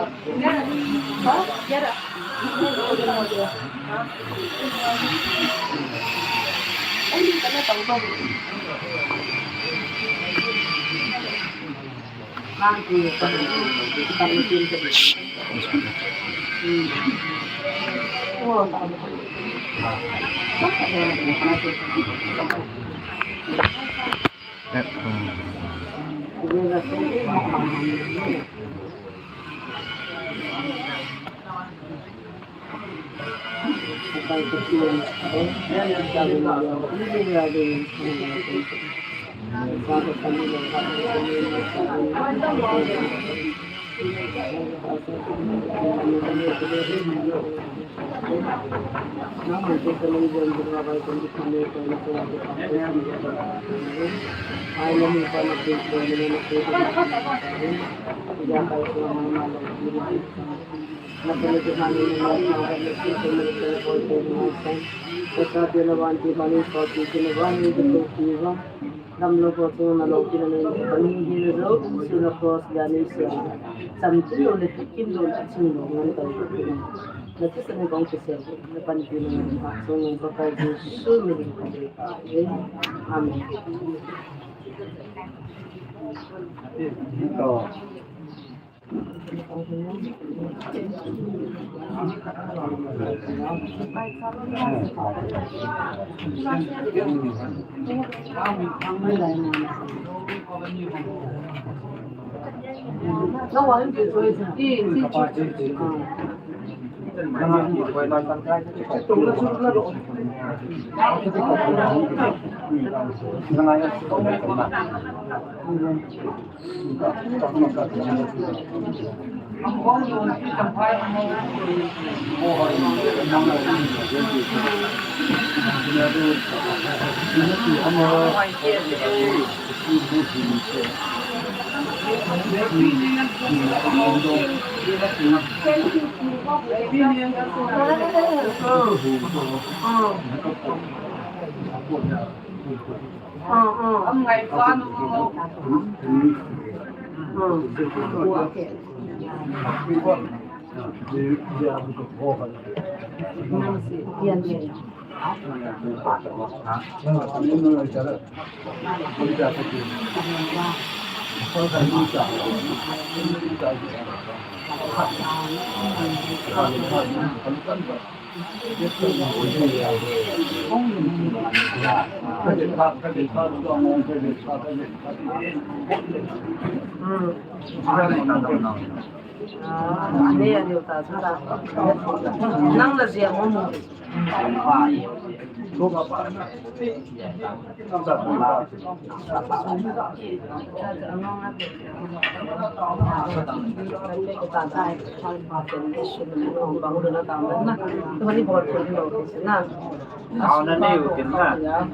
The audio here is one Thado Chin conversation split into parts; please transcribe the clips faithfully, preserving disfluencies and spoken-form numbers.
Amen.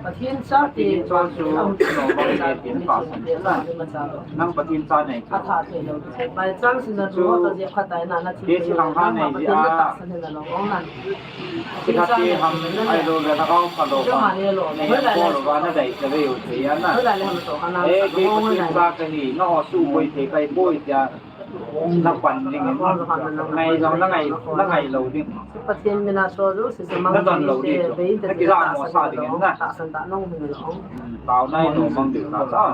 Pathen cha ti, Pathen cha chu nobang te tin pa san na. Nang Pathen cha nei chu. By chance na chu, ti si lang ha nei ji a. Sikha ti ham ai lo le na kau kha lo ba. Nei ko lo ba na dai ka ve u te ya na. E ke Pathen cha ka ni, na ho su boi te kai boi tia. Na pan ding in. Ngai jong na ngai, na ngai lo ding. Pathen mina so jo si se mang. Na don lo ding. Na kila mo sa ding in na. Ta san ta nong hin lo. Tao nai no mang ding ta sa.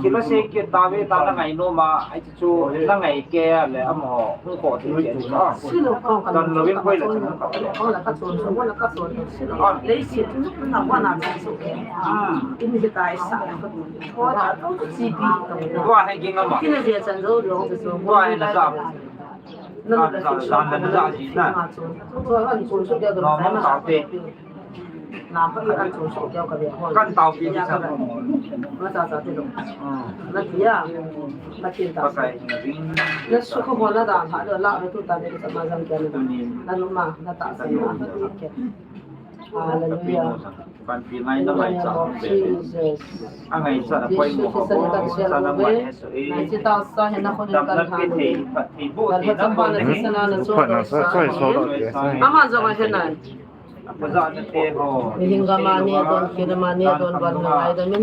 Kila se ke ta ve ta na ngai no ma ai chu na ngai ke le am ho. Ko te ke. Don lo in koi le chu. Ko la ka chon so, ko la ka chon. Lei si tu na wa na so. Ini kita isa. Tua hai ging ama. Tua hai na sa. Na sa sa na sa ji na. No mang tao te. Kan tao pi ni sa. Na sa sa te lo. Na tia. Na tin ta. Na su ko na da ha la tu ta ni sa ma jang ke na. Na lu ma na ta sa na. Hallelujah. Panpi ngai na mai cha hong pe. A ngai cha na poi mo ko. Sa na mai he so e. Dam na pe thei, phat thei bo thei na bo na. Phat na sa choi so lo ke. Ama jong a he nai. Mihem gam a neh don, kidam a neh don, van na ngaidam in.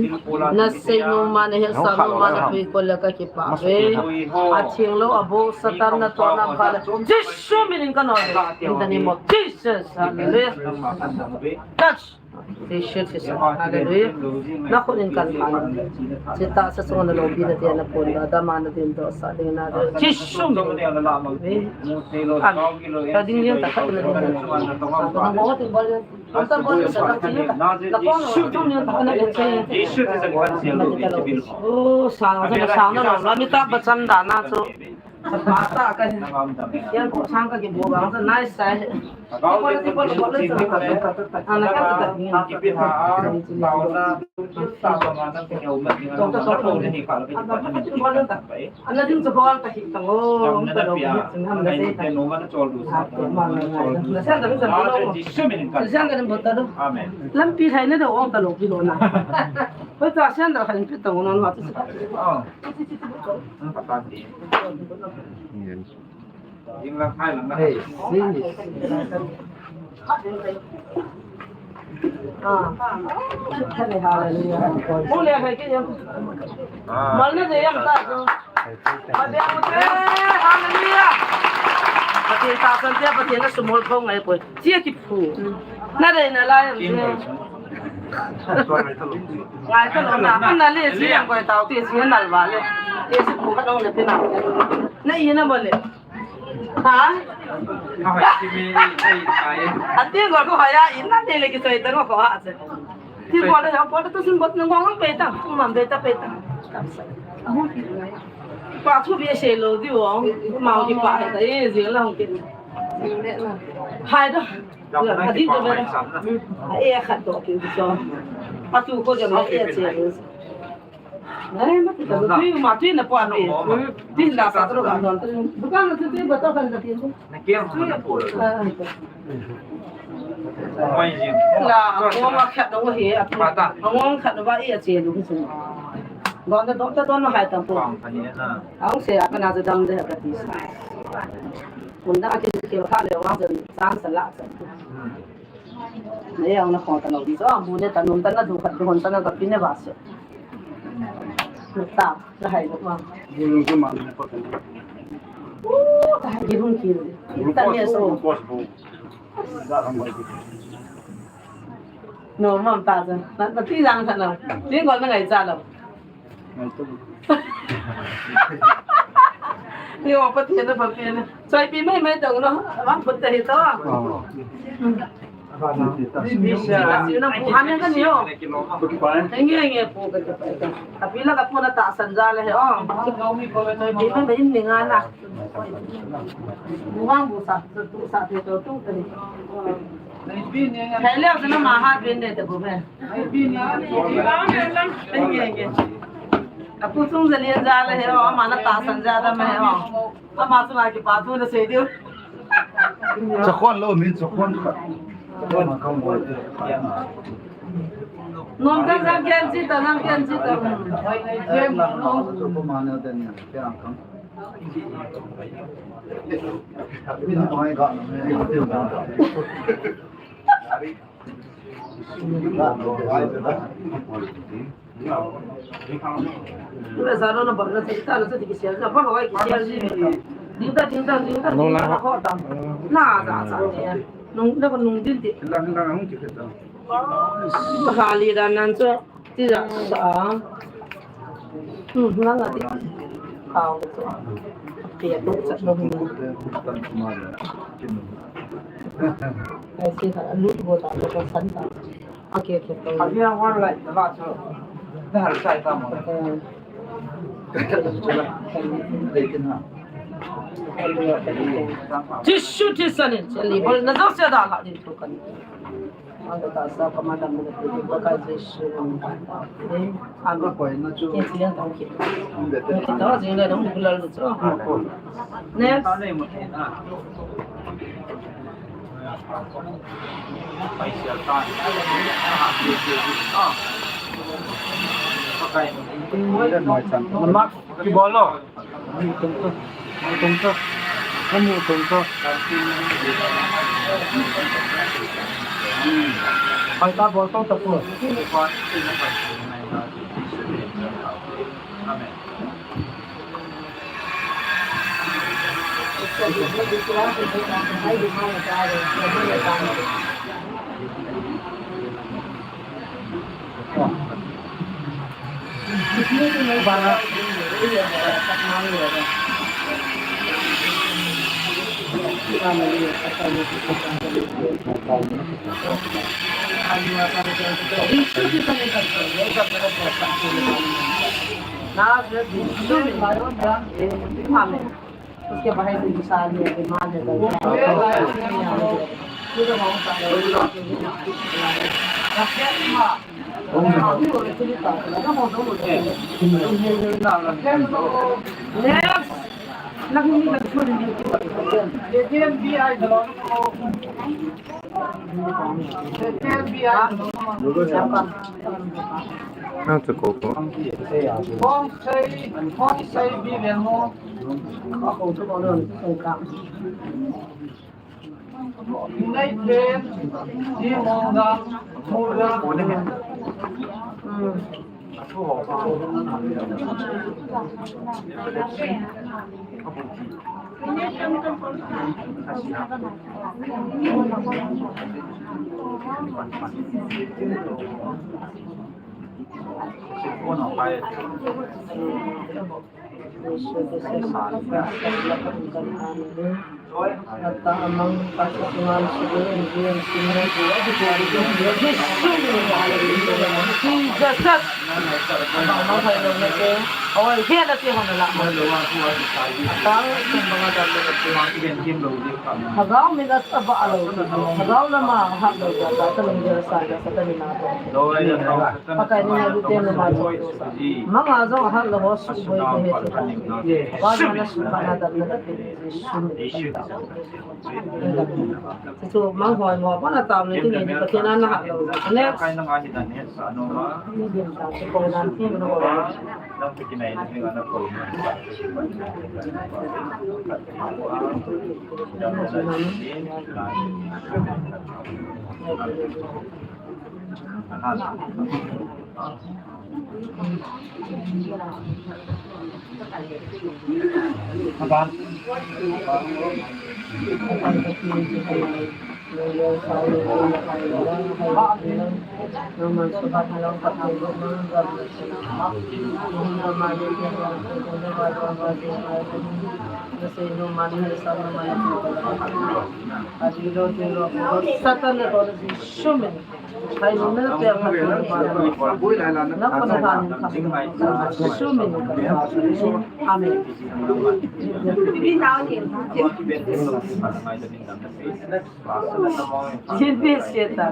Na sei nom a, na hetsah nom a, na puikol le ka kipah uve. Atheng lou, abou Satan na tona pha le. Jesu min in ka nom e. In the name of Jesus. Hallelujah. Touch. Jesu, Jesu. Hallelujah. Na khut in kan phan. Chita sa sunga na loupina te na pon ba, dam a na dindoh sah ding na. Jesu min. Amen. Ka ding ding ta khat na ding. Ka mo te bol. Doctor bol sa ka ti. Na pon lo tu ni ta na le che. Oh, sa na sa na lo. La mi ta ba chan da na chu. Sa pa ta ka. Yan ko sang ka ki bo ba sa nice sa. Ko le ti ko le ko le sa. Ana ka ta. Ana ding chu bol ta hi ta ngo. Ta lo hi chung ham na sei ta. Na sa ta sa lo. Sa ka ding bol ta do. Amen. Lampi hai na do ong ta lo ki lo na. Ko ta sa na khan pi ta ngo na ma ta sa. Oh. Hey, sing it. Hallelujah. Pathen tahsan te, Pathen na sumol phong ngai poi. Tia kiphu. Na dei na lai am. Ngai ta lo na. Na le si ang koi tau te si na va le. Te si phu ka dong le te na. Na i na mo le. Ha? Ati gol ko haya in na de le ki soi ta ko ha se. Ti gol le ko to sin bot na ngong pe ta. Mam pe ta pe ta. Pa thu bi se lo di wo. Ma ki pa ta e ji la hong ke. Hai da. Ati to be. E khat to ki so. Pa thu ko ja ma e che. Ai, ma ti ta, tui, ma tui na pua ni. Tui la sa tro ga non. Dukan na tui ba ta kan ta ti. Na kiang na pua. La, ko ma khat no he, a. Ba ta. Ngong khat no ba i a che lu. Don ta, don ta, don no hai ta pua. Ang se a na dam de ka ti. Kun da ki ki kha le wa jan san sa la sa. Nei ang na khong ta lo di so, bu ne ta num ta na du khat du hon ta na ka pi ne ba se. Ta, la hai lo ma. Bu nung su ma ne ko ta. U, ta hai ki hung ki. Ta ne so. No, mam ta ja. Na, na ti jang ta na. Ti ko na ngai ja lo. Ni o Pathen na Pathen. Choi pi mai mai tong no. Vang put ta hi to. Ni bi sa. Ni na pu han ka ni o. Nge nge pu ka ta. Tapi la ka pu na tahsan ja le he o. Ni ma in ni nga na. Bu vang bu sa, tu sa te to tu te. Hai le na ma ha bin de te bu me. Apu sung jalian ja le he o, ama na tahsan ja da me o. Ama sung a kipa thu na sei diu. Chakhon lo mi chakhon khat. Nom ta jang kian chi ta, jang kian chi ta. Nom ta jang kian chi ta. Sa ro na ba na sa ita na sa ti ki share na ba hawai ki share ni. Ding ta, ding ta, ding ta, ding ta, na ko ta. Na da sa ni. Nung, na ko nung din ti. Hali da nan so. Ti ja sa. Hmm, na na ti. Kau. Ti ya tu sa no. Ai si ka lu bo ta ko san ta. Okay, okay. Abi ang wan lai na so. Na har sai ta mo. Jisu Krista ni, chali bol na jao se da la din tu kan. Ang ta sa ka madam na tu ka Jisu. Ang ko na chu. Ki sian tang ki. Ki ta jing le dong bulal chu. Next. Mak ki bolo. Tung to. Tung to. Kamu tung to. Paita bol to tapu. Amen. उसके भाई से विशाल ने भी मार देता है। Next. Nang chu ko ko. Hong sei, hong sei bi ven mo. Nei pen, di mong ga, mo ga. Lhagao min a saba a lo, Lhagao lama hat lo jeh a Satan in gel sa jeh a Satan in a to. Pakai ni na lu te nu ma jo to sa. Manga jong a hat lo ho su boi ko he se. Ba na su ba na dam na te. Jesu. Jesu mang hoi mo pa na tam ni ni Pathen a na hat lo. Next. Ni din ta ko nan ti no. Satan, Jesu min. Amen. Sin pe se ta.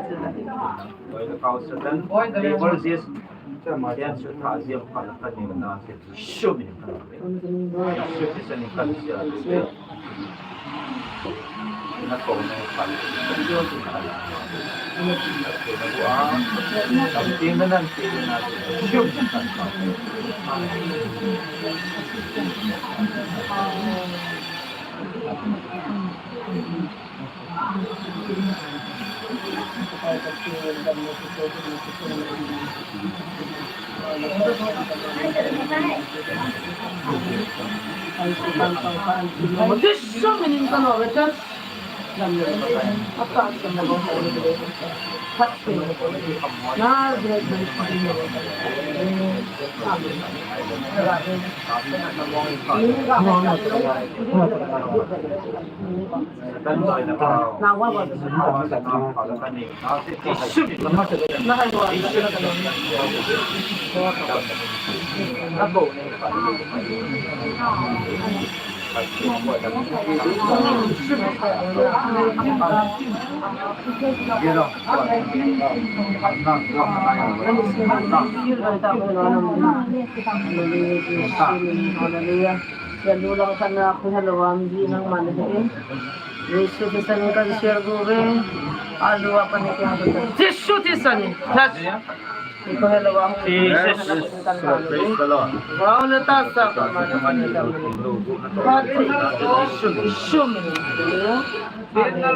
Hallelujah. Sian lu lang khat na khu hello am ji nangman he. Jesu Christa min kan share gu ve. Alu apa ni kya? Jesu Christa min. Yes. Iko hello am. Jesus. Praise the Lord. Wow, le ta sa ka ma na. Jesu min. Amen.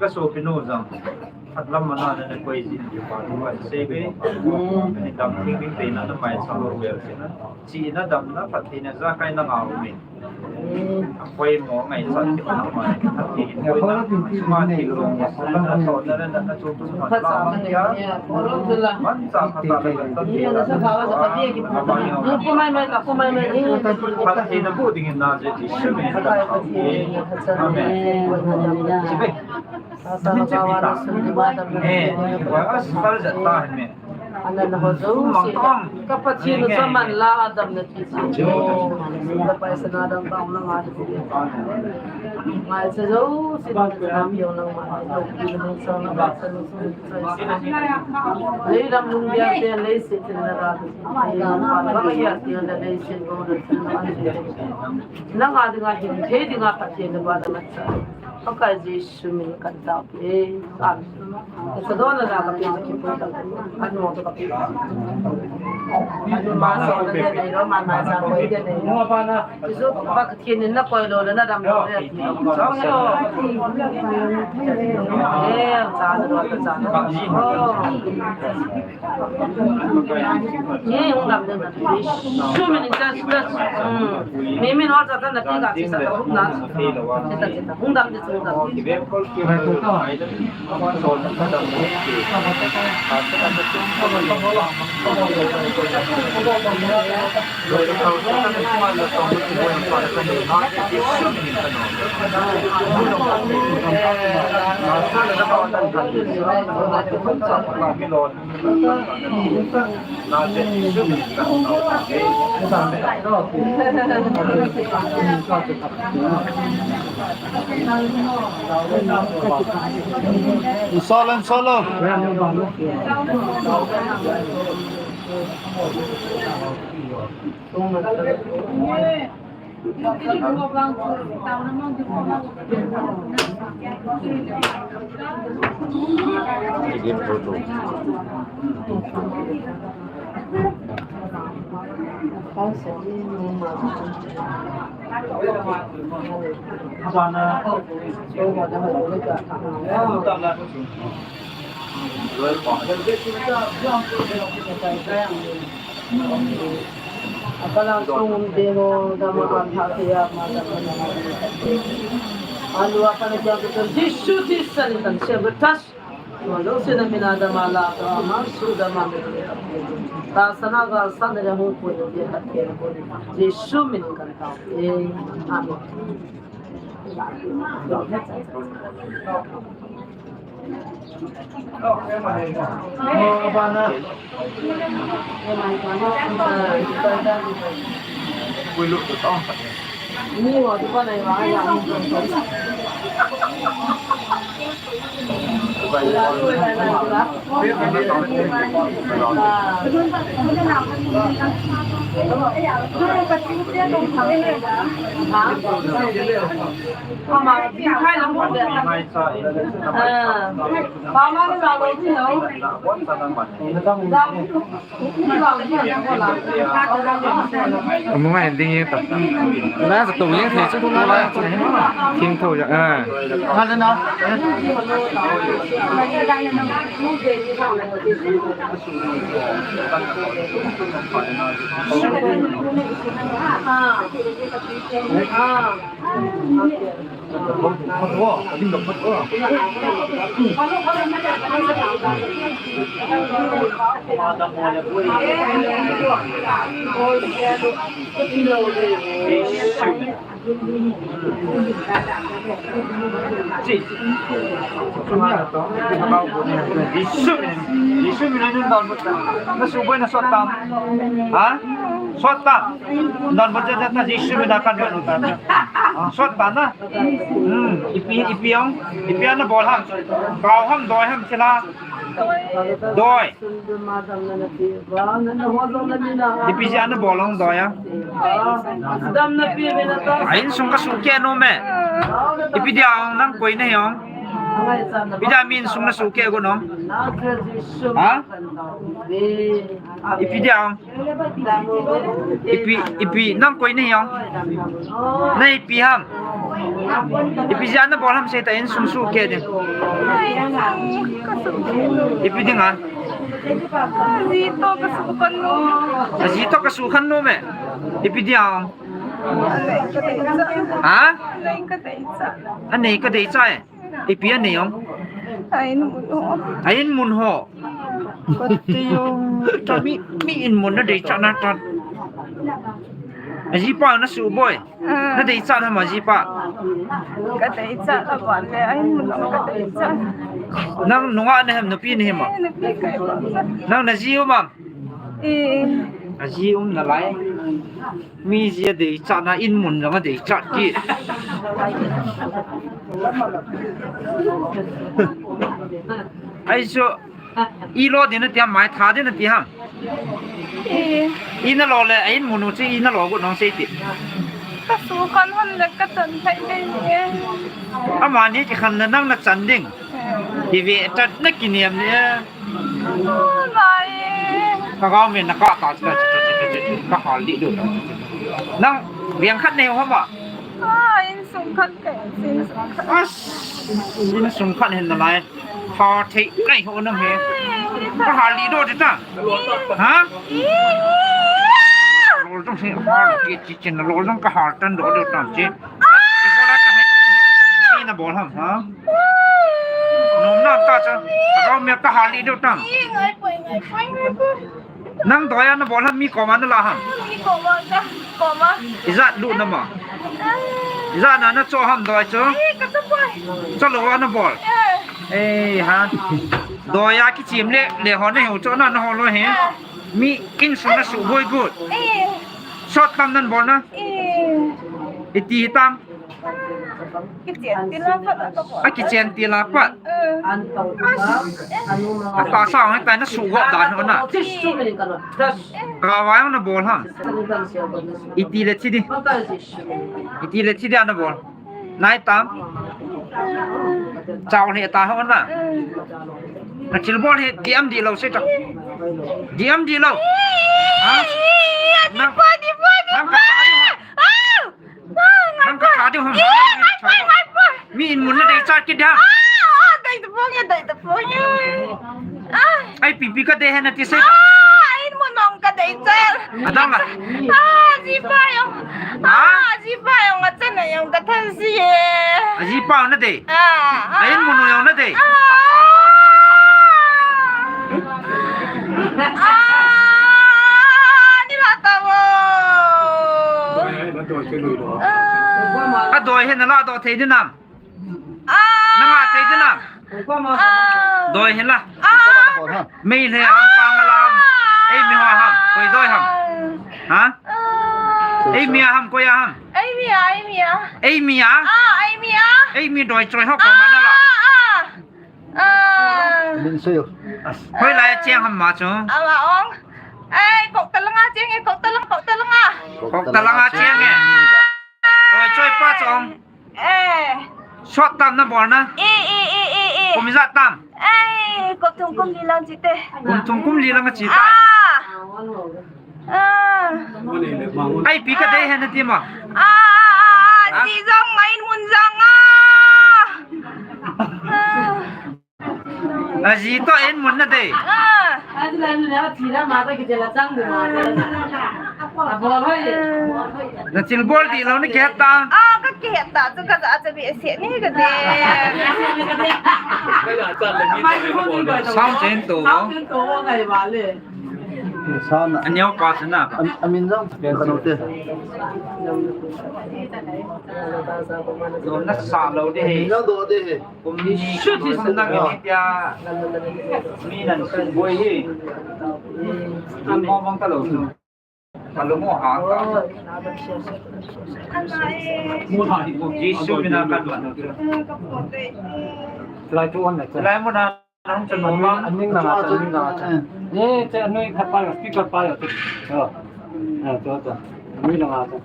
Ka sopinu jong, phatlam mana na koi jin, kipa thu kasei ve. Ni dam thing ding te na, na maicha lo ve se na. Chi na dam na, phattheina jakai na ngau mi. Koi mo ngai sa ti na ma, phatthei koi na. Suma ti lo, na to na na na chu chu ma la ya. Man cha phattheina bu ding na je ti shu mi. Amen. Chi ve. Anan ho jouse, ka Pathen u chu aman la, Adam na ti chu. Ka paisa na dam bang na ngai. Ngai sa jouse, na dam yo na ngai. Lo ki na sa na ba sa na su. Lei lam lung dia te lei se te na ra. Ba ya te na lei se go na. Na nga dinga hin, thei dinga Pathen na ba na ma cha. Pakai Jesu min kan tao. Amen. Ka sa don la ka pe ki pu ta. Anu to ka pe. Anu ma so na ne nei lo, ma ma sa ko de nei lo. Jesu ba ka thin na koi lo la na dam lo le. Sa lo. Eh, sa na lo ka sa na. Oh. Ye, hung dam de na. Jesu min in just, just. Hmm. Mi min or sa na ti ka ti sa na. Ti ta, ti ta. Hung dam de, hung dam. Solo, solo. Akala sung demo dama antha kaya ma dama. Alu apa na kya betul? Jisu Krista ni tan sabotage. Walau sina mina dama la to ama su dama. Ta sana ga sana le hung ko ni dia ta ke ko. Jisu min kan ta. Amen. Amu ngai ding ye ta. La sa to ye thei chu la. Thim tho ya. Ah. Jisu min, Jisu min in donbut ta. Na suboi na sot tan. Ha? Sot tan. Donbut ta, ta Jisu min a kan donbut ta. Ah, sot tan na. Hmm, ipi, ipi ong, ipi ana bol ham. Kau ham, doi ham, sila. Doi. Ipi jeh a nabol ham Doi a? A insung kasuh keh nom e. Ipi dia nang koi nahi ham? Ipi dia mi insung nasuh keh got ham? Ha? Ipi dia? Ipi, ipi, nang koi nahi ham? Na ipi ham? Ipi jeh a nabol ham seita, insung suh keh ding. Ipi dinga? Aji toh kasuh khan nom e. Ipi dia? Ha? Anei kadeichat e. Ipi anei ham? A in mun ho. A in mun ho. Kati jong. Ta mi, mi in mun nadeichat na ta. Ajipa nasuh boi. Ah. Nadeichat ham ajipa? Kadeichat a ban le, a in mun ho kadeichat. Nang nungah nahim, nupi nahim a? Eh, nupi kahi. Nang naji um am? Eh. Aji um nalai. Mi ji adeichat na in mun jong adeichat kit. Ahi chu, i lo ding nati ham, mai tha ding nati ham? I. I nalo le, a in mun u chu i nalo got nong sei ti. Kasuh khan hon le kachan thei ding e. Amani kikhen le nang nachan ding. Ive tat na kinem ni e. Ka gao me na ka ta, ka hal lih doh ta. Nang veng khat nei ham a? Ah, insung khat kei, insung khat. As, insung khat hin nalai. Tha thei kai ho nang he. Ka hal lih doh ta. Ha? Lol jong hi, hal ki chi chin lol jong ka hal tan doh doh ta chi. Ibola ka hai. Ni nabol ham, ha? Nom nam ta cha. Ka me ka hal lih doh tam. Ngai poi, ngai poi, ngai poi. Nang Doi a nabol ham, mi koma nala ham? Mi koma cha, koma. Ijat lut na ma? Ijat na nacho ham Doi chu? Ka cha poi. Chalou a nabol. Eh, ha. Doi a kichim le, le ho nahiu chu na, na ho lou hi. Mi insung nasuh boi got. Eh. Sot tam nabol na? Eh. Iti tam? Kichen til a pat a ka bol. A kichen til a pat. Eh. A tahsa hung tai nasuh gop dan ho na. Eh. Kava jong nabol ham? Iti le chi di. Iti le chi di a nabol. Nai tam. Chau le ta ho na. Na thil bol hi diam di lou sei ta. Diam di lou. Ha? Nang, nang ka ta di ho. Nang ka ta di ho. Mi in mun nadeichat kit da. Ai, pipi kadei hen nati sei. Ah, in mun nong kadei chel. Adang la. Ah, jipa jong. Ha? Ah, jipa jong achan a jong kathan si e. Ajipa jong nadei. Ah, ah. A in mun jong nadei. Ah. Ah, ni la ta mo. Ah. Adoi hen nala doh thei dinam. Ah. Nanga thei dinam. Ah. Doi hen la. Ah. Mei le ham, pang la ham. Ah. Eimi ho ham, koi doi ham. Ha? Ah. Eimi a ham, koi a ham. Eimi a, eimi a. Eimi a? Ah, eimi a. Eimi doi choi ho koma nala. Ah, ah, ah. Ah. Min sui u. Hoilai a cheng ham ma chu? Ama ong. Ei, kok talanga cheng e, kok talanga, kok talanga. Kok talanga cheng e. Doi choi pa chu ong. Eh. Sot tam nabol na? Eh, eh, eh, eh, eh. Kum ijat tam? Ei, kum thum kum li lang chi te. Kum thum kum li lang chi ta. Ah. Ah. Ai, pi kadei hen nati ma? Ah, ah, ah, ah. Ha? Chi jong, a in mun jong a. Ah. Aji toh in mun nadei. Ah. Na thil bol di lou na kihet ta. Ah, kakihet ta. Chu kaja cha behseh ni kadei. Sound chen to. Sound. Aneo pa sana. Am-, amin jong kano te. Lom nasa lou de he. Amin jong do de he. Kum ni, kum ni na nge ni tia. Mi nan su boi hi. Mo bang ta lou su. Ka lung u hang ta. Jisu mina kan man. Lai tu on na. Lai mo na. Anung langa, anung langa. Eh, che anui khat pa yo, speaker pa yo, che. Yo. Eh, to, to. Anui langa, che.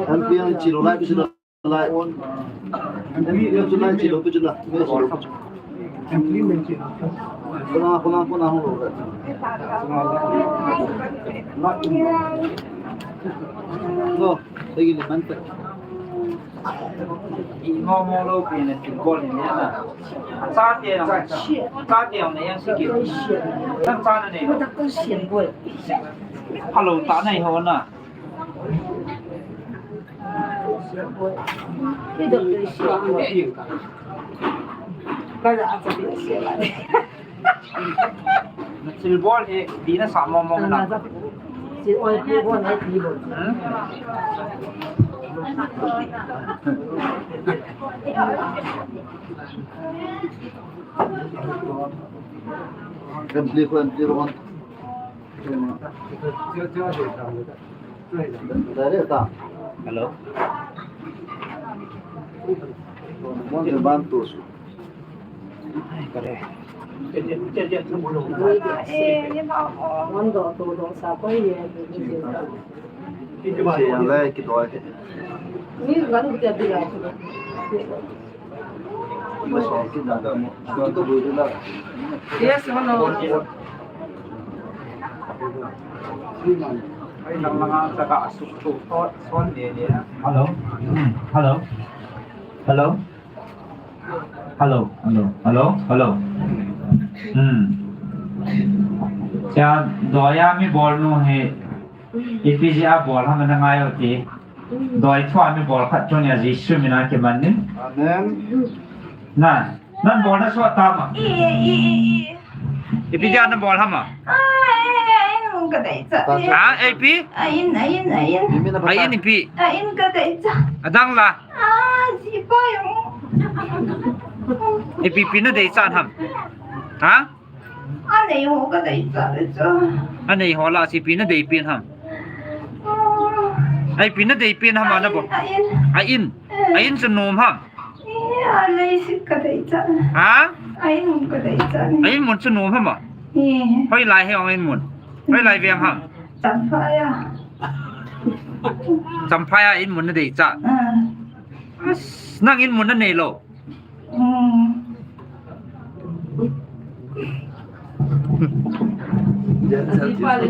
An piang chi lo lai, pi chi lo lai. An piang chi lo, pi chi lo. Kona, kona, kona, hung lo. No, lagi ni man. Imo mo lo pi na thilbol ni na. Chate na, chate na yang siki. Nang cha na nei. Hello, ta nei ho na. Ka la a cha pi sia la. Na thilbol hi, di na sa mong mong na. Si oi pi bol, ai pi bol. Hmm? Kan pli ko, kan pli ko. Hello. Yes, hello. Hello. Hello. Hello. Hello. Hello. Hello. Hmm. Cha, doiya mi bol nu hi. Ipi jeh a bol ham na ngai u ti. Doi thua mi bol khat chu nia Jesu mina kiman ni. Amen. Na, nan bol na sot tam a. I, i, i, i. Ipi jeh a na bol ham a? A, e, e, e, in ka dei cha. Ha, ipi? A in, a in, a in. A in ipi? A in ka dei cha. Adang la? A, jipa jong. Ipi pi na dei cha ham? Ha? Anei ho ka dei cha le cha. Anei ho la si pi na dei pen ham. Ah. Ai pi na dei pen ham a na bol. A in, a in. A in. Eh. A in chu nom ham. Eh, a lei si ka dei cha. Ha? A in um ka dei cha. A in mun chu nom ham a. Eh. Hoilai hi ong in mun. Hoilai veng ham. Champhai a. Champhai a in mun na dei cha. Ah. As, nang in mun na nei lou. Hmm.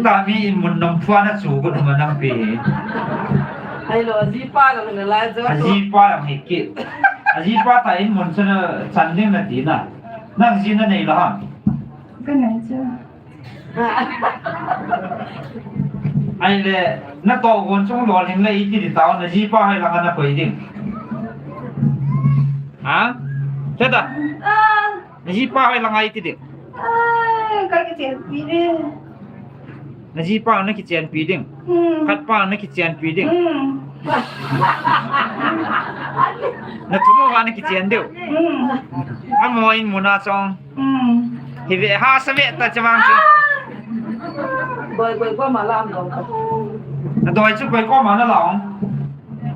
Tami in mun nong phua na chu ko ma nang pi. Ai lo, jipa lo na lai jo. Ajipa lo hi ki. Ajipa ta in mun chu na chan ding na ti na. Nang ji na nei lo ham. Ka nei cha. Ai le, na to gon chung lo ling le iti di tao na jipa hai langa na koi ding. Ha? Teta. Ah. Na jipa hai langa iti ding. Ai, ka kichen pi ding. Na jipa na kichen pi ding. Hmm. Khat pa na kichen pi ding. Hmm. Na thumo va na kichen deu. Hmm. Amo in mun a chong. Hmm. Hi ve ha sa ve ta chavang chu. Doi koi ko ma la am dong. Na doi chu koi ko ma na la ong.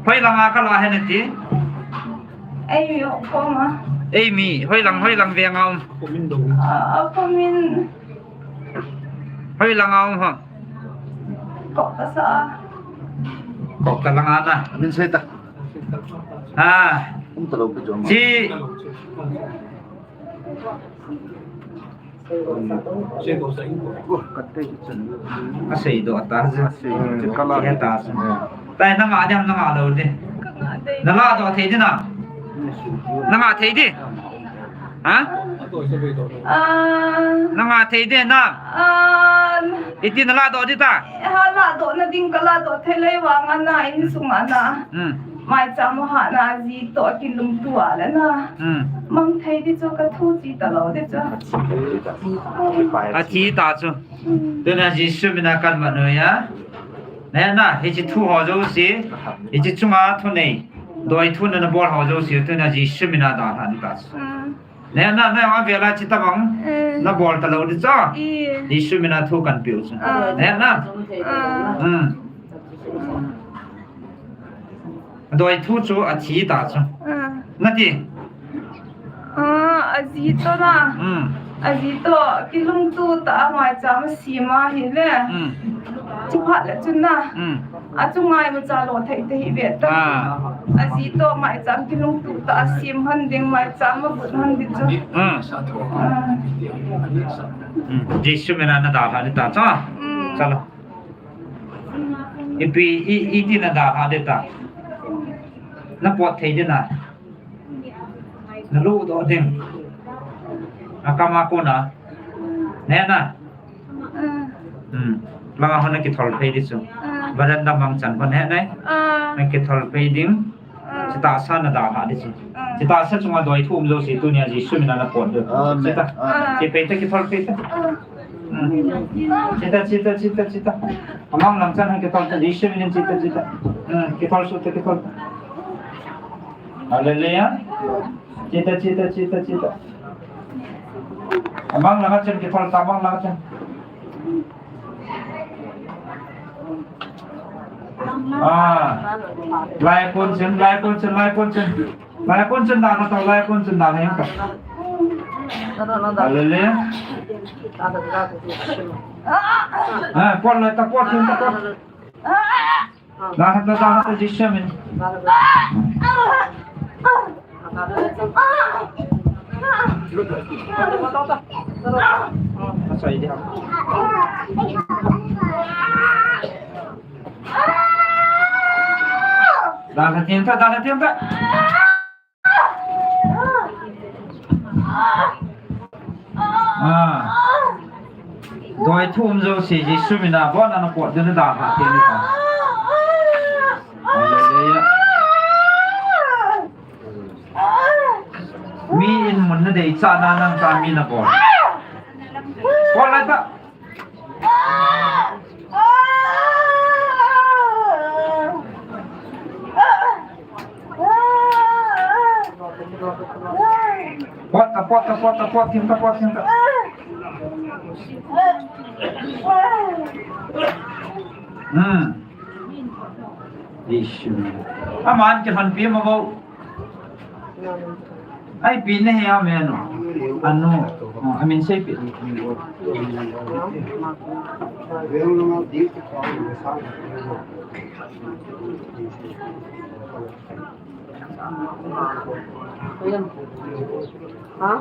Hoi langa ka la he na ti. Ei mi ko ma. Ei mi, hoi lang, hoi lang ve nga um. A, a ko min. Hoi langa um ha. Ko ka sa. Ko ka langa na. Min sei ta. Ha. Um ta lo pi jo ma. Si. Asei doh ta. Asei doh ta. Tai na nga diam na nga lou di. Na la doh thei di na. Na nga thei di. Ha? Ah. Na nga thei di na. Ah. Iti na la doh di ta. Ha la doh na ding ka la doh thei lei vang a na in sung a na. Hmm. Mai cha mo ha na ji to ki lum tu a le na. Hmm. Mang thei di chu ka thu chi ta lo di chu. A thi ta chu. Hmm. Tuna Jesu mina kan ma no ya. Ne na, hichi thu ho jo si. Hichi chunga thu nei. Doi thu na na bol ho jo si. Tuna Jesu mina da han ta chu. Hmm. Ne na, na ma vela chi ta bang. Hmm. Na bol ta lo di chu. I. Jesu mina thu kan piu chu. Ah. Ne na. Ah. Hmm. Doi thu chu a thi ta chu. Ah. Na ti. Ah, a ji to na. Hmm. Aji toh kilungto tah a maicham asem ahile. Hmm. Chuphat le chun na. Hmm. Achunga imacha lo thei thei ve ta. Ah. Aji toh maicham kilungto tah a sem hon ding, maicham abut hon ding chu. Hmm. Ah. Hmm. Jesu mina nadalhah ding ta cha. Hmm. Chalo. Ipi, i, iti nadalhah ding ta. Napot thei ding na. Naludoh ding. Akam a kona. Nena. Hmm. Langa hon nakithol phei ding chu. Veranda mangchan hon he nai. Nakithol phei ding. Chutah sa nadalhah ding chu. Chutah sa chunga doi thum jouse tunia Jesu mina napot ding. Amen. Chutah. Amen. Che phei ta, kithol phei ta. Hmm. Che ta, che ta, che ta, che ta. Amang lang chan hon kithol ta, Jesu minin che ta, che ta. Hmm, kithol suh ta, kithol ta. Hallelujah. Che ta, che ta, che ta, che ta. Amang lang chan kithol ta, amang lang chan. Ah. Lai pon chan, lai pon chan, lai pon chan. Lai pon chan dalha ta, lai pon chan dalha ta. Hallelujah. Ah, pon lai ta, pon chan ta, pon. Dalha ta, dalha ta, Jesu min. Dalha teng ta, dalha teng ta. Ah. Doi thum jouse Jesu mina bon ana pot ding nadalhah teng ta. Hallelujah. Mi in mun nadei cha na nang ta mi nabol. Pot lai ta. Pot ta, pot ta, pot ta, pot, thim ta, pot, thim ta. Hmm. Ishi. Aman kihonpi ma bo. Ai, ipi nahi a menu. Anu. Oh, amin sei ipi. Ha?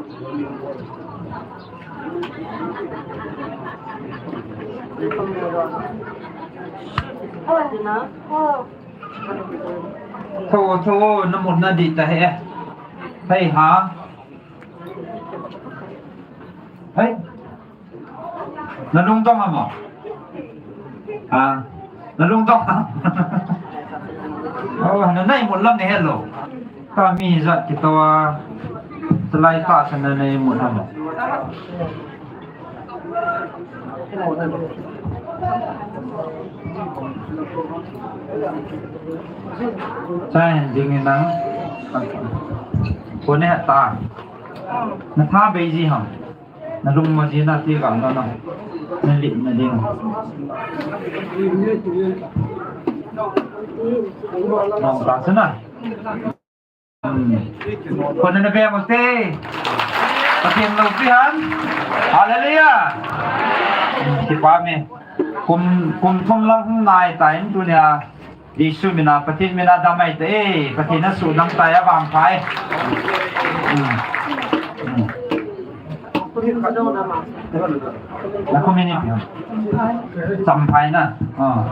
Tho, tho, namut nadih ta he. Hei ha. Hei. Nalungdong a mo? Ha? Nalungdong a? Oh, nanei mut lam nahe lou. Kami jat kitoh a. Tulai tah sa nanei mut a mo? Chai ding in nang. Kone ta. Natha bei ji ham. Nalung ma ji na ti gam na na. Nalip na ding. Nong ta sa na. Hmm. Kona na be mo te. Pathen loupi ham. Hallelujah. Hmm, kipa me. Kum, kum thum lang nai ta in tunia. Jesu mina, Pathen mina dam ahi tai, Pathen asuhdam tai, avangpha e. Hmm. Hmm. Na kum in ipi ham? Champhai na. Ah.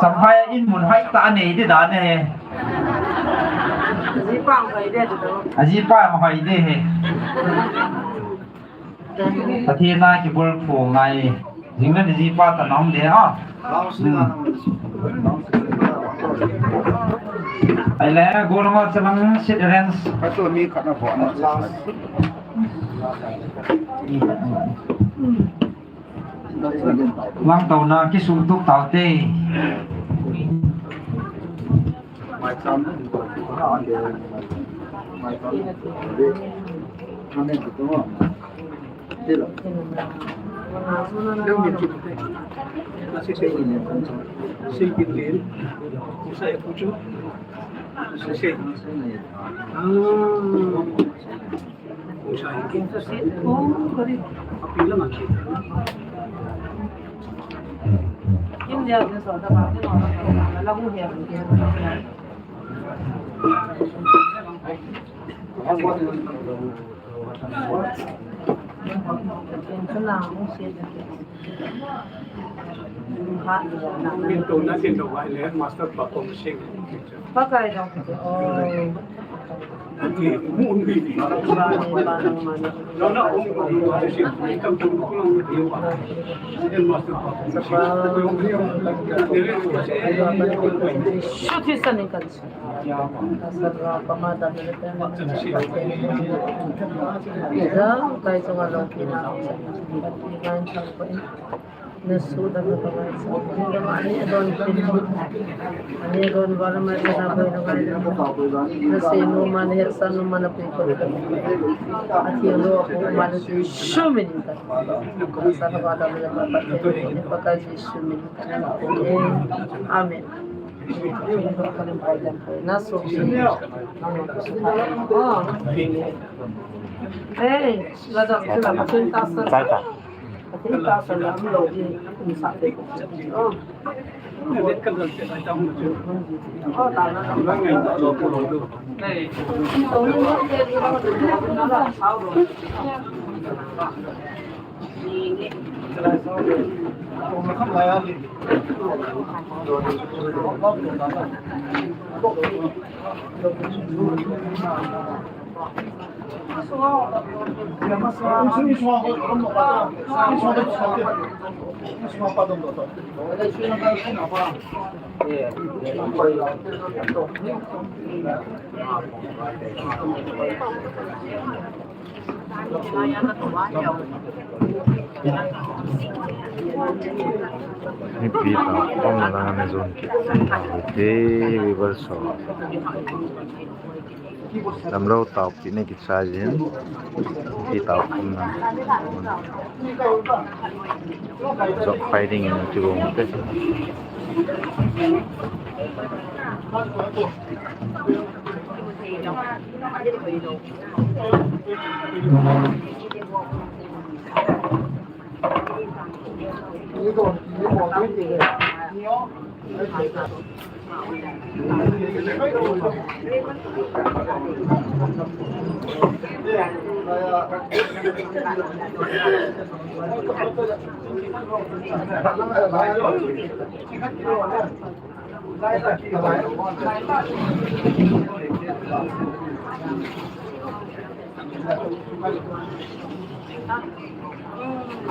Champhai in mun hoi tah a nei ding dan ahi. Ajipa hoi ding ahi. Pathen a kibulphu ngai. Jing le najipa toh na um ding a. Hmm. Ahile, golhang a chalang sit arrange. Langtouna kisuhtup taute. Pintu na pintu vai le master pa kong sing. Pakai dong. Oh. Shuti sanin kan. Sarva pamada. Kai so lo kina. Nasu da ka ba sa. Ani don kin. Ani don wala ma na ba na ba. Nasi no man he san no man pe ko. Ati lo ko man shumin ka. Sa ka ba da ba ba. Pakai shumin ka. Amen. Nasu. Oh. Eh, la da ka ba ta sa. Sai ta. Mipi ta pam na na zone ki. Te viewers ho. Damlou tao pi ne ki charge in. Mipi tao pam na. Job finding in ki bom te.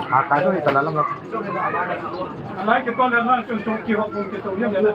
Ha, kai to ni tala lam la. Lai ke to le na, chung chung ki ho, chung ki to ni le na.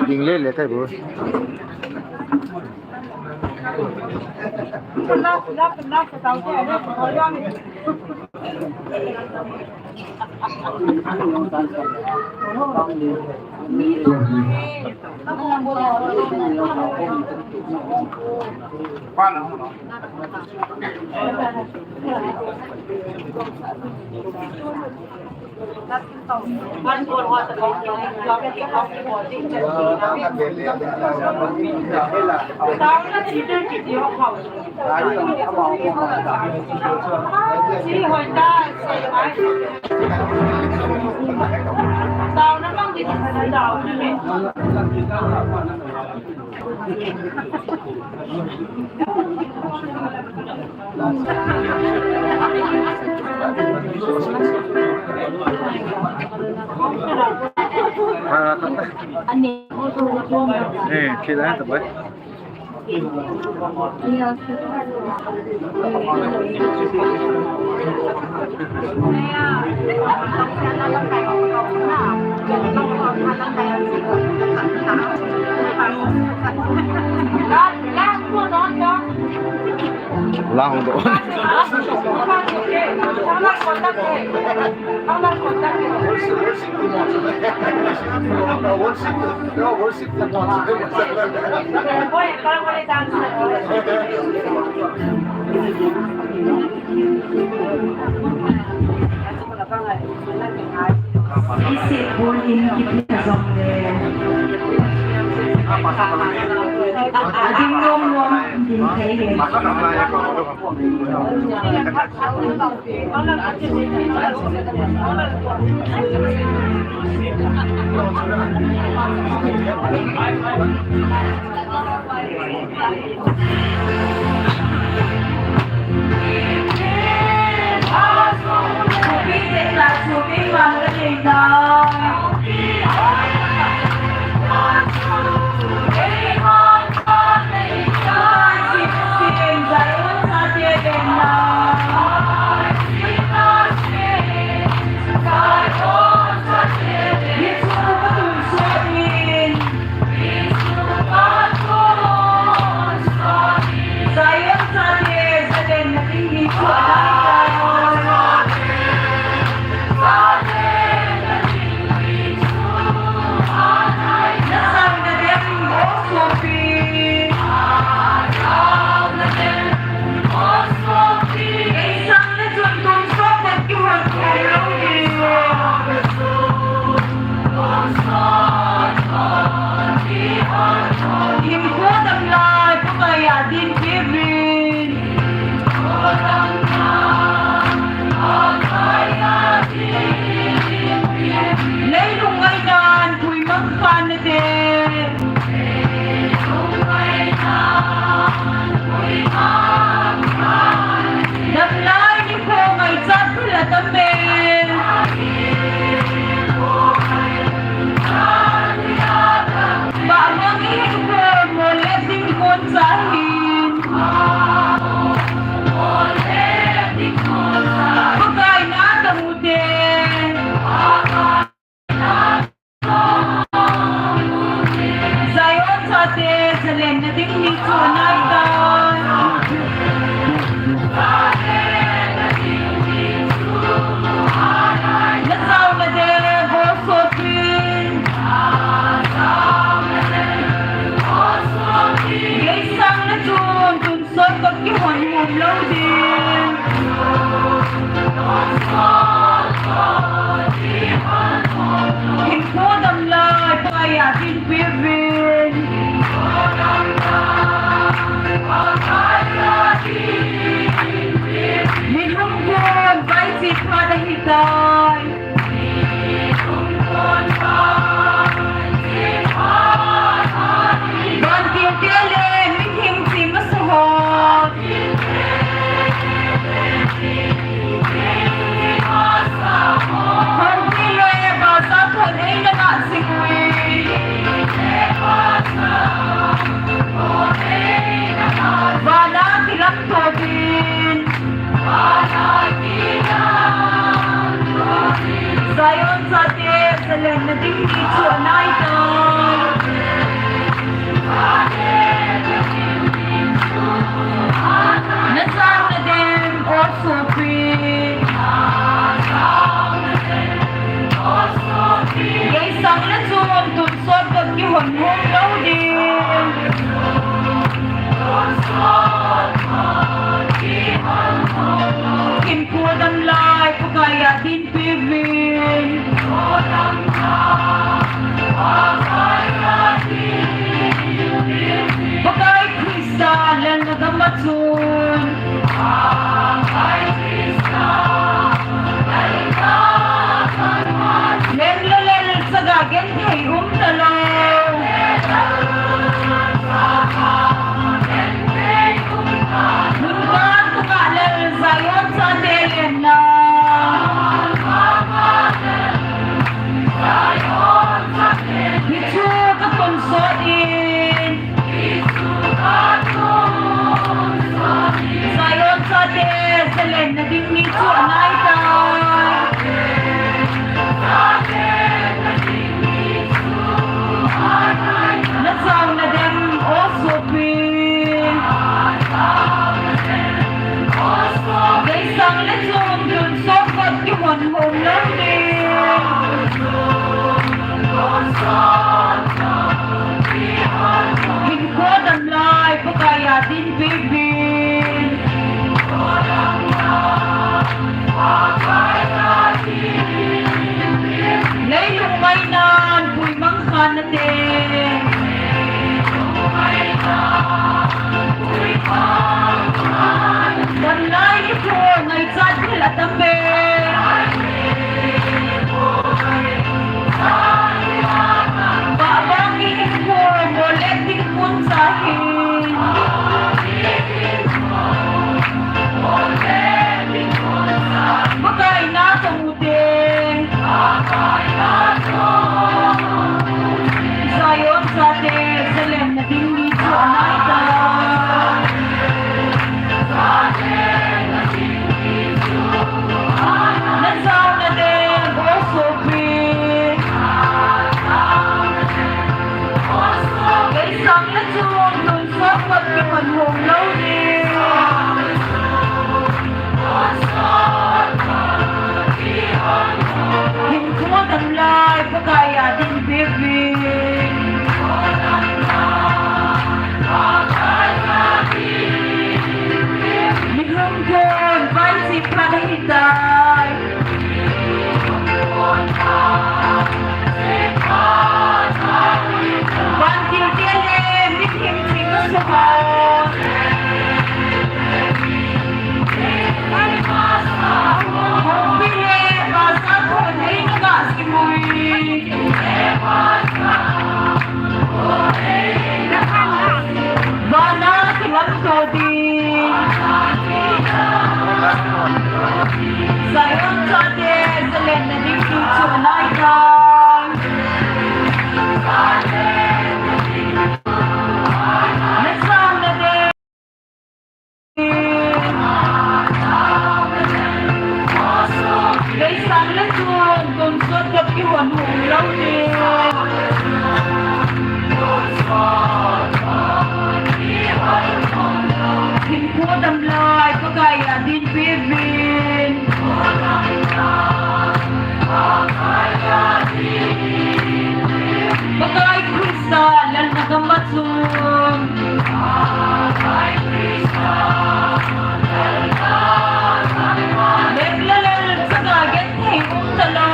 Ding le le kai bu. Eh, kila ta bai. Lang doh. Isit bol in kipe jong le. Ading nom nom ding thei le. tai. Vantil te le mithim ching masa ho. Vantil le basa thon eina ngah jing uve. Vana kilamto din. Zion chate, jalenna ding ni chu anai tai. Na jaona dem, O sopi. Geisang le chun tun sot got kihon hom lou ding. Hinkho dam lai Pakaiya dinpi uvin. Pakai Christa lelna gam a chun. Leng le lel chaga genthei um talou. Mun kal tungah lel Zion chate lenna. Hichu katonsot in. Zion chate, jalenna ding ni chu anai tai. Na jaona dem, O sopi. Geisang le chun tun sot got kihon hom lou ding. Hinkho dam lai Pakaiya dinpi uvin. Leilung mainan puimang khan nate. Dam lai nikho ngaichat thil atam be. Pahbang hinkho, Molek ding mun sa hi. Pakai na kamu te. Zion chate, jalenna ding ni chu anai tai. Na jaona dem, O sopi. Geisang le chun tun sot got kihon hom lou ding. Hinkho dam lai Pakaiya dinpi uvin. Mihem khun vaichip phat ahitai. Vantil te le mihem ching masa ho. Hongpi le basa thon eina ngah jing uve. Vana kilamto din. Zion chate, jalenna ding ni chu anai tai. Na jaona dem. Geisang le chun tonsot got kihon hom lou ding. Hinkho dam lai Pakaiya dinpi uvin. Pakai Christa lelna gam a chun. Leng le lel chaga genthei um talou.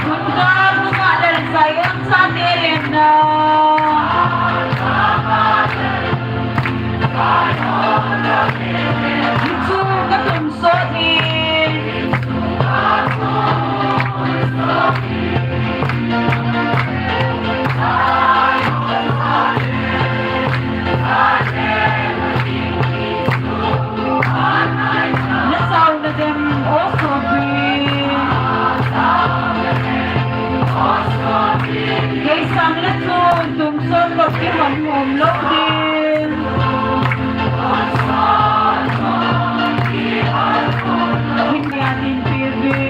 Mun kal tungah lel Zion chate lenna. Hichu ka tonsot in. Na sao na dem o sopi. Kei sang le chun tonsot ka kiham hom lou ding. Hin ya din pivi.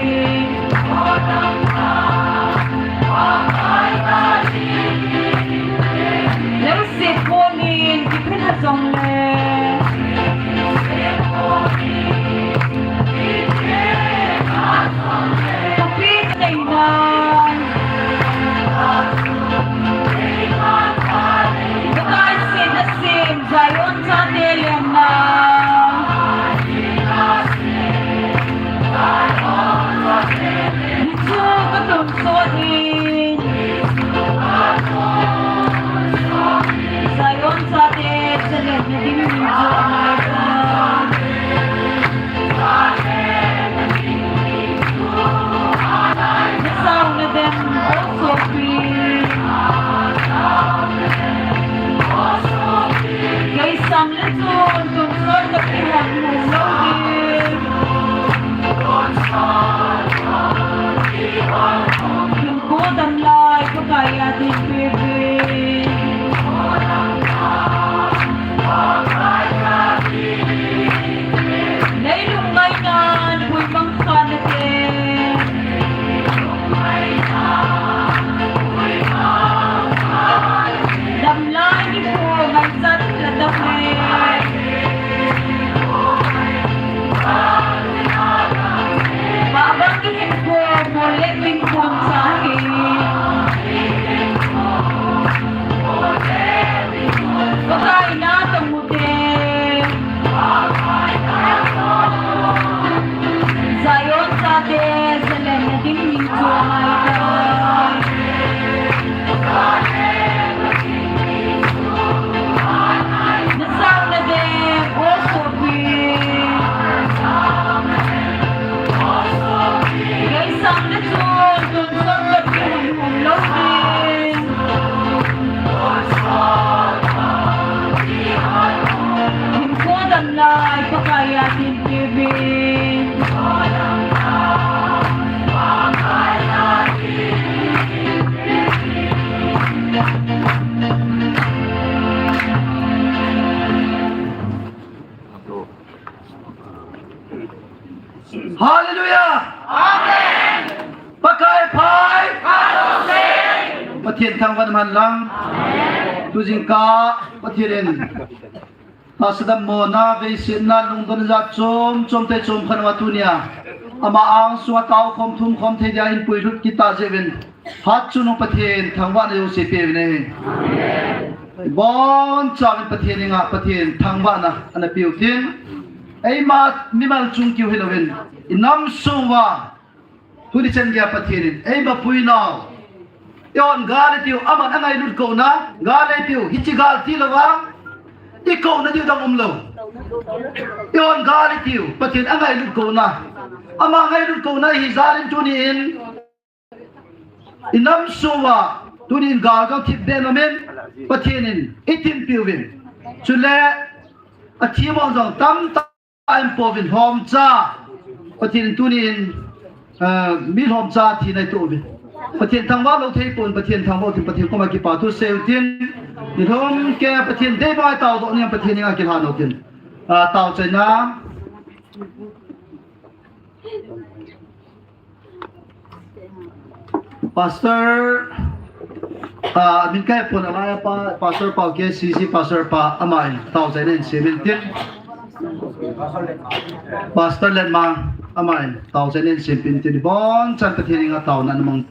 Leiset konin kiphin a jong le. Pakai chate lenna. Hichu ka tonsot in. Zion chate, Jerusalem na ding ni chu angai ta. Na sao na dem o sopi. Kei sang le chun tonsot ka kiham hom lou ding. Tun ko dam lai Pakai a din pivi. Leilung ngaina, puimang kha nate. Damlai nikho ngaichat la dam e. Mabang kihinkho, mol le pingkhom sa hi. Pakai na tong ute. Zion chate, Jerusalem na ding ni chu angai ta. Na sao na dem o sopi. Kei sang le chun tonsot ka kiham hom lou ding. Hinkho dam lai Pakai a din pivi. Hallelujah! Amen! Pakai pha e! Pathen thangvah na man lang. Amen. Tu jingkah Pathen in tahsa dammona, veisetna, lungdonna jat chom chom te chom khat uva tunia ama angsunga taokhom thumkhom thei dia ahin puilut kit tah jeh uvin, hatchungnung Pathen thangvahna jouse peuvin ahi. Amen. Ibonchauvin Pathen henga Pathen thangvahna ana peu tin, eima mimal chung keu hilouvin, inam sunguva tuni chan geiya Pathen in eima puinau, ihon gal itiu, aman angailut kouna, gal itiu, hiche gal tilouva ikouna diu dang umlou. Ihon gal itiu, Pathen angailut kouna, ama ngailut kouna hi jal in tuni in inam sunguva tuni in gal jong thipbeh in umin, Pathen in ithinpiuvin. Chule athi mong jong tamtah ahin pouvin, lhomcha, Pathen in tuni in, ah, mi lhomcha thina itoh uvin. Pathen thangvah lou thei pon, Pathen thangvah utin, Pathen koma kipa thu seiyu tin. Nilhum keiya Pathen deiba tao doh ning, Pathen henga kilhan utin. Ah, taochaina. Pastor, ah, min kahe pon, alai a pa, Pastor Pau K C C, Pastor pa, aman taochaina in sem in tin. Pastor Lenmang, aman taochaina in sem in tin. Bonchan Pathen henga taona ana mang.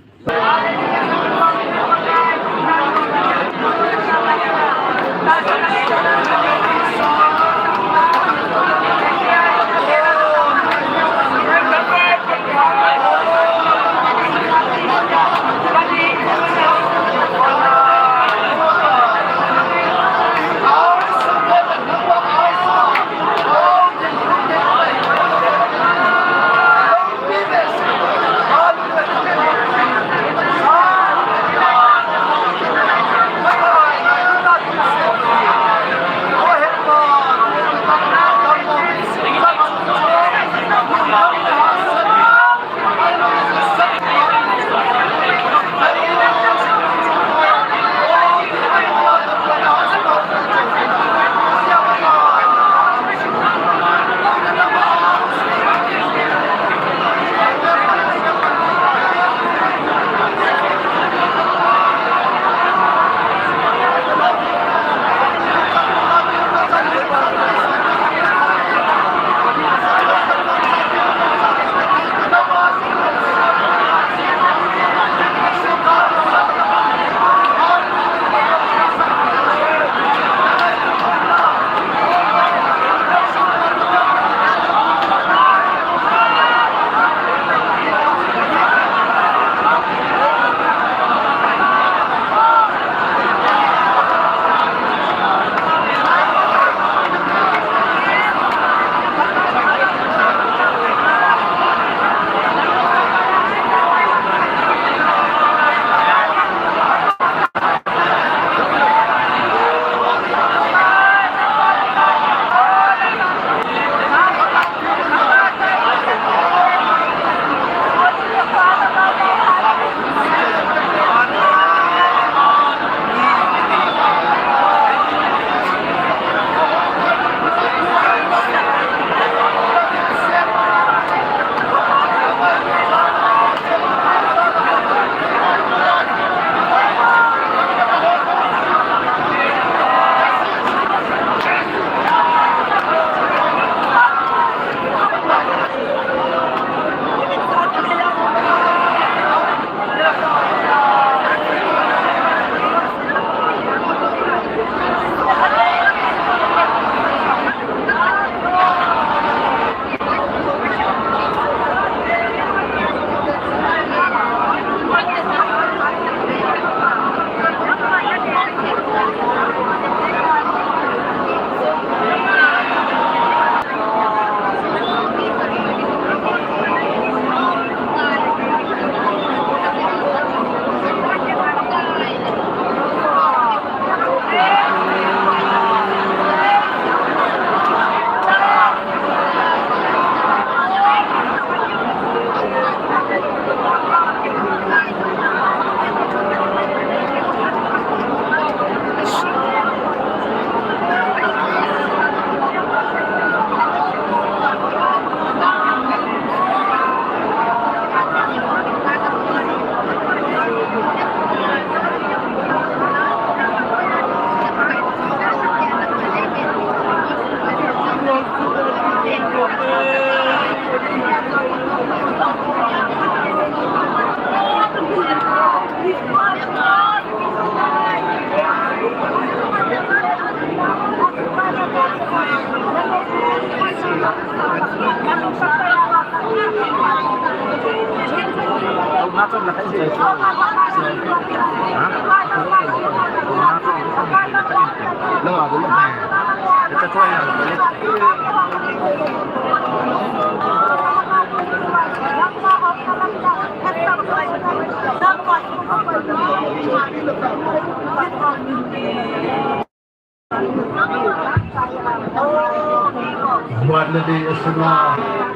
Vanna dei asunga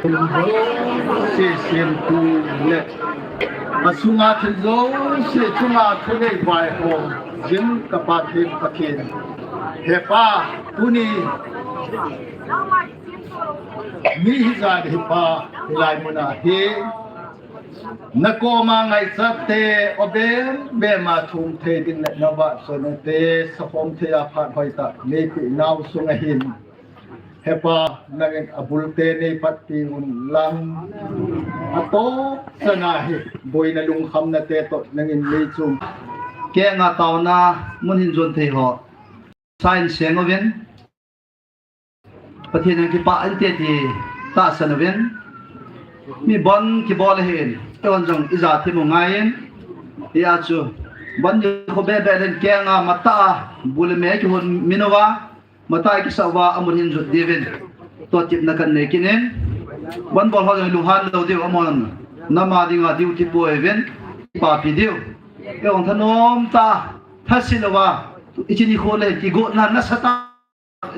thil jouse semtu le asunga thil jouse chunga thanei vaihom jing ka Pathen Pathen. He Pa, tuni mi hijat hi Pa, hilai muna hi Na koma ngaichat te, o bem bem a thum thei ding le na vahchoi te, sakhom thei a phat hoitah neipe nau sung ahin. He Pa, nangin abul te neipat pi un lang. Atoh chana hi, boina lungkhamna te toh nangin neichum. Kenga taona mun hin jon thei ho. Sign seng uvin. Pathen in kipah inte ti tahsan uvin. Mi bon kibol ahin. Eihon jong ija thim u ngai in. Hia chu. Bon ni kho be be len kenga matah a. Bul me kihon min uva. Matah a kisa uva amun hin jot diuvin. Toh tipna kanei kit in. Bon bol ho jong lunghan lou diu amahon. Nama dinga duty poi uvin. Papi diu. Eihon thanom tah. Thasil uva. Ichi nikho le kigotna nasatah.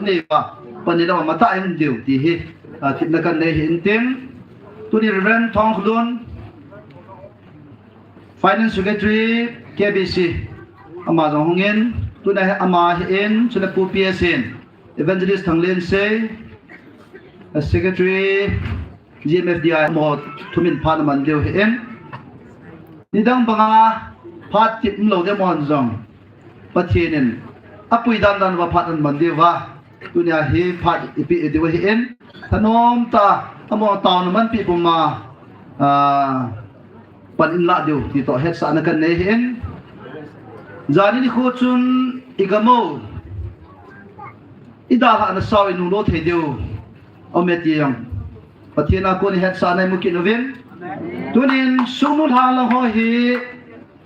Nei va, pani lama matah in diu ti hi, a, thipna kanei hi intin. Tuni Reverend Thongkholun, Finance Secretary, K B C, ama jong hung in, tuna hi ama hi in, chule Pu P S in, Evangelist Thanglensei, a, Secretary, G M F D I mo thumin phat aman diu hi in. Nidang banga phat kit umlou diu amahon jong. Pathen in apui dan dan uva phat aman diu va. Tunia hi phat ipe diu hi in. Thanom tah amahon taona manpi puma, ah, pan in lah diu ti toh hetsahna kanei hi in. Jani nikho chun igam u. Idalhah na sao inung lou thei diu. Aum e ti jong. Pathen a kon in hetsahna imu kit uvin. Tunin Sugnu lang ho hi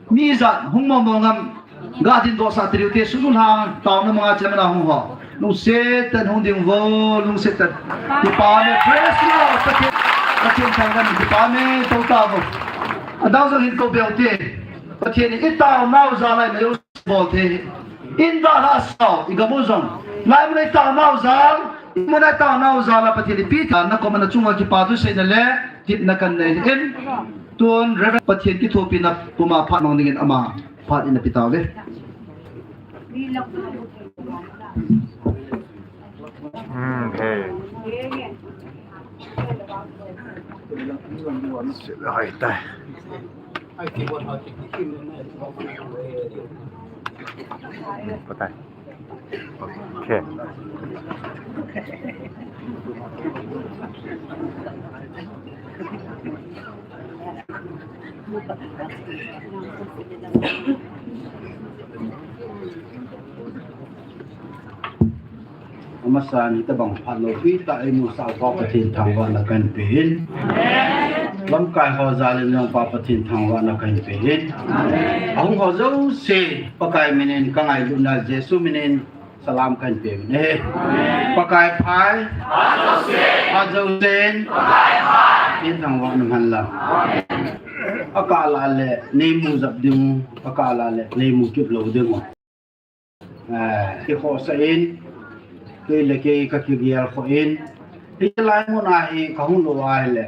mi ijat hung mong mong am, ga dingdoh sah tadiu te Sugnu lang taona manga chairman a hung ho. Lungset tah in hung ding vo, lungset tah in. Kipah e, praise the Lord. Pathen, Pathen thangvah in kipah e, tou tauvo. Adang jong hin kou beu te. Pathen in itaonau jal a imajouse bol thei. Idalhah sao, igam u jong. Laimun a itaonau jal, imun a itaonau jal a Pathen in ipi tah na koma na chunga kipathu seina le, thipna kanei in. Tun Reverend Pathen kithopina puma phat mang dingin ama phat ina pe tauve. Hmm, hey. Sila hai tai. Patai. Okay. Amasan, hitobang phat loupi tah eimusah u Pa Pathen thangvahna kahin pe in. Lamkai ho jal in jong Pa Pathen thangvahna kahin pe in. Ahung ho jouse Pakai minin kangailutna Jesu minin salam kahin pe in ahi. Pakai phai. Phat jousen. Pathen thangvahna man lang. Akah lah le neimu jap ding u, akah lah le neimu kit lou ding u. Ah, kikhohsah in, kei le kei kakigel khoh in. Hilai mun a hi kahung lou ahile,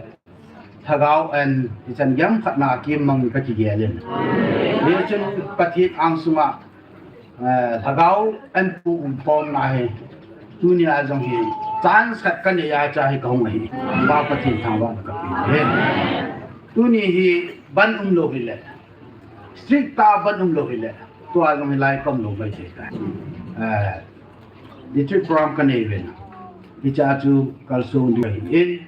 lhagao an hichan gei khat na kimang kakigel in. Hichun Pathen angsunga, ah, lhagao an pu um pon na hi. Tunia jong hi chance khat kanei a cha hi kahung ahi. Pa Pathen thangvahna kape e. Tuni hi ban umlou hile. Strict tah ban umlou hile, tua jong hilai ka umlou mai thei tai. Eh, retreat program kanei uvin. Hiche a chu kalson ding ahin,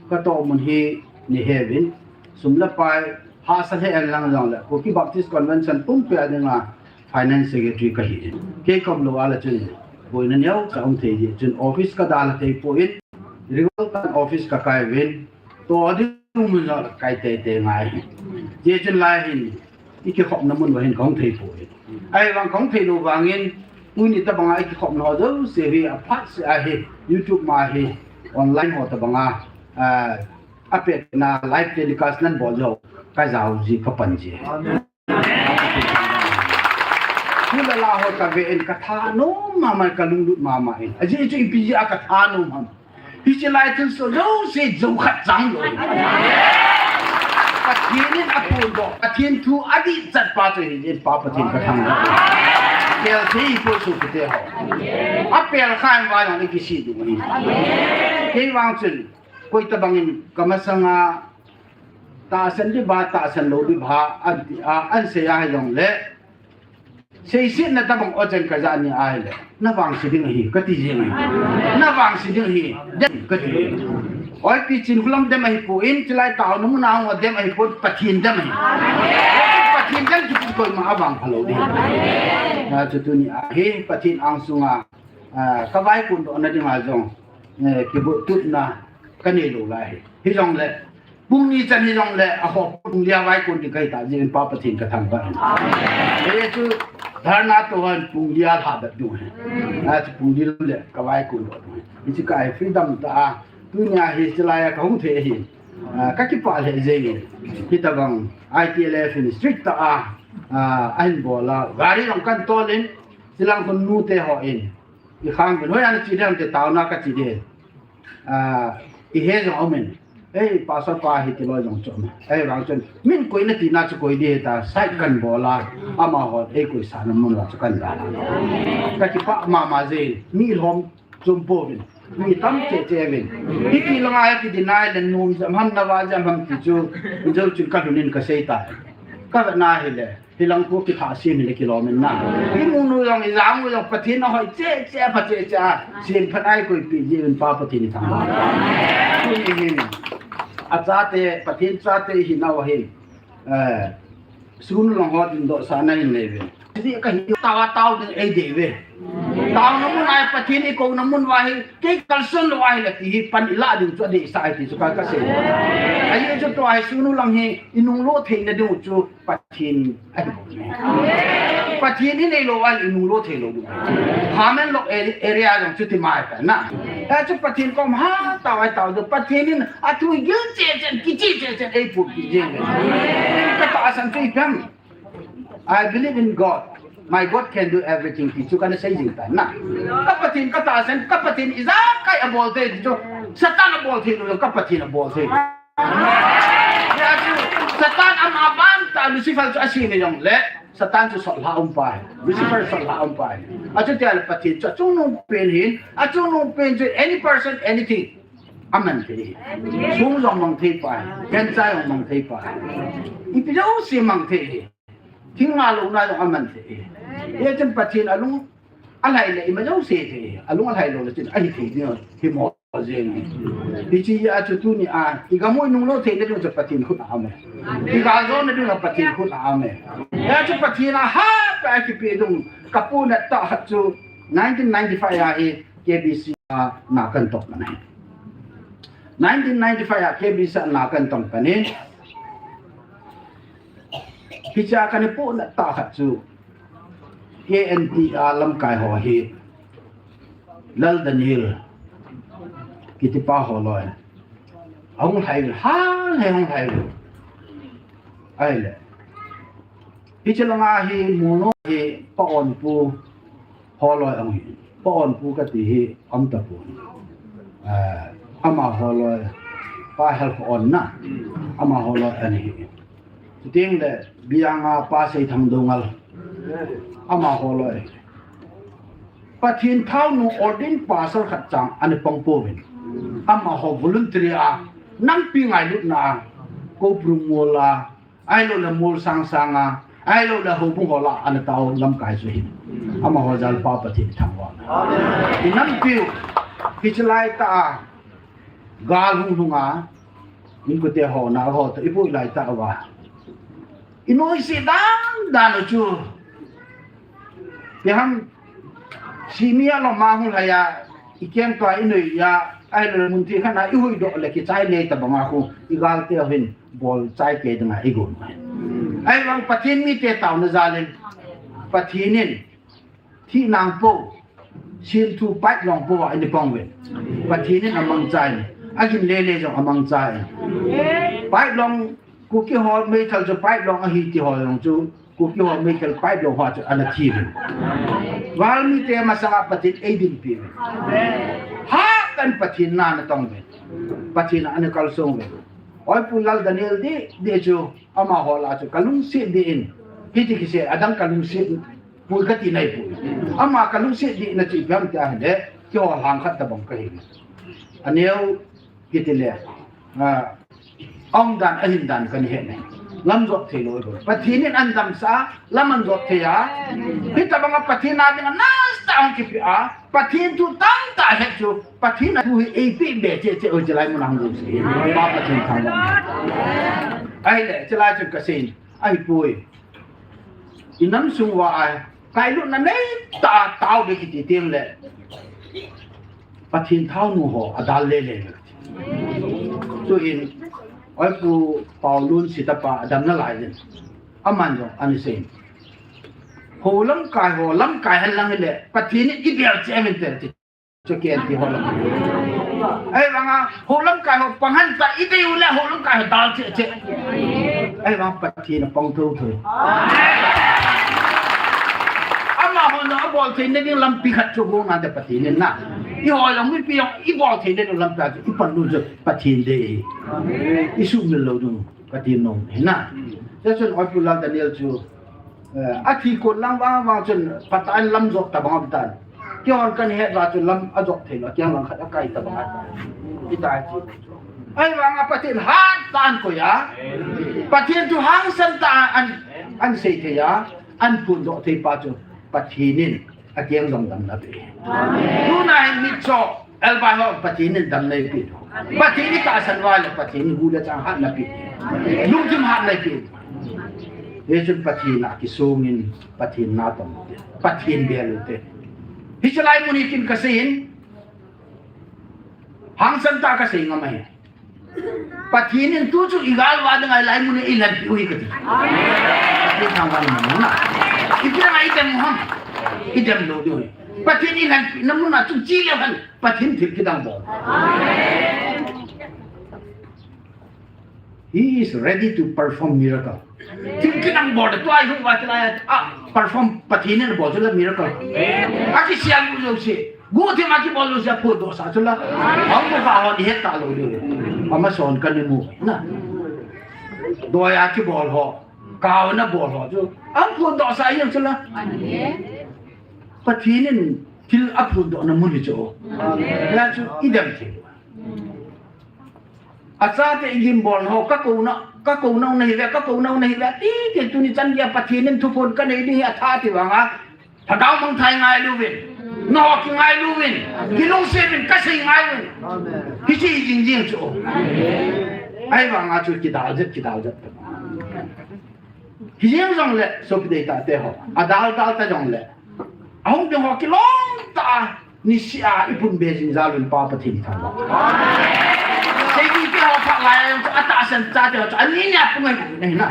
katoh mun hi naheuvin, sum le pai hahsa lheh hen lang jongle, Kuki Baptist Convention pumpi a dinga Finance Secretary kahin. Kei kaum lou a le chun, boina neocha um thei jeh chun office kadalha thei poi, Regal Tan office kakai uvin, toh ding mun jongle kai teitei ngai. Hijeh chun lai hin, ikikhopna mun uva hin kahung thei poi. Ahivang kahung thei lou vangin, tuni tobanga ikikhopna ho jouse hi aphat seh ahi, YouTube ma hi, online ho tobanga, ah, apetna live telecast nabol jou, kajao ji kapan ji. Amen. Thil le la ho kave in kathanom mama, kalunglut mama in. Ajeh chu ipi jeh a kathanom ham? Hiche lai thilsoh jouse jou khat chang lou. Pathen in aphondoh, Pathen thu adih chat pa chu ahin, Pa Pathen kathangvah e. Pel thei poi sopite ho. Apel kha in vang jong ikisih ding ahi. Kei vang chun, koi tobangin kamasanga tahsan ding ba, tahsan lou ding ba, an ti a, an sei a hijongle, seisetna tobang o chan kajah ni ahile, navangse ding ahi, kati jeng ahi. Navangse ding ahi, dem, kati. Oi, Pi Chinkholam dem ahipoi, chulai taona muna hung dem ahipoi, Pathen dem ahi. Pathen dem chu koima avangpha lou ding. Achu tuni a hi Pathen angsunga, ah, kavaikondohna dinga jong, eh, kibohtupna kanei lou lai ahi. Hijongle, pung ni chan hijongle, akhoh pung li a vaikon ding kahi tah jeh in Pa Pathen kathangvah in. Hichu dharna toh hin pung li a lhah bep ding ahi. Achu pung li lam le kavaikondoh ding ahi. Hiche ka freedom tah a, tunia hiche lai a kahung thei ahi. Ah, kakipah lheh jeng in. Hitobang I T L F in strict tah a, ah, ahin bol a, gari jong kan tol in, chilang khun nute ho in, ikhang uvin, hoiya nache ding ham ti, taona kache ding. Ah, ihe jong aumin. Ei, Pastor pa hiti loi jong chu aume. Ahivang chun, min koi nati na chu koi ding hita, side kan bol a, amaho eikoisahna mun uva chu kan dalha. Kakipah mama jeng, mi lhom chom pouvin, mi tam cheh cheh uvin. Hiti langa hiti deny le nom jep ham, navah jep ham ti chu, jou chun kalhun in kasei tai. Kavetna hile, hilang khu kithah sem hile kilom in na. Imunu jong, ijang u jong, Pathen ahoi cheh cheh, apha cheh cheh a, sem phat a eikoipeh jeh uvin Pa Pathen ithangvah. Tuni hin, achate, Pathen chate ihinau ahin, eh, sunu lang ho dindohsahna hin nei uvin. Hiti kahi tao a tao ding eidei uve. Taona mun a hi, Pathen ikouna mun uva hi, kei kalson lou ahile ti hi pan ilah ding chu adeisah ahi ti chu ka, kasei. Ajeh chu tua hi sunu lang hi inunglo theina ding u chu Pathen ahi bou. Pathen inei lou ahile inunglo thei lou ding. Phamelok area jong chuti mai ta na. Achu Pathen kom hatah a itao diu, Pathen in athu gil cheh cheh, kicheh cheh cheh, eiphupi jeng. Katahsan chu ipi ham? I believe in God. My God can do everything, ti chu kana sei jing tan na. Ka Pathen katahsan, ka Pathen ijakai abol thei ti chu, Satan abol thei lou, ka Pathen abol thei. Hijeh chun Satan ama ban tah Lucifer chu asem jongle, Satan chu sotlha um pa ahi. Lucifer sotlha um pa ahi. Achuti ahile Pathen chu achungnung pen ahin, achungnung pen chu any person, anything aman thei ahi. Song jong mang thei pa ahi, gancha jong mang thei pa ahi. Ipi jouse mang thei ahi. Thil ngah louna jong aman thei ahi. Hijeh chun Pathen alung alhai le ima jouse thei ahi. Alung alhai lou le chun ahithei ding ahi mo jeng ahi. Hiche jeh a chu tunia igam u inunglo theina ding chu Pathen khut a aume. Igaljona ding Pathen khut a aume. Hijeh chun Pathen a hatah a kipeh ding, kapu natah khat chu nineteen ninety-five a hi K B C a na kan tong pan ahi. Nineteen ninety-five a K B C a na kan tong pan ahi. Hiche a kana pu natah khat chu K N T a lamkai ho hi Lal Daniel kitipa holoi ahung lhai, hal he hung lhai. Ahile, hiche langa hi Muno hi Pa Onpu holoi ahung hi. Pa Onpu kati hi aum tapon. Eh, ama holoi, Pa Helkhoon na, ama holoi ahi. Chuteng le Bianga Pa Seithang Doungel, ama holoi. Pathen thaonu ordained pastor khat chang ana pang pouvin, amaho voluntary a, nampi ngailutna a, Kouprum mol a, ahilouleh mol sangsang a, ahilouleh houbung ho lah a ana tao lamkai chu ahin. Amaho jal Pa Pathen thangvah. Inampiu, Hiche laitah a, gal hung lhung a, inkote ho, nao ho toh, iboi laitah uva, inoise dan dan u chu. Kiham, simi a lom a hung lhai a, ikeng tua inoi a, ahilou le mun thei khat a ihuhdoh le kichai nei tabang a khu, igalte uvin, bol chai kei dinga igon. Ahivang Pathen mite taona jal in, Pathen in, thina po, sin thu pipe long po a eipang uvin. Pathen in amangcha in, agim lele jong amangcha in. Pipe long, Kuki ho meithal chu pipe long ahi ti ho jong chu, Kuki ho meithal pipe long ho chu ana thi uvin. Gal mite masanga Pathen eidinpi uvin. Hatah in Pathen na ana tong uvin. Pathen a ana kalsong uvin. Oipu Lal Daniel deh deh chu, amaho lah a chu kalungset deh in, hiti kisei, adang kalungset poi kati nahi poi. Ama kalungset deh na chu ipi ham tia ahile, keiho lhang khat tabang kahi. Aneo kiti le, a, aum dan, ahin dan kana he ne. Lam jot thei lou bou. Pathen in ana damsah a, lam ana jot thei a. Hitabang a Pathen a dinga nasa tah a hung kipe a, Pathen thu tamtah het chu, Pathen a thu hi eipeh be cheh cheh oi, chulai mun a hung jouse. Pa Pathen thangvah. Ahile, chulai chun kasei in, ahipoi. Inam sung uva a, kailutna neitah a tao be kiti teng le, Pathen thaonu ho adal lele be kati. Chuin, Oipu Paolun sitapa adam nalai in, aman jong ana sei in, ho lamkai ho, lamkai hen lang hile, Pathen in ibel cheh uvin te ti. Chu ken ti ho lam. Ahivanga, ho lamkai ho pang hen ta, idei u le ho lamkai ho dal cheh cheh. Ahivang Pathen apang thou thou. Amaho jong abol theina ding lampi khat chu hung nante Pathen in na. Eiho jong mipi jong ibol theina ding lampi khat chu ipan u chu Pathen dei. Isumil lou ding kati nom hi na. Chuchun Oipu Lal Daniel chu Eh, athi kon lang vang vang chun, phat a lam jot tabang aum tan. Keihon kahet uva chun lam ajot thei lou, akiang lang khat akai tabang aum tan. Hitia chu. Ahivanga Pathen hatah a akoi a. Pathen thu hangsan tah a ana, ana sei thei a. Ana phondoh thei pa chu Pathen in akiang jong damna ape. Tuna hin mitcho. Elbai ho, Pathen in damna eipeh. Pathen in tahsan uva le Pathen in gu le chang hatna ape. Lungthim hatna eipeh. Hichun Pathen a kisong in Pathen na tong u te. Pathen bel u te. Hiche lai mun hi kin kasei in. Hangsan tah a kasei ngam ahi. Pathen in tu chu igal uva dinga ilai mun a eilanpi u ahi kati. Pathen thangvah in na. Ipi dinga idem u ham. Idem lou diu ahi. Pathen in eilanpi na mun a chu chi le han. Pathen thil kidang bol. He is ready to perform miracle. Thil kidang bol, tua ihung uva chulai a, ah, perform Pathen in abol chu la miracle. Akisiam u jouse. Guhthim a kibol jouse aphondohsah chu la. Ahung uva hon ihet talou diu. Amasa hon kana mu na. Doi a kibol ho. Kau na bol ho chu. Aphondohsah jeng chu la. Pathen in thil aphondohna mun hi chu. Hia chu idem thei. Achate igim bol ho, kakou nau, kakou nau nahi ve, kakou nau nahi ve, ti, ti, tuni chan geiya Pathen in thuphon kanei ding hi atha ti vanga, lhagao mangthah ngailu vin, nao kingailu vin, kilungset uvin, kasei ngai uvin. Hiche hi jing jing chu. Ahivanga chu kidal jet, kidal jet. Hijeng jongle, sopi deitah te ho, adal dal ta jongle, ahung ding ho kilom tah a, niseh a, ipun be jing jal un Pa Pathen thangvah. Seidi te ho phat lai a jong chu, atahsan chate ho chu, ani nia pung ahi nahi na.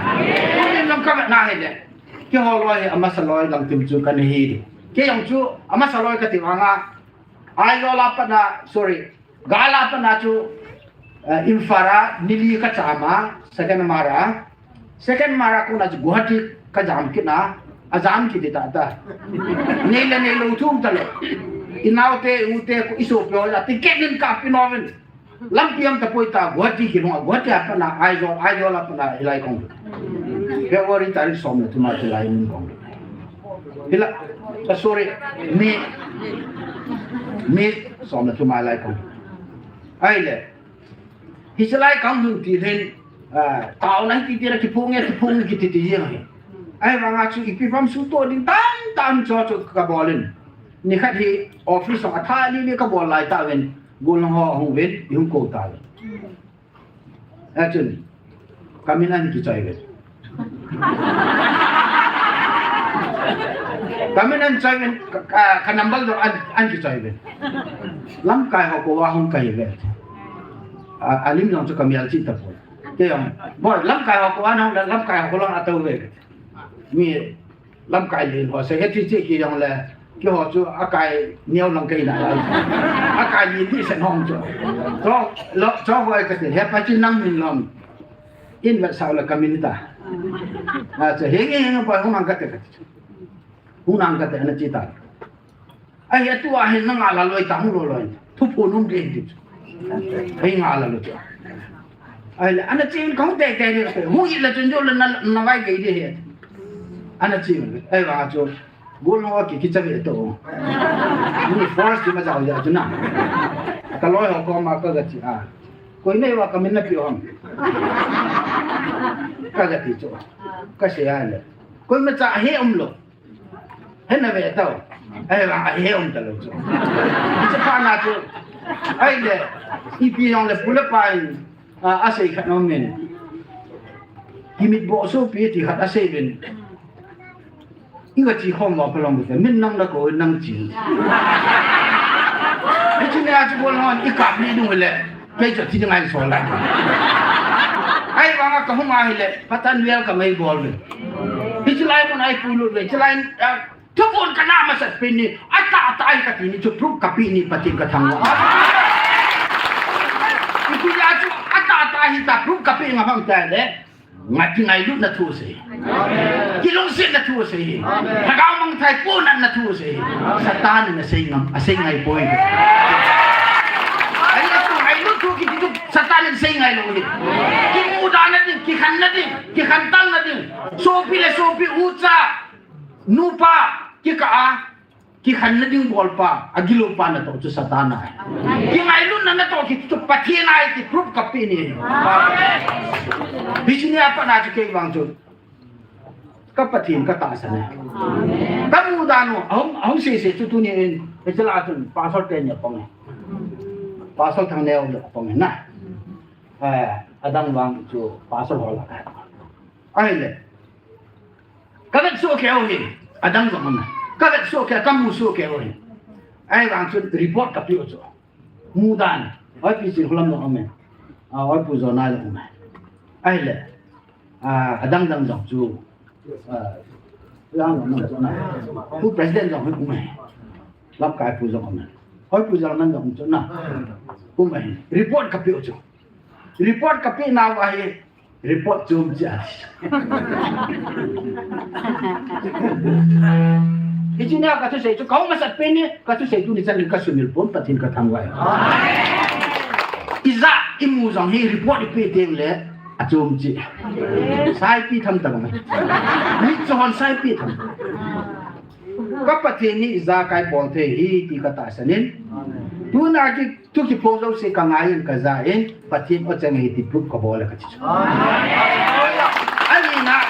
Tuni lam kavet na hile, keiho loi hi amasa loi lang tim chu kana hi. Kei jong chu amasa loi kati vanga, Aizawl a pat na, sorry, Gal a pat na chu, eh, Imphal a ni li kacham a, second Mara. Second Mara kona chu Guwahati kajam kit na, ajam kit di tata. Nei le neilou thum talou. Inaote, ute, isopi ho a ticket nei kappi nom in. Lampi ham tapoi ta, Guwahati kilhung a, Guwahati a pat na, Aizawl, Aizawl a pat na, hilai kong. February tarik som le thum a hilai mun kong. Hilai, ah, sorry, May, May som le thum a hilai kong. Ahile, hiche lai kahung lhun ti hin, ah, taona hi ti tira kiphong e, kiphong e kiti ti jeng ahi. Ahivanga chu ipi ham suhtoh ding tamtah chu chu kabol in. Nikhat hi office jong atha lili kabol lai tauvin. Gollhang ho ahung uvin, ihung kou tauvin. Achun, kamin ahin kichoi uvin. Kamin ahin choi uvin, ka, ka, ka number jong ahin, ahin kichoi uvin. Lamkai ho kouva hung kahi uve. A, alim jong chu kamel chih tapoi. Kei jong, boi, lamkai ho kouva nahung le, lamkai ho kou lang atou uve. Mi lamkai len ho, secretary chu kei jong le, keiho chu akai neo lang kahi nalai. Akai len ding sen hong chu. Cho, lo, cho hoi kati, he pa chu nang min lom. In vetsah le kamin ta. Achu, henge, henge, boi, hung nang kate kati. Hung nang kate, ana chi ta. Ahi, atua hin nanga la loi ta, hung loi loi. Thuphon um ding ti chu. Ahi, nga la loi chu. Ahile, ana chi in kahung tei tei ding, hung it le chun jong le na, na vai gei ding ahi. Ana chi in, ahivang chu, gollhang ho ki, kicha ve to. Ni force ti ma jao ja chu na. Ka loi ho koma kaga chi a. Koi nei uva kamin napeh u ham. Kaga ti chu. Kasei a le. Koimacha he umlou. Hena ve tao. Ahivang a he um talou chu. Hiche phat na chu. Ahile. Ipi jong le pu le pa in. A, asei khat nom in. Kimit boh sopi ti khat asei uvin. Iga chi khom uva palong te. Min nang na kou nang chi. Hiche nia chu bol hon i kap ni dung le. Kei chu thi ding ahin sol lai. Ahivanga kahung ahile, Pathen welcome eibol uve. Hiche lai mun a ipuilut uve, hiche lai, ah, thuphon kana masat pen ni, atah tah ahi kati ni chu proof kapeh ni Pathen kathangvah. Ipi jeh a chu atah tah ahi tia proof kapeh ngam ham tile. Ngai, kingailutna thu asei. Amen. Kilungsetna thu asei. Amen. Lhagao mangthah ponatna thu asei. Amen. Satan in asei ngam, asei ngai poi. Ahi, atu ngailut thu kiti chu Satan in asei ngai lou ahi. Kimudana ding, kikhenna ding, kikhentalna ding. Sopi le sopi, ucha, nupa, kikah a. Kikhenna ding bolpa, agilou pa natoh chu Satan ahi. Kingailutna natoh kiti chu Pathen ahi ti proof kapeh ni. Hiche nia pat na chu kei vang chu. Ka Pathen katahsan e. Kamu dan u, ahung, ahung sese chu tuni in, hiche lah a chun, pastor teni apang e. Pastor Thangneo le apang e na. Eh, adang vang chu, pastor ho lah a. Ahile. Kavet soh kei u ahi, adang jong um e. Kavet soh kei, kamu soh kei u ahi. Ahivang chun report kapeh u chu. Mudan. Oi Pi Chinkholam jong um e. A, oi Pu Jona jong um e. Ahile. A, adang dang jong chu. A, adang jong um chu na. Pu President jong um e. Lamkai pu jong um e. Oi Pu Jona jong um chu na. Um e. Report kapeh u chu. Report kapeh nau ahi. Report chu um chia. Hiche nia kathusei chu, kahung masat pen ni, kathusei tuni chan in kasumil pon Pathen kathangvah e. Ija, imu jong hi report ipeh teng le, achom chi. Saipi tham tang mai. Mit chu hon saipi tham. Ka Pathen hi ijakai bol thei ahi ti katahsan in. Tuna kithu kiphong jouse kangai in kaja in Pathen o chang ahi ti proof kabol e kati chu. Ani na,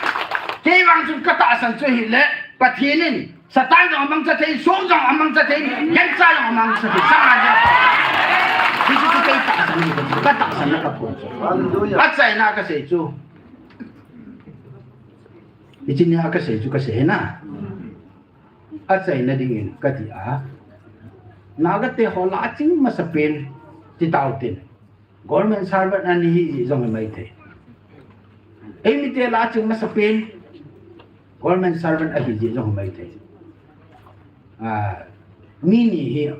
kei vang chun katahsan chu ahile Pathen in Satan jong amangcha thei, song jong amangcha thei, gancha jong amangcha thei, sanga ja. Hichu chu kei tahsan ahi, katahsan na kaphong chu. Achaina kasei chu. Hiche nia kasei chu kasei na. Achaina dingin kati a. Naga te ho lah a ching masapen ti tau tin. Government servant ana hi jong hi maithei. Eimi te lah a ching masapen. Government servant ahi jeh jong hi maithei. A, mi ni hi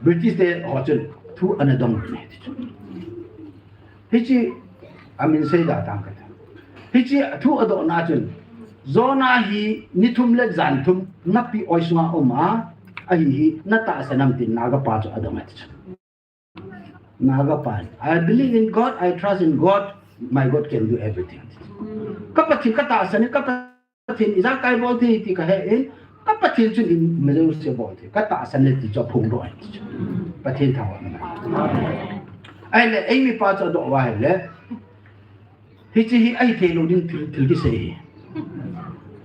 British te ho chun thu ana dong ne ti chu. Hiche amin seida tang kati. Hiche thu adohna chun Jona hi ni thum le jan thum napi oi sunga um a, ahi hi natahsan am tin Naga pa chu adong e ti chu. Naga pa, I believe in God, I trust in God, my God can do everything. Ka Pathen katahsan e, ka Pathen ijakai bol thei ti kahe in, ka Pathen chun ima jouse bol thei, katahsan e ti chu aphongdoh e ti chu. Pathen thangvah in. Ahile, eimi pa chu adoh uva ahile, hiche hi ahithei lou ding thil, thil kisei hi.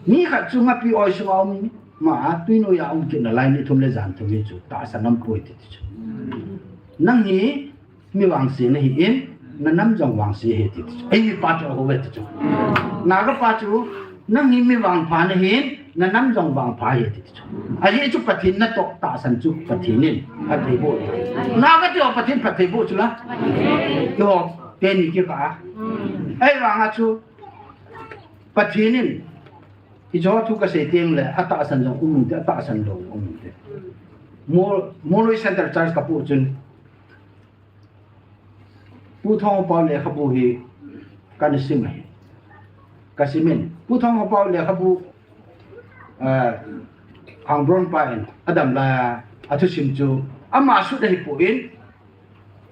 Mi khat chu napi oi sunga um, ama a, tuinoi a um kit nalai ni thum le jan thum hi chu, tahsan aum poi ti ti chu. Nang hi mi vangse nahi in, na nam jong vangse ahi ti ti chu. Ei mi pa chu ahou ve ti chu. Naga pa chu, nang hi mi vangpha nahi in, na nam jong vangpha ahi ti ti chu. Ajeh chu Pathen natoh tahsan chu Pathen in athei boh. Naga te ho Pathen phatthei boh chu la. Eiho teni kikah a. Ahivang a chu Pathen in, hiche thu kasei teng le, atahsan jong um inte, atahsan lou um inte. Mo-, Moloi Centre Church kapoh chun, Pu Thangpao lekhabu hi kana sim ahi. Kasim in, Pu Thangpao lekhabu, eh, Khangbron pa in, adam lai a, athusim chu, ama sut ahipoi in,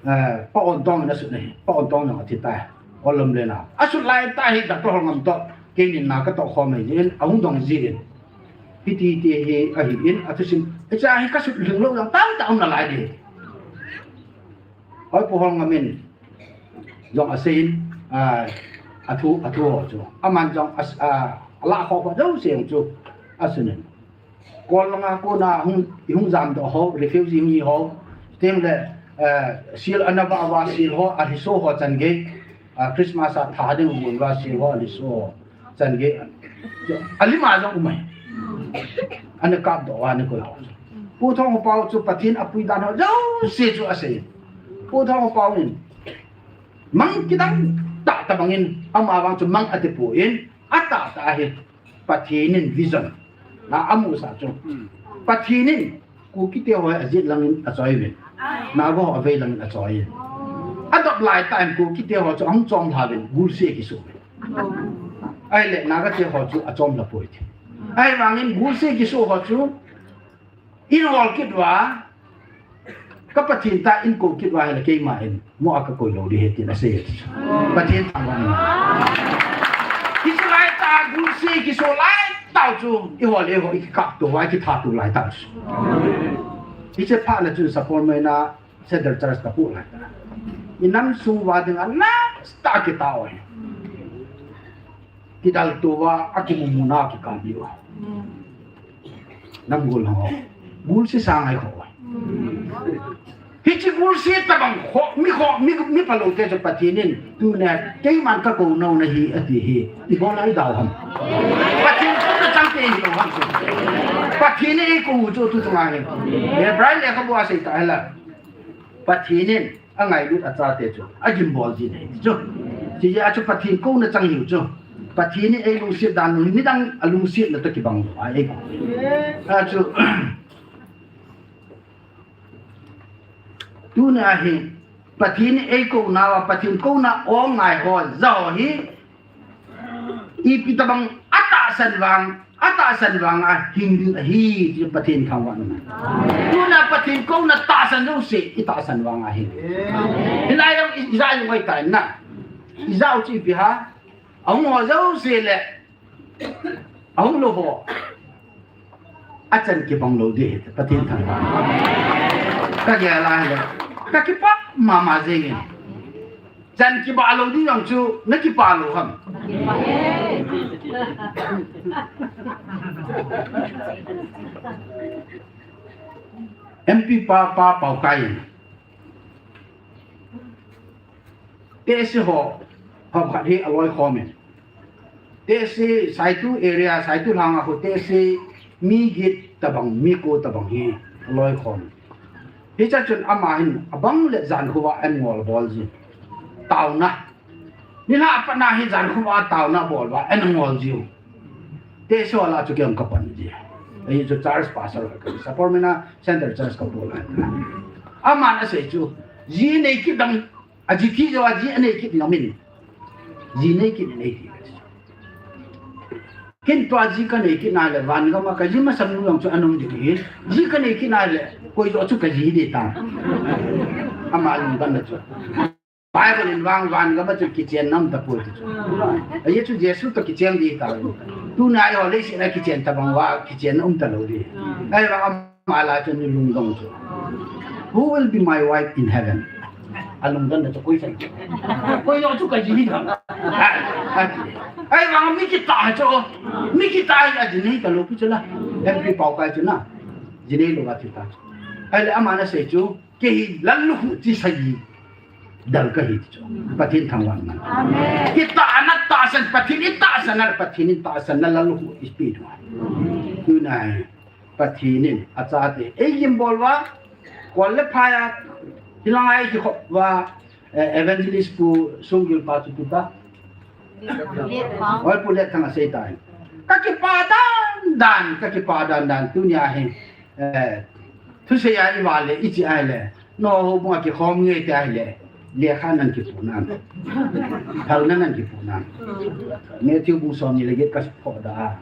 Eh, Pa Ontong in asut ahi, Pa Ontong jong athi tai. Olam le na. Asut lai tah hi Doctor Holngam toh, keini na katoh khom ahi jin, ahung dong jin. Hiti hiti hi ahi in, athusim. Hiche hi kasut lhing lou jong tamtah um nalai ding. Hoi Pu Holngam in jong asei in, ah, athu, athu ho chu. Aman jong as-, ah, alah ho ho jouse jong chu. Asun in. Kol langa kona hung, i hung jamdoh ho, refugee hung hi ho. Teng le, eh, sil ana vah uva sil ho, alhiso ho chan gei, ah, Christmas a tha ding uva sil ho, alhiso ho chan gei. Alim a jong um ahi. Ana kapdoh uva ana koi ho. Pu Thangpao chu Pathen apui dan ho jouse chu asei. Pu Thangpao in mang kidang tah tah bang in, ama vang chu mang ati poi in, atah tah ahi. Pathen in vision na amusah chu. Hmm. Pathen in Kuki te ho ajet lang in achoi uvin. Naga ho avei lang in achoi in. Adop lai tah in Kuki te ho chu ahung chom lha uvin, gulse kiso uvin. Ahile Naga te ho chu achom lha poi ti. Ahivang in gulse kiso ho chu in hol kit uva, ka Pathen tah in kou kit uva ahile keima in mo a kakoi lou ding ahi tin asei. Pathen thangvah in. Hiche lai tah gulse kiso lai tah chu, eiho le eiho i kikapto uva, i kithato lai tah chu. Hiche phat le chun Sapormeina Centre Church kapoh lai tah. I nam sung uva dinga nasatah a kitao ahi. Kidalto uva, akimu muna kikap diu. Nam gol ho. Gulse sang ahi kho. Hiche gulse tobang kho, mi kho, mi, mi phalou te chu Pathen in, tuna, keiman kakou nau nahi, ati hi. Ibola idau ham. Pathen kouna chang te hilou ham chu. Pathen in eikou u chu tu chunga hi. Hebrai lekhabu a sei tah hela. Pathen in angailut achate chu agimbol jin ahi chu. Hijeh a chu Pathen kouna chang hiu chu. Pathen in eilungset dan u hi midang alungsetna toh kibang lou ahi. Achu, tuna hi Pathen in eikouna uva, Pathen kouna o ngai ho, ja ho hi ipi tobang atahsan vang, atahsan vang a hing ding ahi, ti Pathen thangvah in. Tuna Pathen kouna tahsan jouse, itahsan vang a hing. Hilai jong i, ija jong ngai tai na. Ija u chu ipi ham. Ahung ho jouse le ahung lou ho, achan kibang lou ding ahi, Pathen thangvah in. Kagel a hile, kakipah mama jeng in. Chan kibah lou ding jong chu, nakipah lou ham. M P pa, Pa Paokai in. Tehse ho, ho khat hi aloi khom in. Tehse Saitu area, Saitu lhang a ho tehse mi get tobang, mi ko tobang hi aloi khom in. Hiche chun ama hin abang le jan khovah a an ngol bol jin. Taona. Nilhah a pat na hi jan khovah a taona bol uva an ngol jiu. Tehse ho lah a chu kei jong kapan ji. Ahi chu church pastor ka, Sapormeina Centre Church kapoh lai. Aman asei chu, ji nei kit ding, aji thi jou a ji anei kit ding amin. Ji nei kit in eiti. Ken tua ji kanei kit nale, van gam a kaji masang nu jong chu ana um ding ahi. Ji kanei kit nale, koi joh chu kaji ding tai. Ama lungdon na chu. Bible in vang van gam a chu kichenna um tapoi ti chu. Ajeh chu Jesu toh kichen ding tai. Tuna eiho leiset a kichen tobang uva, kichenna um talou ding. Ahivang ama lah a chun lungdon chu. Who will be my wife in heaven? Alungdon na chu koi sai. Koi joh chu kaji ding. Ahivang mi kitah chu. Mi kitah hi aji nei talou pi chu la. M P Paokai chu na, Jinei lou a thi ta. Ahile aman asei chu, kei hi lallukhuh chi sagi dal kahi ti chu. Pathen thangvah in um hen. Amen. Kitahsan, tahsan, Pathen itahsan a, Pathen in tahsan a lallukhuh eipeh ding ahi. Tuna hi Pathen in achate eigim bol uva, kol le phai a, hilang a eikikhop uva, eh, Evangelist Pu Sunggil pa chu pu ta. Oi, Pu Letthang asei tai. Kakipah dan dan, kakipah dan dan, tunia hi, eh, thusei a ival le, iche ahile, nangho houbung a kikhom nge ti ahile, lekha nan kipoh nan. Phalna nan kipoh nan. Matthew bung somni le get kaphoh da a,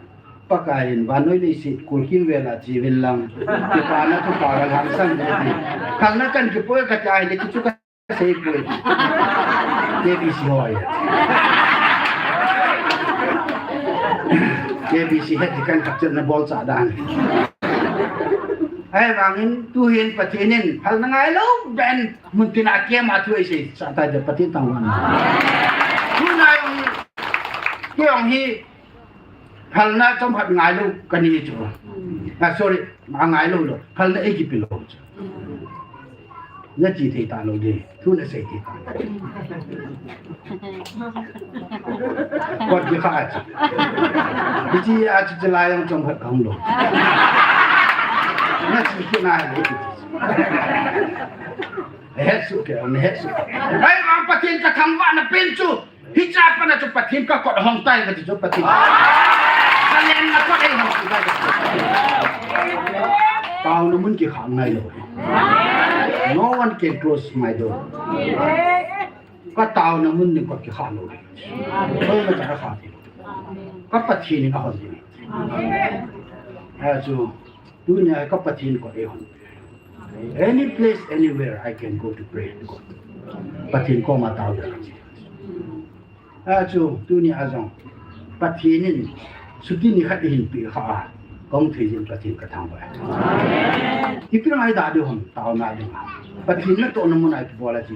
Pakai in vannoi leiset kulkim vel a che uvin lang, kipana thupha galhang sah uvin ti. Phalna kan kipoh e kati ahile, ti chu ka Sei poi. K B C hoi. K B C het hi kan khat chu na bolchah dan. Ahivangin tuhin Pathen in phalna ngailou ben mun tina kem a thu eisei sah tai, Pathen thangvah in um hen. Tuna jong hi, kei jong hi, phalna chomkhat ngailou kahi chu. Ah, sorry, angailou lou. Phalna eikipe lou chu. Nache thei talou ding, thu nasei thei talou. Kot kikhah a chu. Hiche a chu chelai jong chomkhat kahung lou. Nache kit nalai. Nahet soh kei, nahet soh kei. Ahivang Pathen kathangvahna pen chu. Hiche a pat a chu Pathen kakot ahong tai kati chu Pathen. Kalenna kot eihong tai kati chu. Taona mun kikhah ngailou. No one can close my door. Kataona mun ding kot kikhah lou. Koima cha kakhah thei lou. Ka Pathen in ahon ding. Achu, tunia ka Pathen kot eihon. Any place, anywhere I can go to pray to God. Pathen koma tao ding. Achu, tunia jong Pathen in suti nikhat eihin peh kha a, kahung thei jin Pathen kathangvah e. Ipi ngai da ding ham, taona ding. Pathen natohna mun a kibol a chi.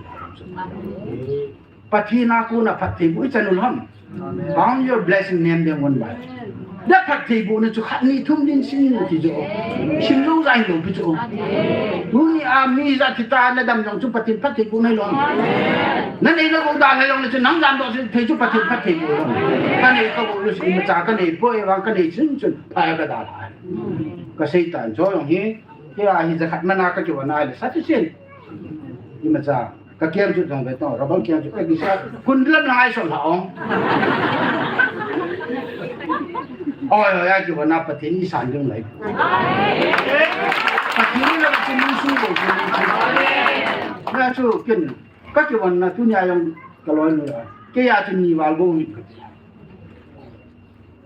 Pathen a kona phattheiboh ichan u ham. Count your blessing, nem them one by. Phattheibohna chu khat ni thum din sim ti chu. Sim lou jong hilou pi chu. Tunia mi ijat thi ta, nadam jong chu Pathen phattheibohna hilou. Nanei nagou dan hilou le chu nang damdoh thei chu Pathen phattheiboh lou. Kanei kagou lou chu imacha kanei poi, vang kanei chun chun pha kadalha. Kasei tan chu jong hi, kei a hi jakhat mana kakivon a le sufficient. Imacha. Ka kem chu jong ve tong, rubber kem chu, eh, kisa, kun lam lang ai sol ha ong. Oi, oi, ai chu na Pathen isan ding lai. Pathen ni la Pathen ni su bo chu. Na chu kin, kakivon na tunia jong kaloi nu a. Kei a chu ni val go ni.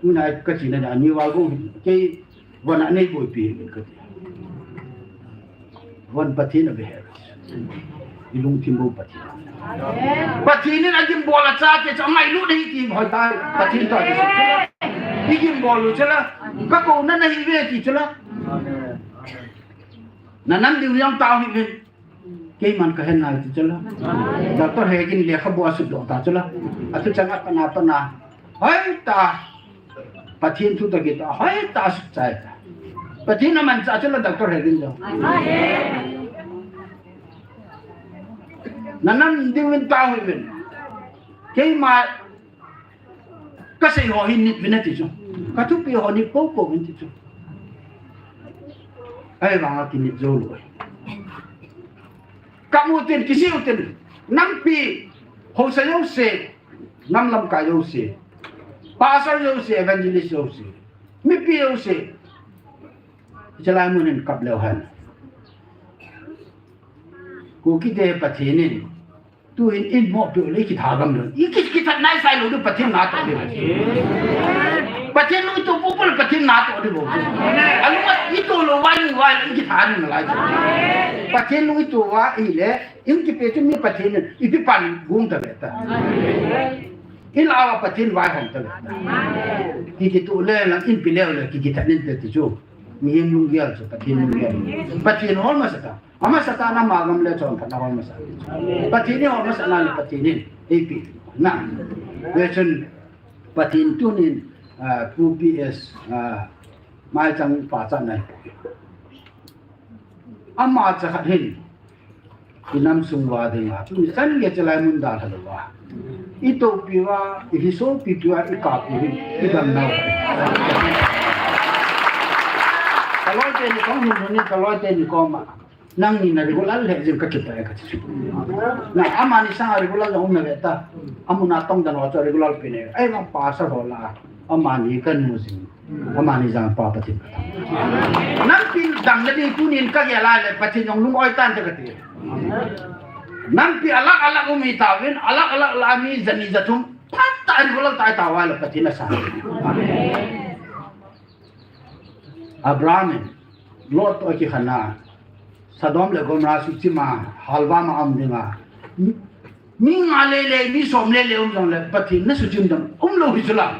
Tuna kachena a ni val go. Kei Von a nei boipi kati. Von Pathen a ve he. Ilungthim bou Pathen. Pathen in agimbol a chate chu angailut ahi ti hoi tai. Pathen toh kisei. Igimbol u chula. Kakouna nahi ve ti chula. Nanam diu jong tao hih uvin. Keiman kahen nai ti chula. Doctor Hegin lekhabu asutdoh ta chula. Athu chang a pana pana. Hoi ta. Pathen thu toh kitoh a, hoi ta, asut chai ta. Pathen amanchah chula Doctor Hegin jong. Nanam diuvin tao hih uvin. Keima kasei ho hi nit uvin ati chu. Kathupi ho nit poupou uvin ti chu. Ahivanga kinit jou lou. Kamu tin, kisei u tin. Nampi, haosa jouse, nam lamkai jouse, pastor jouse, evangelist jouse, mipi jouse, hichelai mun hin kap leu hen. Kukite Pathen in, tuin eimoh peh u le ikitha gam lou. Iki, kithat nai sai lou diu Pathen natoh diu. Pathen lung itoh poupou le Pathen natoh diu bou. Alung itoh lou vai lou vai ikitha nalai. Pathen lung itoh uva ahile, Ikipe chu mi Pathen in, ipi pan gong ta ve ta. Ilah uva Pathen vaihom ta ve ta. Ki, kituh le lang, ipi leu le, ki, kithat in te ti chu. Mihem lunggel chu, Pathen lunggel. Pathen hol masa ta. Amasa ta na ma gam le chon phat na hol masa. Pathen in hol masa na ni Pathen in. Ipi. Na. Ve chun Pathen tunin, ah, Pu P S, ah, Mai chang pa cha nai. Ama cha khat hin. I nam sung uva dinga. Tuni chan gei chalai mun dalha louva. I topi uva, i hisopi uva, i kapu hin. I damnau. Ka loi teni kong hin hin ka loi teni koma. Nangni na regular le jing ka kipah e ka ti chu. Na amani sanga regular jong um na ve ta. Amun a tong dan ho chu regular pi ne. Ei vang pastor ho la. Amani ka nu jing. Amani jang pa Pathen ka ta. Nampi dang le ding tunin ka gel a le Pathen jong lung-oi tan te ka ti. Nampi alak alak um hi tauvin, alak alak la mi jani jathum. Phat ta regular ta ta wa le Pathen a sa. Abraham in Lot toh akikhen a, Sodom le Gomorrah suchim a, halvam a um dinga. Mi, mi nga lele, mi som lele um jongle, Pathen na suchim dam, umlou hi chu la.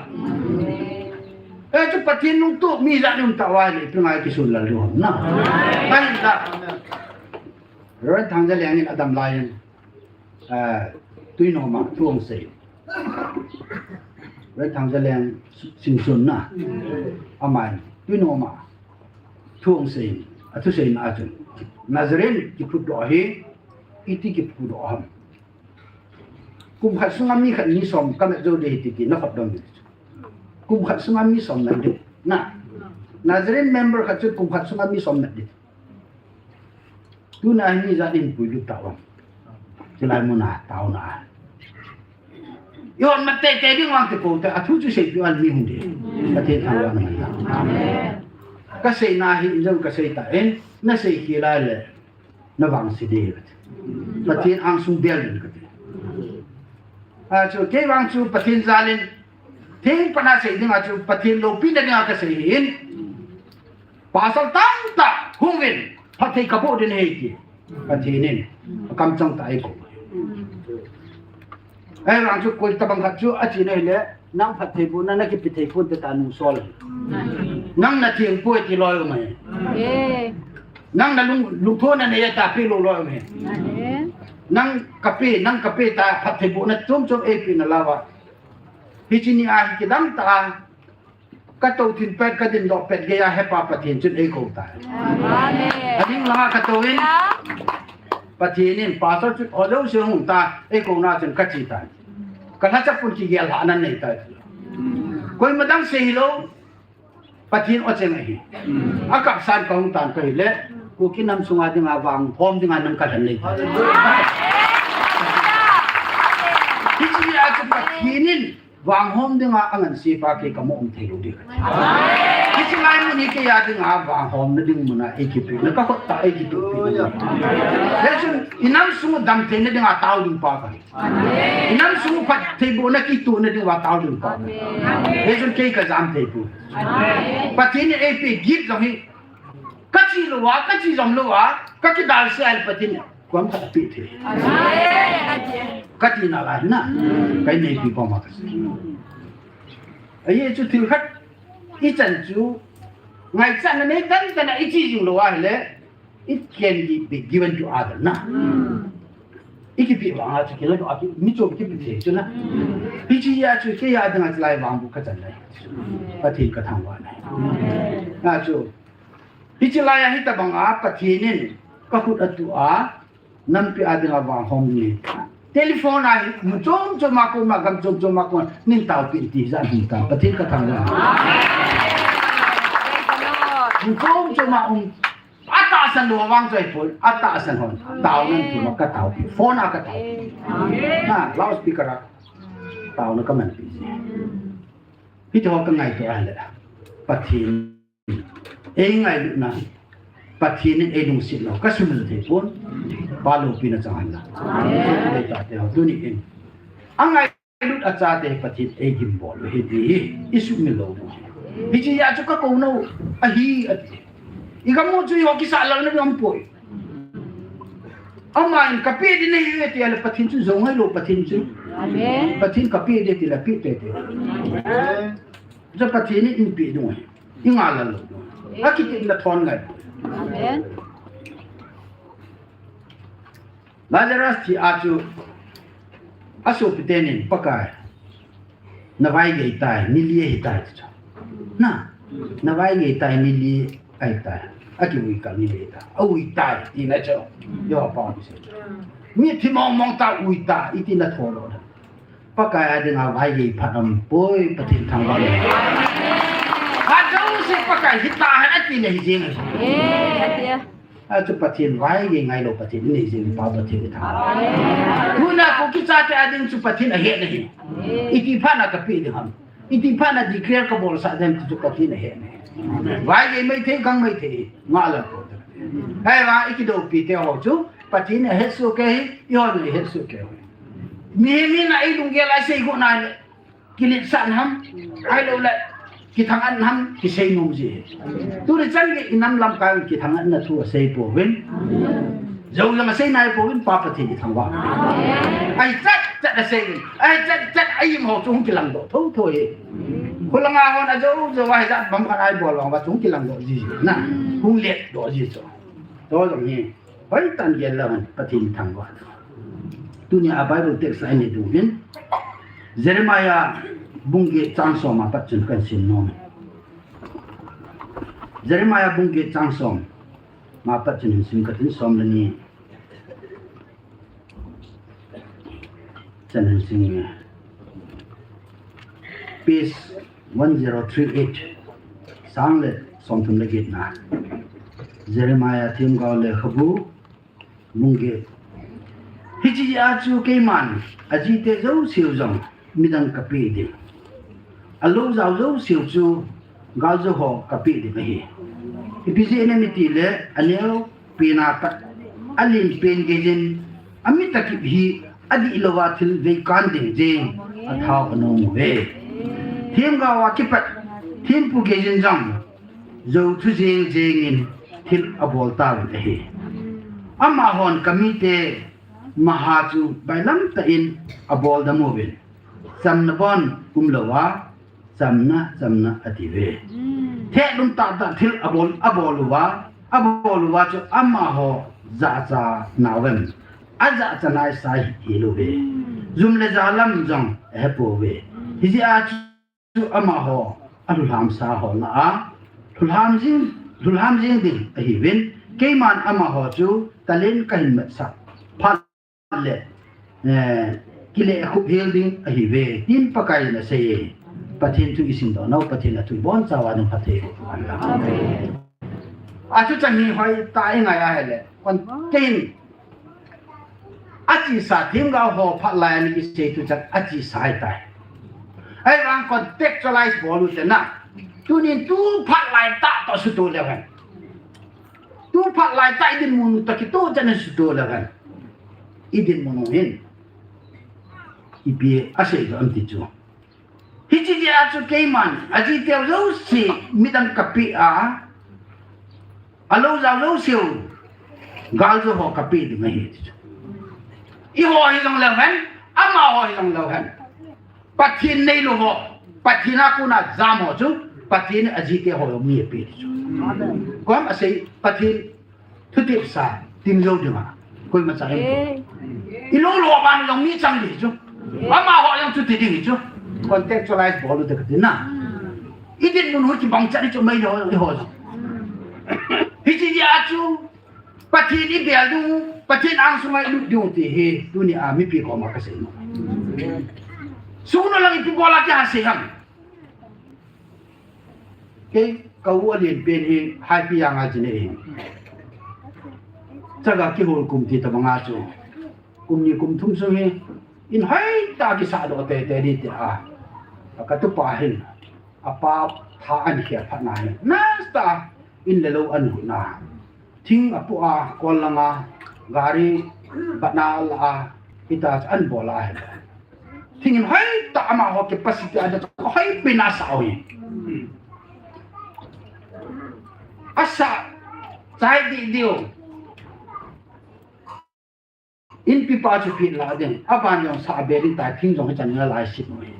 Eh, chu Pathen lungtup mi jat um tah uva le, ipi ngai kisun lal diu ham na. Ahinla. Reverend Thangjaleng in adam lai in. Ah, Tuinom a thu hung sei. Reverend Thangjaleng Singson na. Amai, Tuinom a thu hung sei. A thu seina a chun. Nazarene kiphutdoh hi, iti kiphutdoh ham. Kum khat sunga mi khat ni som ka met jou ding ahi ti ti na khop dom ding. Kum khat sunga mi som na ding. Na. Nazarene member khat chu kum khat sunga mi som na ding. Tuna hi mi jat in puilut tauvam. Chulai muna tauna. Ihon mat teitei ding vang kipou te, athu chu seipeh uvin mi hung ding. Pathen thangvahna man lang. Amen. Ka seina hi injong ka sei ta in, na sei khel a le, na vangse ding. Pathen angsung bel ding ka ti. A chu kei vang chu Pathen jal in, Theng pat a sei dinga chu Pathen loupina dinga ka sei ahin. Pasal tamtah hung uvin, phatthei ka boh ding ahi ti. Pathen in, akamchang tah a eikou. Ahivang chu koi tabang khat chu athi nai le, nang phatthei bohna na kipe thei pon te ta nung sol. Nang na theng poi ti loi um ahi. Nang na lung, lungthona nei a ta pe lou loi um ahi. Nang ka pe, nang ka pe ta phatthei bohna chom chom eipe nalai uva. Hiche ni a hi kidang tah a, ka tou thim pet, ka dindoh pet gei a hepa Pathen chun eikou tai. Amen. Ading langa ka tou in, Pathen in pastor chu ho jouse hung ta, eikou na chun ka che tai. Ka lhacha pun kigel lhahna nei tai. Koima dang sei hilou, Pathen o cheng ahi. Akapsan ka hung tan ka hile, Kuki nam sunga dinga vang hom dinga nang ka lhen nei tai. Hiche a chu Pathen in, Vang hom dinga anganse pa kei ka mo um thei lou ding. Hiche lai mun hi kei a dinga vang homna ding muna eikipe, na ka khut tah a eikipe. Hichun, i nam sung u dam theina dinga tao ding pa kahi. I nam sung u phatthei bohna kitohna dinga tao ding pa kahi. Hichun kei ka jam thei poi. Pathen in eipe gift jong hi, ka che lou a, ka che jom lou a, ka kidalse a le Pathen in koima khat ape thei. Ka tina lai na. Ka inneipi koma ka sei. Ahi chu thil khat i chan chu ngaichatna nei tan tan a i che jing lou a hile, it can be, be given to other na. I kipe vang a chu kila lou a ki, mi chom kipe thei chu na. Hiche a chu kei a dinga chulai vang bu ka chan lai. Pathen ka thangvah nai. A chu Hiche lai a hitabang a Pathen in ka khut atuh a, nampi a dinga vang hom ni. Telephone a hi, mun chom chom a koma, gam chom chom a koma, nin taopi ti jat hi ta, Pathen ka thangvah. Mun chom chom a um, atahsan lou vang chu ahipoi, atahsan hon, taona nin tuma ka taopi, phone a ka taopi. Na, loudspeaker a, taona ka manpi. Hiti ho ka ngaito a le, Pathen Ei ngailutna, Pathen in ei lungset lou, ka sumil thei pon, Pa loupina chang hen lang. Amen. Ei tate ho, tuni in. Angailut achate Pathen ei gimbol u ahi ti hi, i sumil lou u. Hiche a chu ka kou nau, ahi, ati. I gam u chu eiho kisah lal na ding aum poi. Ama in ka pe ding nahi e ti a le Pathen chu jou ngai lou Pathen chu. Amen. Pathen ka pe ding ti le pe te te. Amen. Chu Pathen in pe ding ahi. I ngai lal lou. Akitepna thon ngai. Amen. Lazarus thi a chu asopi tenin Pakai. Na vai gei tai, ni li ahi tai ti chu. Na. Na vaigei tai ni li ai tai. Akiui kal ni li tai. Aui tai, tina chu. Yoh pa mi se. Mi thi mong mong ta ui tai, iti na tholo na. Pakai a dinga vaigei phat aum poi, Pathen thangvah. Ajouse Pakai hita hen ati le hi jing. Eh, ati a. Achu Pathen vaigei ngailou Pathen nei jing pa Pathen thangvah. Tuna Kuki chate a ding chu Pathen ahet na hi. Iti phat na kapeh ding ham. Iti phat na declare kabol sah dem ti chu Pathen ahet na hi. Vaigei mai thei, gang mai thei. Nga la ko. Hei va, i kidoupi te ho chu Pathen ahet soh kei hi, i hon ahet soh kei hi. Mi, mi na i lunggel a sei go na le. Kiletsah ham, ahilou le, kithang-at ham, kisei nom ji. Tuni chan gei i nam lamkai kithang-at na thu asei pouvin. Jou jong asei nai pouvin, Pa Pathen i thangvah. Ahi chat chat asei uvin. Ahi chat chat a im ho chu hung kilang doh tho tho hi. Khulanga hon ajou jou a hijat bang khat a ibol vang uva chu hung kilang doh ji ji. Na, hung let doh ji chu. Toh jong hi. Hoi tan gel la man Pathen thangvah. Tunia Bible text a i nei diu hin Jeremiah bung get chang som a pat chun kan sim nom. Jeremiah bung get chang som a pat chun hin sim katin, som le ni chan hin sim nge. Page one zero three eight, sang le som thum le get na. Jeremiah themgao lekhabu, bung get. Hiche jeh a chu keiman ajite jouseu jong midang kapeh ding. Aloujao jouseu chu galjou ho kapeh ding ahi. Ipi jeh inem itile aneo pena tah, alen pen geijin, amit akip hi adih louva thil veikan ding jeng, athao anom uve. Themgao a kipat thempu geijin jong jou thu jeng jengin thil abol tauvin ahi. Amahon kamite maha chu bailam tah in abol dam uvin. Chamna bon umlouva, chamna, chamna atiuve. Thehlum tah tah thil abol, abol uva, abol uva chu amaho jachat nauvem. Ajachat nai sai hilouve. Jum le ja lam jong ahepouve. Hijeh a chu amaho alhulham sa ho lah a lhulham jing, lhulham jing ding ahiuvin. Keiman amaho chu talent kahin matsah phat le, eh, kile khup hel ding ahiuve, tin Pakai in asei e. Pathen thu isim doh nau, Pathen athu ibonchauva ding phatthei boh. Amen. Achu chan hi hoitah a ingai ahile, kon kein achesa themgao ho phat lai a ni kisei tu chan achesa ahitai. Ahivang contextualize bol u te na. Tunin tu phat lai tah toh suto leu hen. Tu phat lai tah i dinmun toh kitoh chan suto leu hen. I dinmun u hin ipi asei doh am ti chu. Hiche jeh a chu keiman ajiteu jouse midang kapeh a, aloujao jouseu galjou ho kapeh ding ahi ti chu. Eiho hijongleu hen, amaho hijongleu hen, Pathen neilou ho, Pathen a kona jam ho chu Pathen in ajite ho jong mi apeh ti chu. Koiham asei, Pathen thutepsa tin jou dinga koimacha aum poi. Ilou lou a vang jong mi chang ding chu. Amaho jong chuti ding chu. Contextualize bol u te kati na. I dinmun u kibang chan chu mai lou eiho jong. Hiche jeh a chu Pathen ibel diu, Pathen angsunga ilut diu ti hi tunia mipi koma kasei nom. Sunu lang ipi bola kihasei ham. Kei, ka u alen pen hi Haipijang a chinei ahi. Chaga kihol kum ti tabanga chu kum ni kum thum sung hi in hoitah a kisahdoh teitei ding tia katupa hin apa tha ahin khel phatna hin nastah a in le lou ahin huhna. Thing apoh a, kol langa gari batna la a, hitia chu ahin bol ahi. Thing in hoitah amaho capacity a chu hoipen a asah u hi. Asah chai deh diu. Inpipa chu peh la ding, aban jong sah be ding tai, thing jong hichan in alaiset u hi.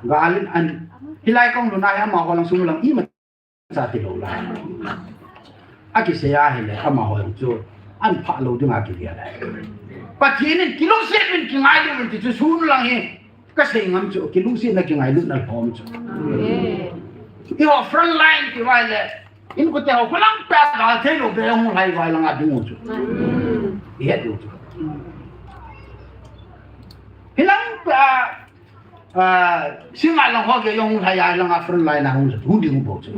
Gal in an, hilai kahung lhun a hi amaho lang sung lang ima cha tilou lai. Akisei ahile, amaho jong chu ahin phah lou dinga kigel ahi. Pathen in kilungset uvin kingailut uvin ti chu sunu lang hi kasei ngam chu, kilungsetna kingailutna lhom chu. Eiho front line ti uva le, inkote ho kholang peh a gal thei lou beh hung lhai uva langa ding u chu. I het u chu. Hilang peh a, ah, Singngat lang ho gei jong hung lhai a langa front line a hung, hung ding u bou chu.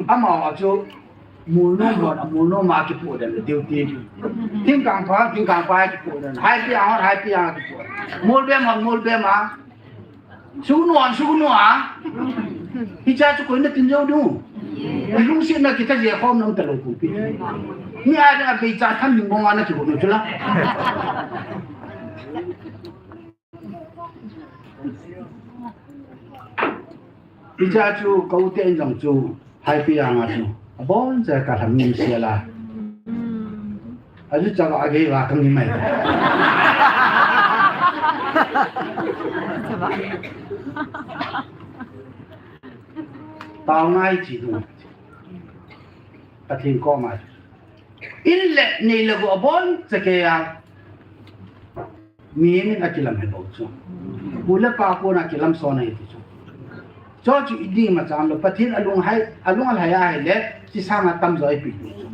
Amaho chu, mol nom hon, amol nom a kipoh den duty. Thingkang pha, thingkang pha kipoh den. Haipi a hon, haipi a kipoh den. Molbem hon, molbem a. Sugnu hon, sugnu a. Hiche chu koi na tin jou diu. Ilungsetna kitha jeh khom nom talou pumpi. Mi a dinga beicha tham ding bang a na kigo nu chu la. Hiche chu ka u te in jong chu, Haipi a nga chu, abon cha ka lham nim sia la. Aju chava agei va ka ngi mai. Tao ngai chi du. Pathen koma. In le nei le go abon cha ke a. Mihem in akilam he bou chu. Pu le pa kona kilam son ahi ti chu. Chu chu i ding ma cham lou, Pathen alung hai, alung alhai a ahile, chi sanga tamjo ipi ti chu.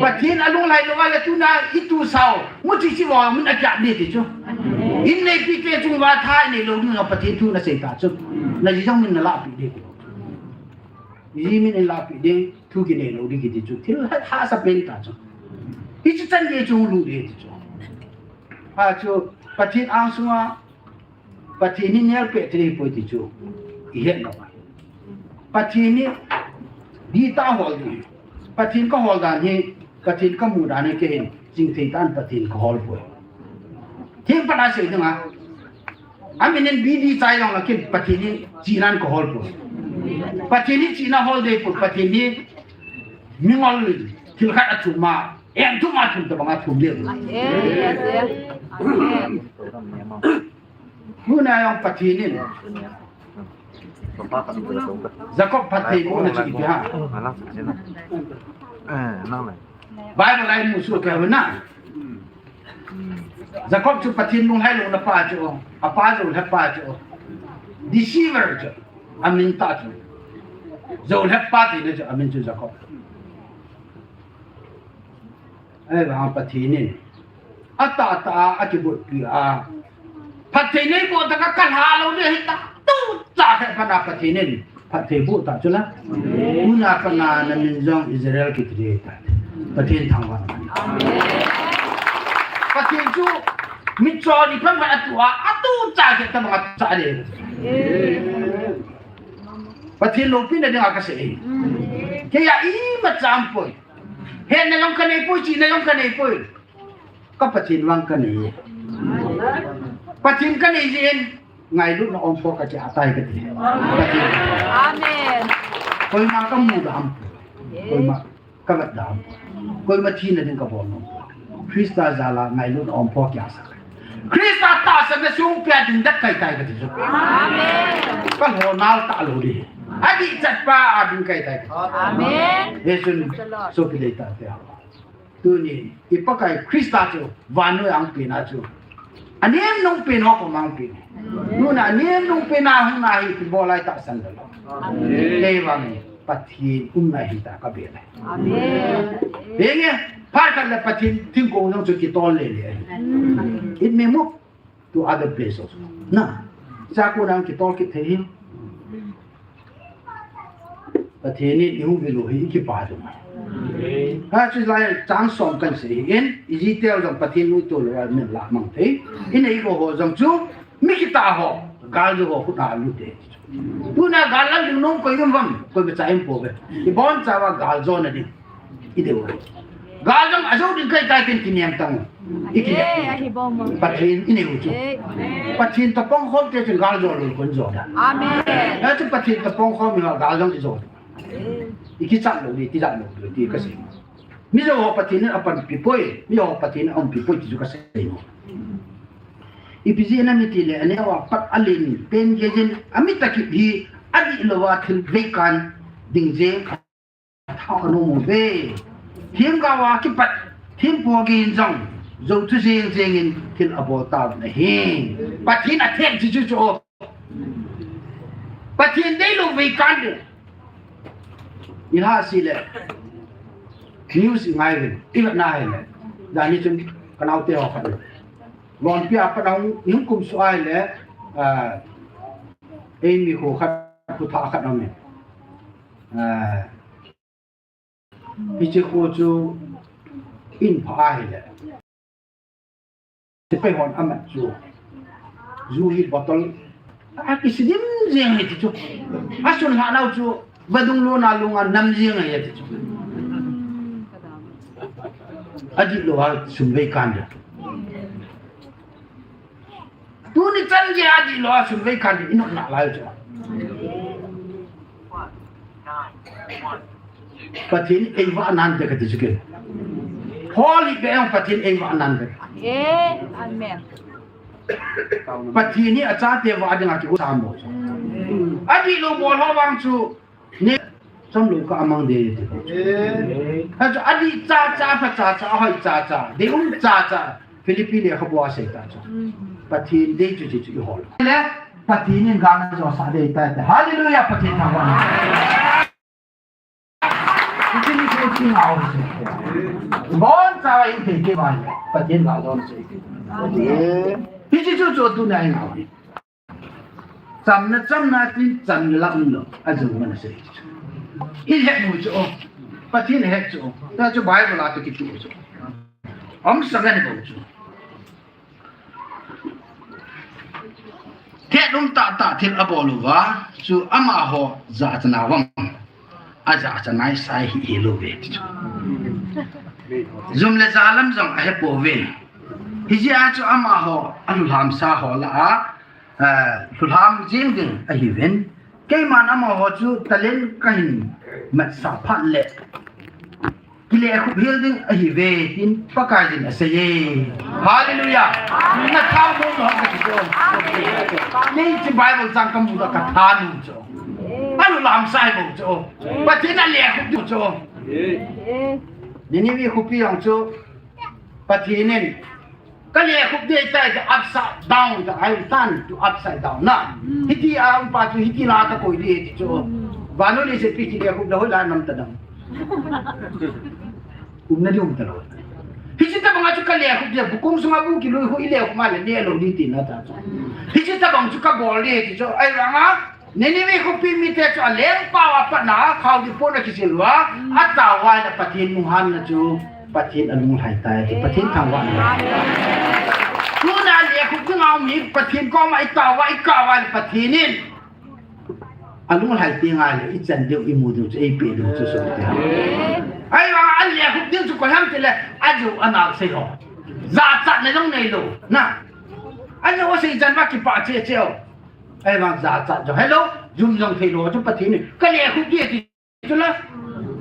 Pathen alung lhai lou a le tuna i tu sao, mu chi chi vo mun akia di ti chu. In neipi te chung va tha i nei lou ding a Pathen thu na sei ta chu. Na ji jong min na la pi di ti. Ji min in la pi di, thu ki nei lou di ki ti chu. Thil ha, hahsa pen ta chu. Hichu chan di chu lu di ti chu. A chu, Pathen angsunga, Pathen hi nel peh thei poi ti chu, i het lou a. Pathen hi, di ta hol di. Pathen ka hol dan hi, Pathen ka mu dan hi kei hin, jing thei tan Pathen ka hol poi. Theng pat a sei dinga. Amin in bidi chai jong la kin Pathen hi, chi nan ka hol poi. Pathen hi chi na hol de poi, Pathen hi, mingol thil khat a thum a, Em thum a thum tabang a thum leu. Amen. Amen. Huna jong Pathen in. Jacob phatthei bohna chu ipi ham. Bible a imu soh kei u na. Jacob chu Pathen lunglhai louna pa chu. Apa jou lhep pa chu. Deceiver chu. Amin tah chu. Jou lhep pa tina chu amin chu Jacob. Ahivang Pathen in atah tah a akibotpi a, phatthei neiboh tah a kalha lou ding ahi tah, tuchah khat phat a Pathen in phatthei boh tah chu la. Tuna pat a namin jong Israel kiti ding ahi tah. Pathen thangvah. Pathen chu mitcho ni phat phat a tua, atuchah khat tabang a chah ding. Pathen loupina dinga kasei. Kei a imacha aumpoi. Hetna jong kanei poi, chihna jong kanei poi. Ka Pathen vang kanei. Pathen kanei jeh in, ngailutna ompho kacha tai kati. Pathen. Amen. Koima kamu dam. Koima kavet dam. Koima thina ding kabol nom. Christa jal a ngailutna ompho kisa. Christa tahsanna sung pia ding det kai tai kati chu. Amen. Kalhonal talou ding. Adih chatpa a ding kai tai kati. Amen. Praise the Lord. Sopi deitah te. Tuni, i Pakai Christa chu, vannoi a hung pen a chu. Anem nung pen ho koma hung pen. Tuna anem nung pen a hung na hi ti bolai tahsan lou. Amen. Kei vang Pathen umna hi ta ka be lai. Amen. Henge, phat khat le Pathen thingkong jong chu kitol le le. Amen. It may move to other places. Na, cha ko nang kitol kit thei hi. Pathen in i hung vil u hi i kipa ding. Amen. Hiche lai chang som kan sei hin, i ji tel jong Pathen u tol a min la mang thei. I nei go ho jong chu, mi kitah ho, galjou ho khut a lut e. Tuna gal lal ding nom koi um vang, koi be cha em po be. I boncha uva galjou na ding. I deu. Gal jong ajou ding kai tai tin kinem tang. I kinem. Eh, ahi bom. Pathen i neu chu. Eh. Pathen toh pang khom te chun gal jou lou kon jou da. Amen. Hichu Pathen toh pang khom mi gal jong i jou. Eh. I kichat lou ni, kichat lou ni, ti kasei. Mi jou ho Pathen in apanpi poi, mi jou ho Pathen in aumpi poi, ti chu kasei. Ipi jeh inem itile, aneo a pat alen, pen gei jin, amit a kip hi, adih louva thil veikan ding jeng. Thao ka nom uve. Themgao a kipat, thempu gei in jong, jou thu jeng jeng in thil abol tauvin ahi. Pathen athem chu chu chu. Pathen deilou vei kan ding. Ilha sile. News i ngai vin. I vet na hile. Jani chun kanaote ho khat. Lhonpi a pat a hung kum suh a hile. Ah, eimi kho khat, kho thah khat aum e. Ah, hiche kho chu in pha a hile. Sepai hon amat chu. Ju hi bottle. A kisidim jeng hi ti chu. Asun lha nau chu. Vadung lona lunga nam jeng hi ti chu. Adihlou a sum vei kan ding. Tuni chan gei adihlou a sum vei kan ding. I nopna lai chu. Pathen in eivah nante kati chu ke. Paul hi beh jong Pathen in eivah nante. Eh, amen. Pathen hi achate vah dinga kigo sam bou chu. Adihlou bol ho vang chu ni chamlou ka amang de ti. Achu adih cha cha, apha cha cha, ahoi cha cha, deium cha cha. Philippi lekhabu a sei ta chu. Pathen dei chu chu chu i hol. Le Pathen in gana jo sa dei ta te. Hallelujah, Pathen thangvah. Hiche ni chu chu ngau se. Boncha in thei kei vai. Pathen la don se. Hiche chu chu tuna i ngau. Chamna, chamna tin chamna la um lou. Ajou mana se. I het mu chu. Pathen het chu. Ta chu Bible a to kitu chu. Aum sa ngan bou chu. Thet um tah tah thil abol uva chu amaho jachat na vang. Ajachat nai sai hi hilou ve ti chu. Jum le ja lam jong ahepouve. Hijeh a chu amaho alhulham sa ho lah a, eh, lhulham jing ding ahiuvin. Keiman amaho chu talent kahin matsah phat le. Kilekhup hel ding ahiuve, tin Pakaiyin aseiye. Hallelujah. Na thanom lou ham kati chu. Hiche Bible chang kamu le kathanom chu. Alhulham sai bou chu. Pathen in alekhup diu chu. Nineveh khopi jong chu. Pathen in Ka lekhup ding ahitai, the upside down, the I will turn to upside down na. Hiti a um pa chu hiti la kakoi ding ti chu. Vannoi leiset pi chu lekhup le hoilai nam tadang. Umna ding um talou. Hiche tabang a chu ka lekhup ding, bu kong sunga bu kilui khu i lekhup ma le nelou ding tina ta chu. Hiche tabang chu kabol ding ti chu. Ahivanga Nineveh khopi mite chu alengpa uva patna, khao dipon akisel uva, ataovai le Pathen lunghanna chu, Pathen alunglhai tai, Pathen thangvahna. Tuna lekhup dinga um hi, Pathen koma itaovai, ikaovai le Pathen in alunglhai teng le, ichan diu, imu diu chu, eipeh diu chu, sopi te. Ahivang alekhup ding chu koi ham tile, ajou anal sei ho. Jachatna jong neilou, na. Ajou asei chan uva kipah cheh cheh o. Ahivang jachat jong helou, jum jong theilou chu Pathen in, ka lekhup ding ti chu la,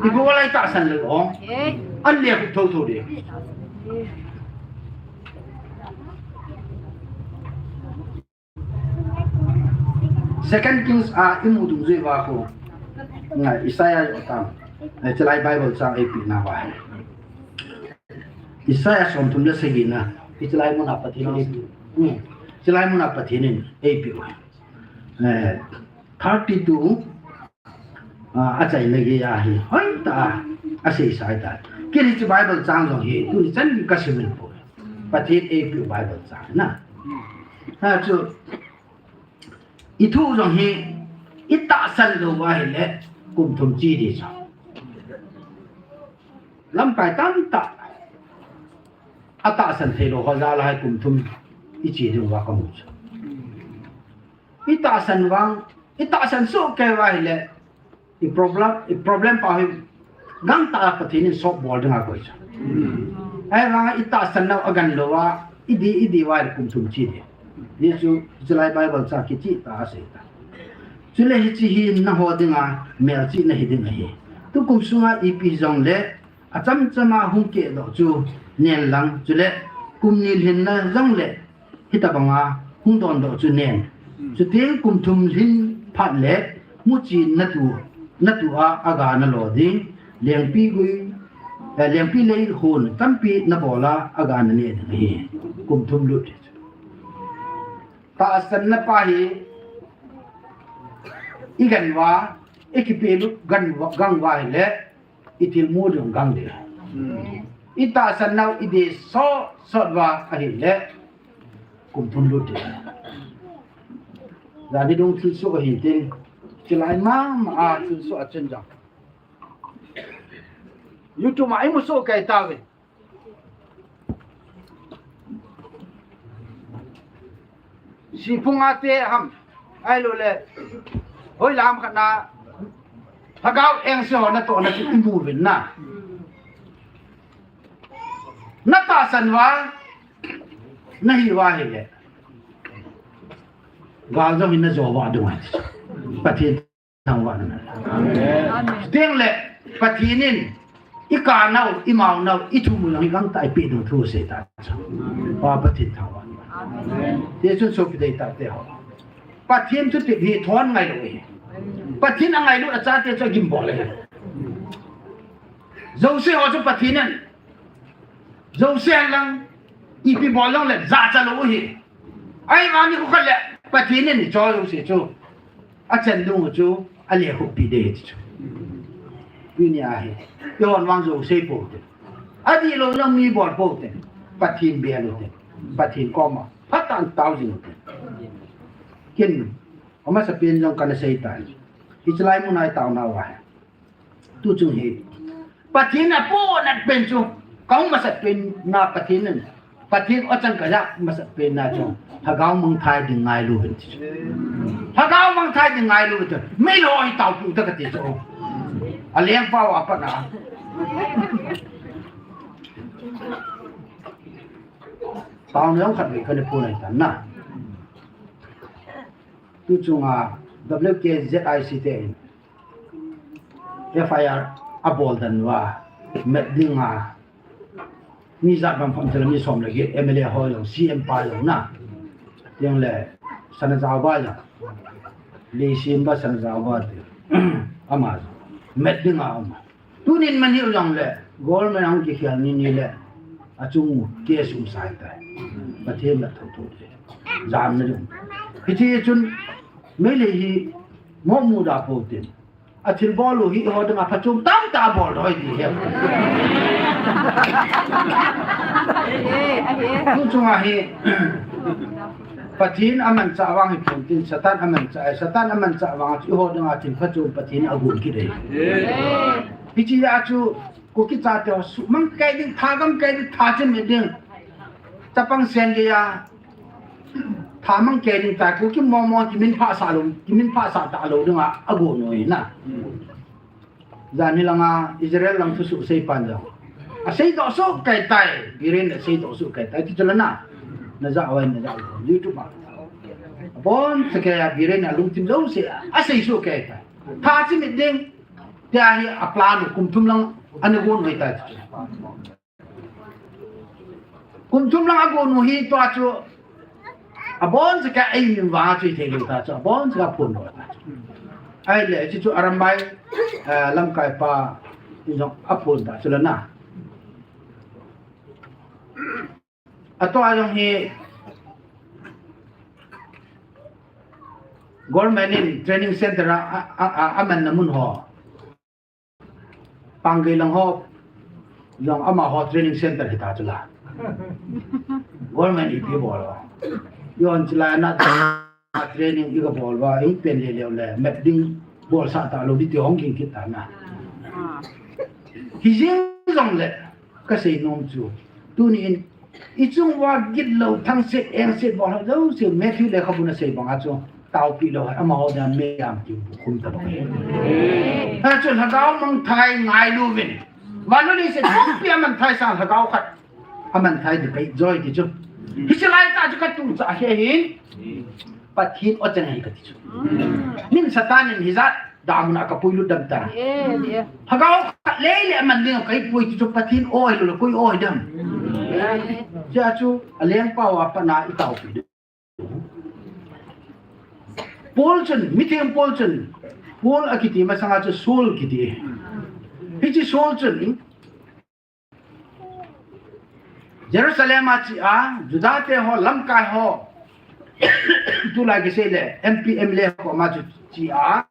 ibola itahsan lou o. An lekhup thotho ding. Second Kings a imu dungjuiya khu. Nga Isaiah jong tam. Hichelai Bible chang eipeh nauva. Isaiah somthum le sagi na. Hichelai muna Pathen in. Hmm. Hichelai muna Pathen in eipeh uva. Eh, thirty-two, ah, achaina geiya hi, hoitah a, aseisa ahitai. Kei hiche Bible chang jong hi, tuni chan kasim in poi. Pathen eipeh Bible chang na. Hichu, ithu jong hi, itahsan lou uva ahile, kum thum che ding chu. Lamkai tamtah, atahsan theilou ho jal a hi kum thum, iche diu va kamu chu. Itahsan vang, itahsan soh kei uva ahile, i problem, i problem pa hi gangtah a Pathen in solve bol dinga koi chu. Ahivanga itahsan nau agan lou uva, idi, idi uva ahile kum thum che ding. Hichu, hichelai Bible chang kicheh tah a asei tai. Chule hiche hi nangho dinga melchihna hi ding ahi. Tukum sunga ipi hijongle, achamchama hung kehdoh chu nen lang, chule kum ni lhinna jongle hitabanga hung dondoh chu nen. Chuteng kum thum lhin phat le muchi natu, natu a aga nalo ding, lengpi gui, eh, lengpi lei hon tampi nabol a aga nane ding ahi. Kum thum lut. Tahsanna pa hi, i gan uva, i kipelut gan uva, gang uva ahile, i thilmu ding gang ding. I tahsan nau i dei sot sot uva ahile, kum thum lut ding. Jani dung thilsoh ahi tin, chilai mama a thilsoh a chen jong. YouTube a i mu soh kei tauve. Siphung a te ham, ahilou le, hoilam khat na, lhagao engse ho natohna chu i mu uvin na. Na tahsan uva, na hi uva ahile, gal jong hin na jo uva ding ahi. Pathen thangvah in. Amen. Chuteng le, Pathen in, i kanau, i maonau, i thumui jong hi gangtah a i peh ding thu asei ta chu. Pa Pathen thangvah in. Amen. Tichun sopi deitah te ho, Pathen thutep hi thon ngailu ahi. Pathen angailut a chate chu agimbol ahi. Jouse ho chu Pathen in, jouse lang, ipi bol jongle jachat lou ahi. Ahivangin nikho khat le Pathen in ichol jouse chu, achan ding u chu, alekhuhpi ding ahi ti chu. Tunia hi, eihon vang jouse pou te. Adihlou jong mi bol pou te. Pathen bel u te. Pathen koma phatah in tao jing u te. Ken, amasapen jong kana sei tai. Hiche lai mun a i taona uva hi. Tuchung hi, Pathen apohnat pen chu, ka hung masat pen na Pathen in, Pathen o chan ka ja masat pen na chu, lhagao mangthai ding ngailu uvin ti chu. Lhagao mangthai ding ngailu uvin ti. Meilhei ho hi taopiu ta kati chu. Alengpa uva pat na. Taona jong khatvei kana phon ahitan na. Tuchunga W K Z I C te in F I R abol dan uva, met dinga, mi jat bang pham tela mi som le get, M L A ho jong, C M pa jong na. Tiang le, Sanajaoba jong. Leisemba Sanajaoba te. Ama jong. Met dinga ama. Tunin man hiu jongle, government ahung kikhel ni ni le, achung case um sai tai. Pathen la thotho te. Jamna jong. Hiche chun, Meitei hi, mo muda pou tin. Athilbol u hi eiho dinga phachom tamtah abol doi ti hi. Tuchunga hi, Pathen amanchah vang hi phon tin, Satan amanchah, Satan amanchah vang chu eiho dinga thil phachom Pathen agon kit e. Hiche a chu, Kuki chate ho sumang kei ding, tha gam kei ding, tha chim ding. Chapang sen geiya, tha mang kei ding tai, Kuki momo kiminphasah lou, kiminphasah talou dinga, agon u ahi na. Jan hilanga Israel lang thusoh seipan jong aseidoh soh kei tai, Biren aseidoh soh kei tai, ti chu la na. Najah uvem, najah uvem, YouTube a. Abonchauva Biren alungthim jouse asei soh kei tai. Tha chim ding, tia hi aplan u kum thum lang ana gon u ahi tai chu. Kum thum lang agon u hi tua chu, abonchauva eimin vang chu ithei lou ta chu, abonchauva aphondoh ta chu. Ahile, hiche chu Arambai, eh, lamkai pa in jong aphon ta chu la na. Atua jong hi government in training center a, a, a, a, amanna mun ho. Panggei lang ho jong amaho training center hita chu la. Government ipi bol uva. Eiho chilai na training i ga bol uva, i pen le le le, met ding bolsah talou ding ti hung ging kit ta na. Hijeng jongle, kasei nom chu. Tunin, ichung uva gitlou, thangset, engset, bol ho jouse, Matthew lekhabun asei banga chu, taopi lou, amaho dinga meiya kikhum ta bang. Hichu lhagao mangthai ngailu uvin. Van le leiset pumpi amanthai sang lhagao khat amanthai ding kahi joi ti chu. Hiche lai tah chu katuh cha ahi hin. Pathen o chan ahi kati chu. Min Satan in hijat damun a kapuilut dem ta. Lhagao khat lele aman ding kahi poi ti chu, Pathen o ahilou le koi o hidem. Hiche chu alengpa uva pat na itaopi ding. Paul chun, mitheng Paul chun, Paul akiti masanga chu Saul kiti. Hiche Saul chun, Jerusalem a che a, Juda te ho, lamkai ho, tulai kisei le, M P, M L A ho koma chu che a,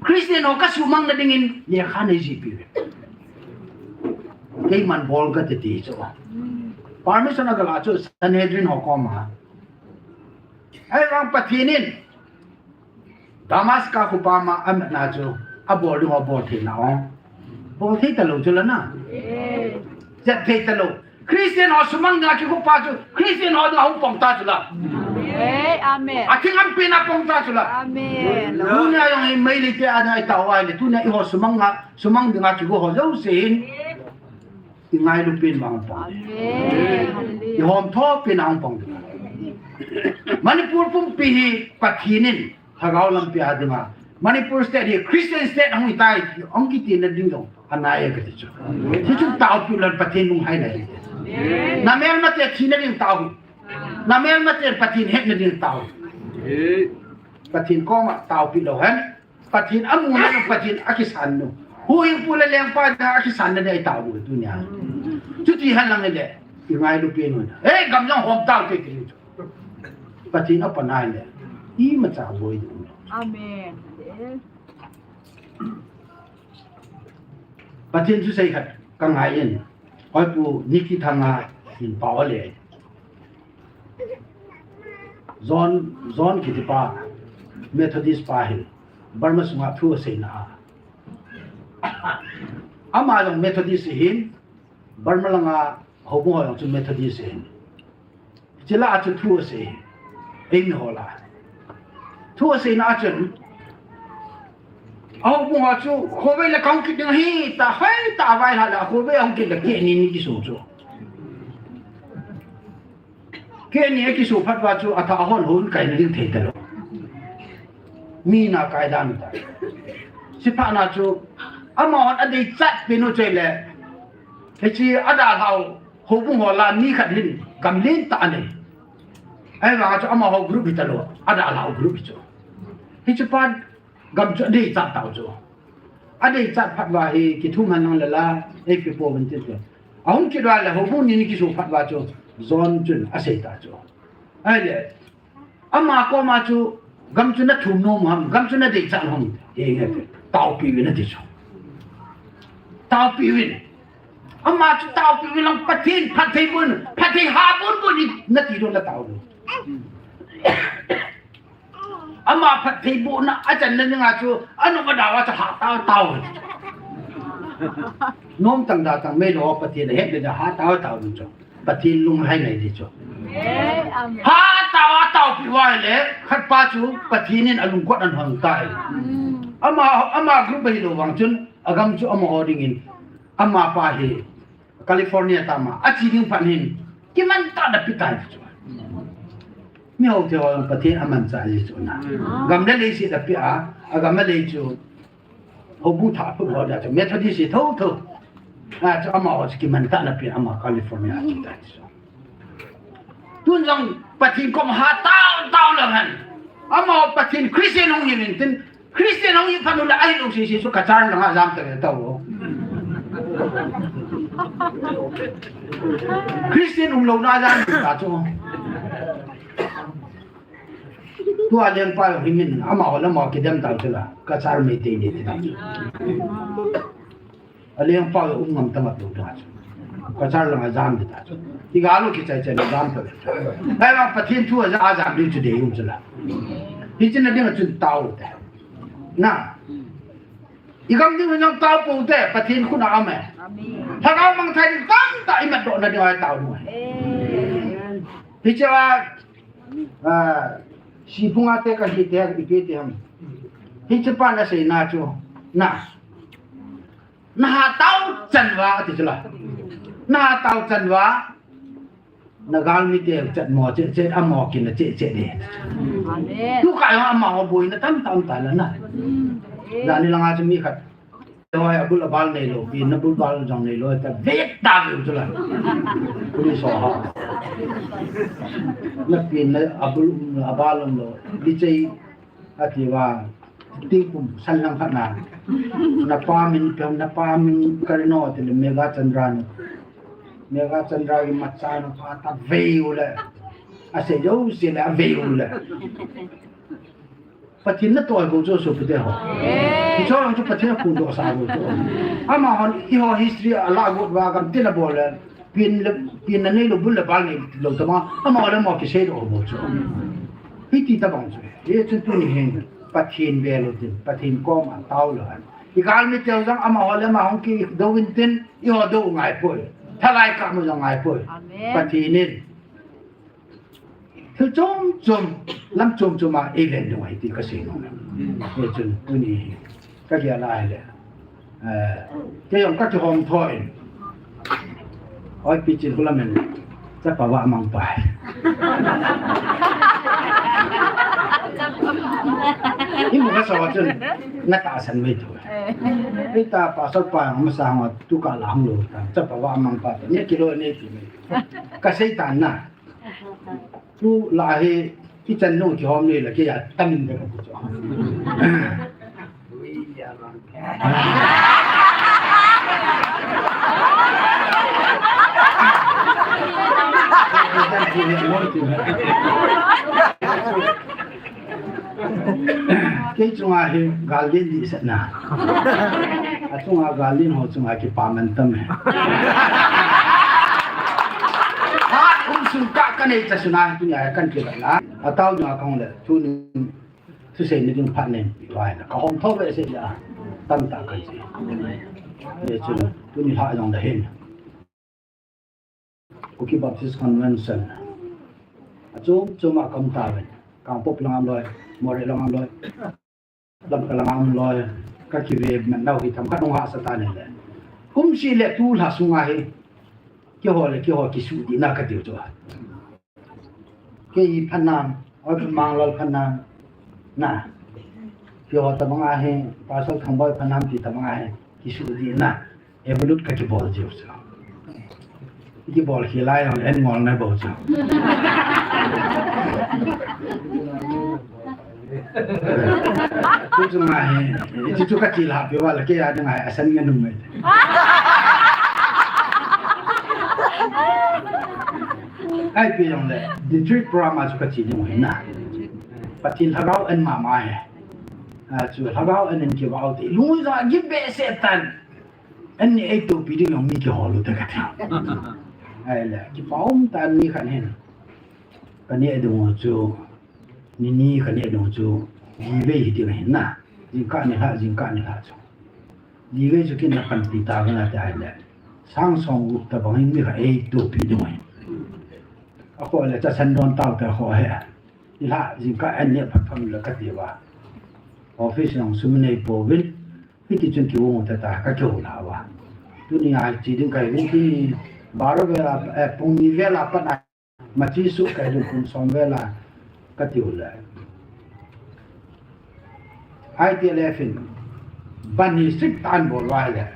Christian ho kasumang nadingin lekha nei jihpi uve. Keiman bol kate ti chu. Permission aga la chu Sanhedrin ho koma. Ahivang Pathen in Damascus khopi ma amatna chu abol ding abol theina o. Bol thei talou chu la na. Jat thei talou. Christian ho sumang dinga kikhupa chu Christian ho dinga hung pang ta chu la. Amen. Amen. Athing ampina pang ta chu la. Amen. Tunia jong hi Meitei te a dinga itao uva ahile, tunia eiho sumang a, sumang dinga kikhu ho jouse hin ingailu pen a hung pang. Amen. Hallelujah. Ihom tho pen a hung pang. Manipur pumpi hi Pathen in Lhagao lampi a dinga Manipur state hi Christian state ahung hitai, ahung kiti nading jong anai e kati chu. Hichu taopiu lou hen Pathen lunglhai nai. Namelmate thina ding taopiu. Namelmate Pathen hetna ding taopiu. Pathen koma taopi lou hen. Pathen amu na, Pathen akisan nu. Huhhingpu le lengpa dinga akisan na ding taopiu tunia. Chuti hen lang le. Ingailu pen u. Hey, gam jong hom tao te ti chu. Pathen apan ahile, imacha boi ding. Amen. Pathen thusei khat kangai in. Hoipu Nikki Thanga hin pao le. John, John kiti pa, Methodist pa hin. Burma sunga thu aseina a. Ama jong Methodist hin, Burma langa houbung ho jong chu Methodist ahin. Chule achu thu asei. Eimi ho lah a. Thu aseina a chun, ahoubung ho chu khovei le kahung kit ding ahi tia, hoitah a vailhah le khovei ahung kit le keh ni ni kiso chu. Keh ni akiso phat uva chu athah hon hon kaina ding thei talou. Mi na kai dan ta. Chuphat na chu amahon adeichat pen u chu ahile, hiche adalhah u houbung ho lah a mi khat hin gam lentah anei. Ahivang chu amaho group hitalou, adalhah u group hi chu. Hiche pa gam chu adeichat tau chu. Adeichat phat uva hi kithum hen lang le la, eipe pouvin tin chu. Ahung kit uva le houbung ni ni kiso phat uva chu John chun asei ta chu. Ahile, ama koma chu gam chu nathum nom u ham, gam chu nadeichat u ham, henge, taopi uvin ati chu. Taopi uvin. Ama chu taopi uvin lang Pathen phatthei boh in, phatthei ha bon bon in nati lou na tao lou. Ama phatthei bohna achanna dinga chu, anop adau a chu hatah a tao. Nom tang da tang meilou Pathen ahet le hatah a tao ding chu. Pathen lunglhai nai ding chu. Amen. Hatah a taopi uva ahile, khat pa chu Pathen in alungkot ahon tai. Ama, ama group ahilou vang chun, agam chu amaho dingin, ama pa hi California tama, ache ding phat hin, kiman tah in ape tai chu. Mi houte ho Pathen amanchah ji chu na. Gam le leiset ape a, agam le lei chu, houbung thah phut ho dia chu, Methodist hi thotho. A chu amaho chu kiman tah in ape, ama California ache tai chu. Tun jong Pathen kom hatah a tao lou hen. Amaho Pathen Christian hung hiuvin tin, Christian hung hi phat u le ahilou sese chu Cachar langa jam ta ve tao. Christian umlouna jam ta chu. Tua lengpa jong hi min amaho le amaho kidem tau chu la, Cachar Meitei ni ti tau chu. Alengpa jong um ngam ta mat lou ta chu. Cachar langa jam ta chu. Iga lou kichai chai le jam ta. Ahivang Pathen thu aja, ajam ding chu dei um chu la. Hiche na dinga chun tao te. Na. Igam ding jong tao pou te, Pathen khut a um e. Amen. Lhagao mangthai ding tamtah imat doh na dinga tao ding. Amen. Hiche a, a, Siphunga te kahi te, ipi ti ham. Hiche pa na seina chu. Na. Na hatao chan uva, ati chu la. Na hatao chan uva. Na galmi te chat mo che che, amo kin na che che de. Amen. Tu ka amaho boina tamtah um tai la na. Amen. Jani langa chu mi khat. Hoi abul abal neilou, pi na bul bal jong neilou, ta vet ta ve chu la. Police ho. Na pi na abul abal umlou. Di chei Ati uva, tingkum san lang khat na. Na pa min pem, na pa min karno ti le Megha Chandra ni. Megha Chandra ki macha na pa ta vei u le. Asei jouse le avei u le. Pathen natoh bou chu sopite ho. Hiche ho chu Pathen aphondoh sa bou chu. Amahon eiho history a lagot uva gamtin abol le, pin le, pin na neilou, bul le bal neilou tama, amaho le amaho kiseidoh bou chu. Hiti tobang chu. Hichun tuni hin Pathen vel u tin, Pathen koma tao lou hen. Igalmi teu jong amaho le amaho hung kidou intin, eiho dou ngai poi. Thalai kah mo jong ngai poi. Amen. Pathen in thil chom chom, lam chom chom a eiven ding ahi ti kasei nom e. Hichun tuni hi kagel a ahile, eh, kei jong kakihom thou in. Oi, Pi Chin, khulam in, chapa Vahmangpa hi. Imu kasa chun natahsan mai thou e. Eita pastor pa jong masa hung a, tu kah la hung lou ta, chapa Vahmangpa ta, nei kilo nei ti mai. Kasei tan na. Tulai hi, ichan nu kihom ni le kei a tamin de kapu chu. Kei chunga hi gal len dihsetna. Achunga gal len ho chunga kipa man tam e. Hat um sung kah kanei cha suna hi tunia hi kan kilah na. Atao dinga kahung le, tunin thusei na ding phat nei pi vai na. Kahom thou ve sei la. Tamtah kan sei. Hichun, tuni lha jong le hin. Kuki Baptist Convention. Achom chom a kaum tauvin. Kangpokpi lang a um loi, Moreh lang a um loi, Lamka lang a um loi, kakive man nau hi themkhat hung hahsa tan ahile. Kumseh le tulha sunga hi, keiho le keiho kisuhdihna katiu chu. Kei hi phanam, oi, Manglal phanam. Na. Keiho tabang ahi, Pastor Thangboi phanam ti tabang ahi, kisuhdihna. Evolut kakibol jiu chu. Kibol khel lai jong le, en ngol nai bou chu. Chu chu ngai, chu chu kati lha peh uva le, kei a dinga hi asan ngen um mai. Ahi peh jong le, district program a chu kati ding u ahi na. Pathen lhagao en mama ahi. A chu lhagao en in kivah u te. Lungja gim behseh tan. Anni eitopi ding jong mi kihol u te kati. Ahile, kipa um tan ni khat hin. Kaneh ding u chu, ni ni kaneh ding u chu, li vei hi ding ahi na. Jingkah nilhah, jingkah nilhah chu. Li vei chu kin na panpi ta vang ati ahile. Sang som gup tabang hin mi khat eitopi ding u ahi. Akhoh le, chasan don tau te akhoh he. Nilhah, jingkah an neh phat phat le kati uva. Office jong sum nei pouvin. Hiti chun kiu ngol ta ta, kakihou lha uva. Tunia che ding kahi uvin, tuni baro vel a, eh, pung ni vel a pat a, machi suh kahi ding pung som vel a, katiu le. I T L F in, ban hi strict tan bol uva le.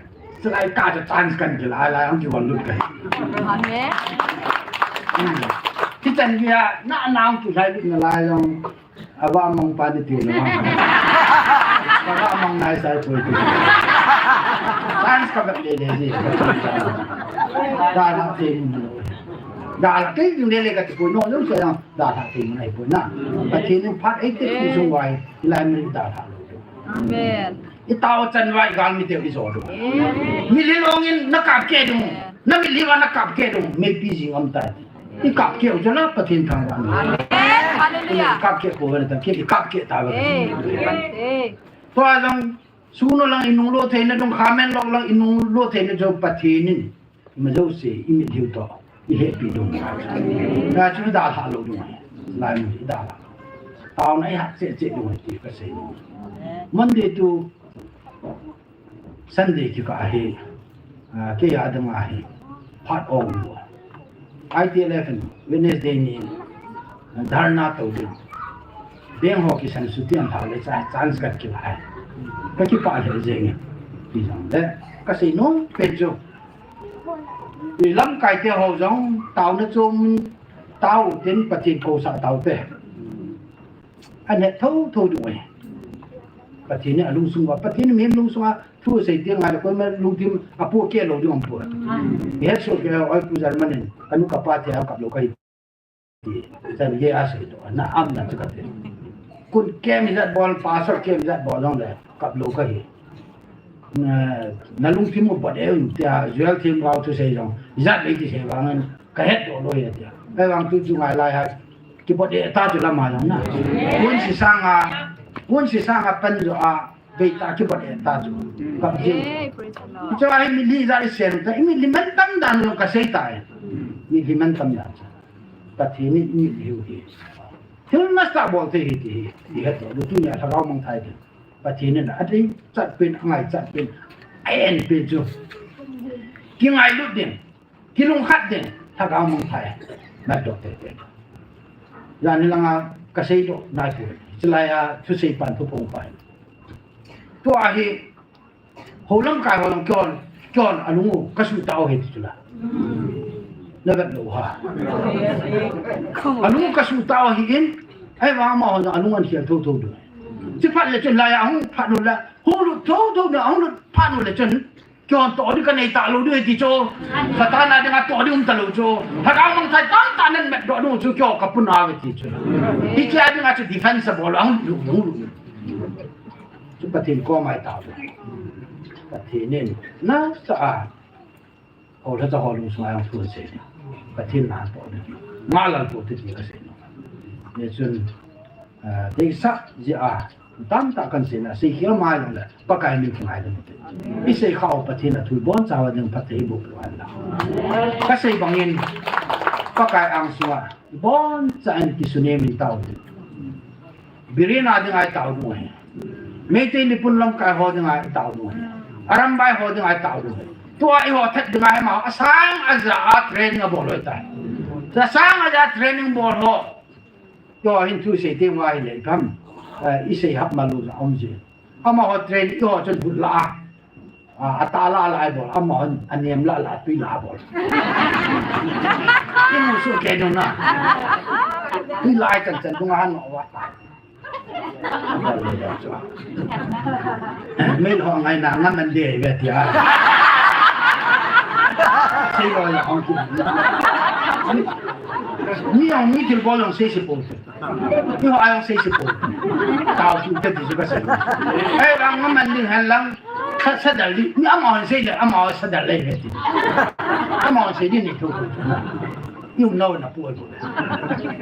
Chulai kah chu chance kan kila lai, hung kihon lut kahi. Amen. Hmm. Hichan geiya, na, na hung kilhai lut nalai jong. Avahmangpa ni tiu le vang. Avahmang nai sai poi tiu. Chance kavet lele ji. Dalha thei mun. Dalha kei jing lele kati poi, no, no, sai jong dalha thei mun ahi poi na. Pathen in phat eite pi sung uva hi, hilai mun dalha lou. Amen. Itao chan uva igalmi teu ijo lou. Amen. Mitlhi longin nakap keh ding. Namitlhi uva nakap keh ding. Meipi jing um tai. Ikap keh u chu la Pathen thangvah na. Amen. Hallelujah. Ikap keh pouve na tam kei, ikap keh tauve. Amen. Tua jong, Sugnu lang inung lo theina jong, Khamenlok lang inung lo theina jong Pathen in ima jouse imitlhi u toh ihetpi ding. Hijeh chun idalha lou ding. Lai mun idalha. Taona ihat cheh cheh ding ti kasei. Monday to Sunday kikah hi, ah, kei a ding ahi, phat ong lo. I T L F in Wednesday ni, ah, dharna tou ding. Bank ho kisan suti an thau le cha, chance kat kila hai. Kakipah lheh jeng e. Ti jong le, kasei nom pen chu. I lamkai te ho jong, taona chom, tao tin Pathen kousah tao te. Ahet thotho ding ahi. Pathen in alungsung uva, Pathen in mihem lungsung a thu asei teng le koima lungthim apohkeh lou ding aum poi. Ihet soh kei, oi Pu German in, kanu kapa thei a kap lou kahi ti. Chan gei asei toh, na am na chu kati. Kun kem ijat bol, pastor kem ijat bol jong le, kap lou kahi. Na, na lungthim u bot e un tia, Joel Themgao thusei jong, ijat le kisei vangin, ka hetdoh lou ahi tia. Ahivang tu chu ngai lai ha, kibot e ta chu lama jong na. Kun si sanga, kun si sanga pan jo a, bei ta kibot e ta chu. Kap jing. Eh, praise the Lord. Chu ahi mi li ijat i sen ta, i mi li man tam dan jong ka sei ta e. Mi li man tam dan chu. Pathen in i mi li u hi. Thil nasatah bol thei ahi ti hi, i hetdoh u tunia lhagao mangthai ding. Pathen in adei chat pen, angai chat pen, a-en pen chu. Kingailut ding, kilungkhat ding, lhagao mangthai. Matdoh teitei. Jan hilanga kaseidoh nai poi. Chulai a thusei pan thuphong pai. Tua hi, Houlamkai ho jong kion, kion alung u kasuh tah u ahi ti chu la. Na vet lou ha. Alung u kasuh tah u ahin, ahivang amaho jong alung ahin khel thotho diu. Chuphat le chun laiya ahung phat u le, hung lut thotho diu, ahung lut phat u le chun, kion toh ding kanei talou diu ahi ti chu. Pathen a dinga toh ding um talou chu. Lhagao mangthai tamtah nan matdoh diu chu kion kapuna ve ti chu. Hichea dinga chu defense abol, ahung lut, ahung lut. Chu Pathen koma i tao. Pathen in nasatah a, hou lha cha hou lung sunga jong thu asei. Pathen na to ni. Nga lal to ti ka sei no. Ni chun, ah, deisah jeh a, tamtah kan sei na, sei khel mai jong le, Pakai min kingai le. I sei khah u Pathen a thu iboncha uva ding phatthei boh peh hen lang. Ka sei bangin, Pakai ang sunga, iboncha in kisunem in tao ding. Biren a dinga i tao diu ahi. Meitei Lipun lamkai ho dinga i tao diu ahi. Arambai ho dinga i tao diu ahi. Tua eiho thet dinga hi amaho asang aja a training abol ho ahitai. Asang aja training bol ho. Eiho hin thusei teng uva ahile ipi ham. Eh, i sei hap malu ja um ji. Amaho training eiho chun but la a. A, atah lah lah a bol, amahon anem lah lah, tui lah a bol. I mu soh kei nung na. Tui lah a chan chan nung a han uva. Mei ho ngai na ngam an de ve tia. Sei lo ya hong ki. Mi hong mi thil bol hong sei sei bol. Eiho a jong sei sei po. Tao chu te ti chu ka sei. Hei, lang ngam an ding hen lang. Sa, sa dal ding. Mi amahon sei le, amaho sa dal le ve ti. Amahon sei ding ni thu thu. Yung nau na po po.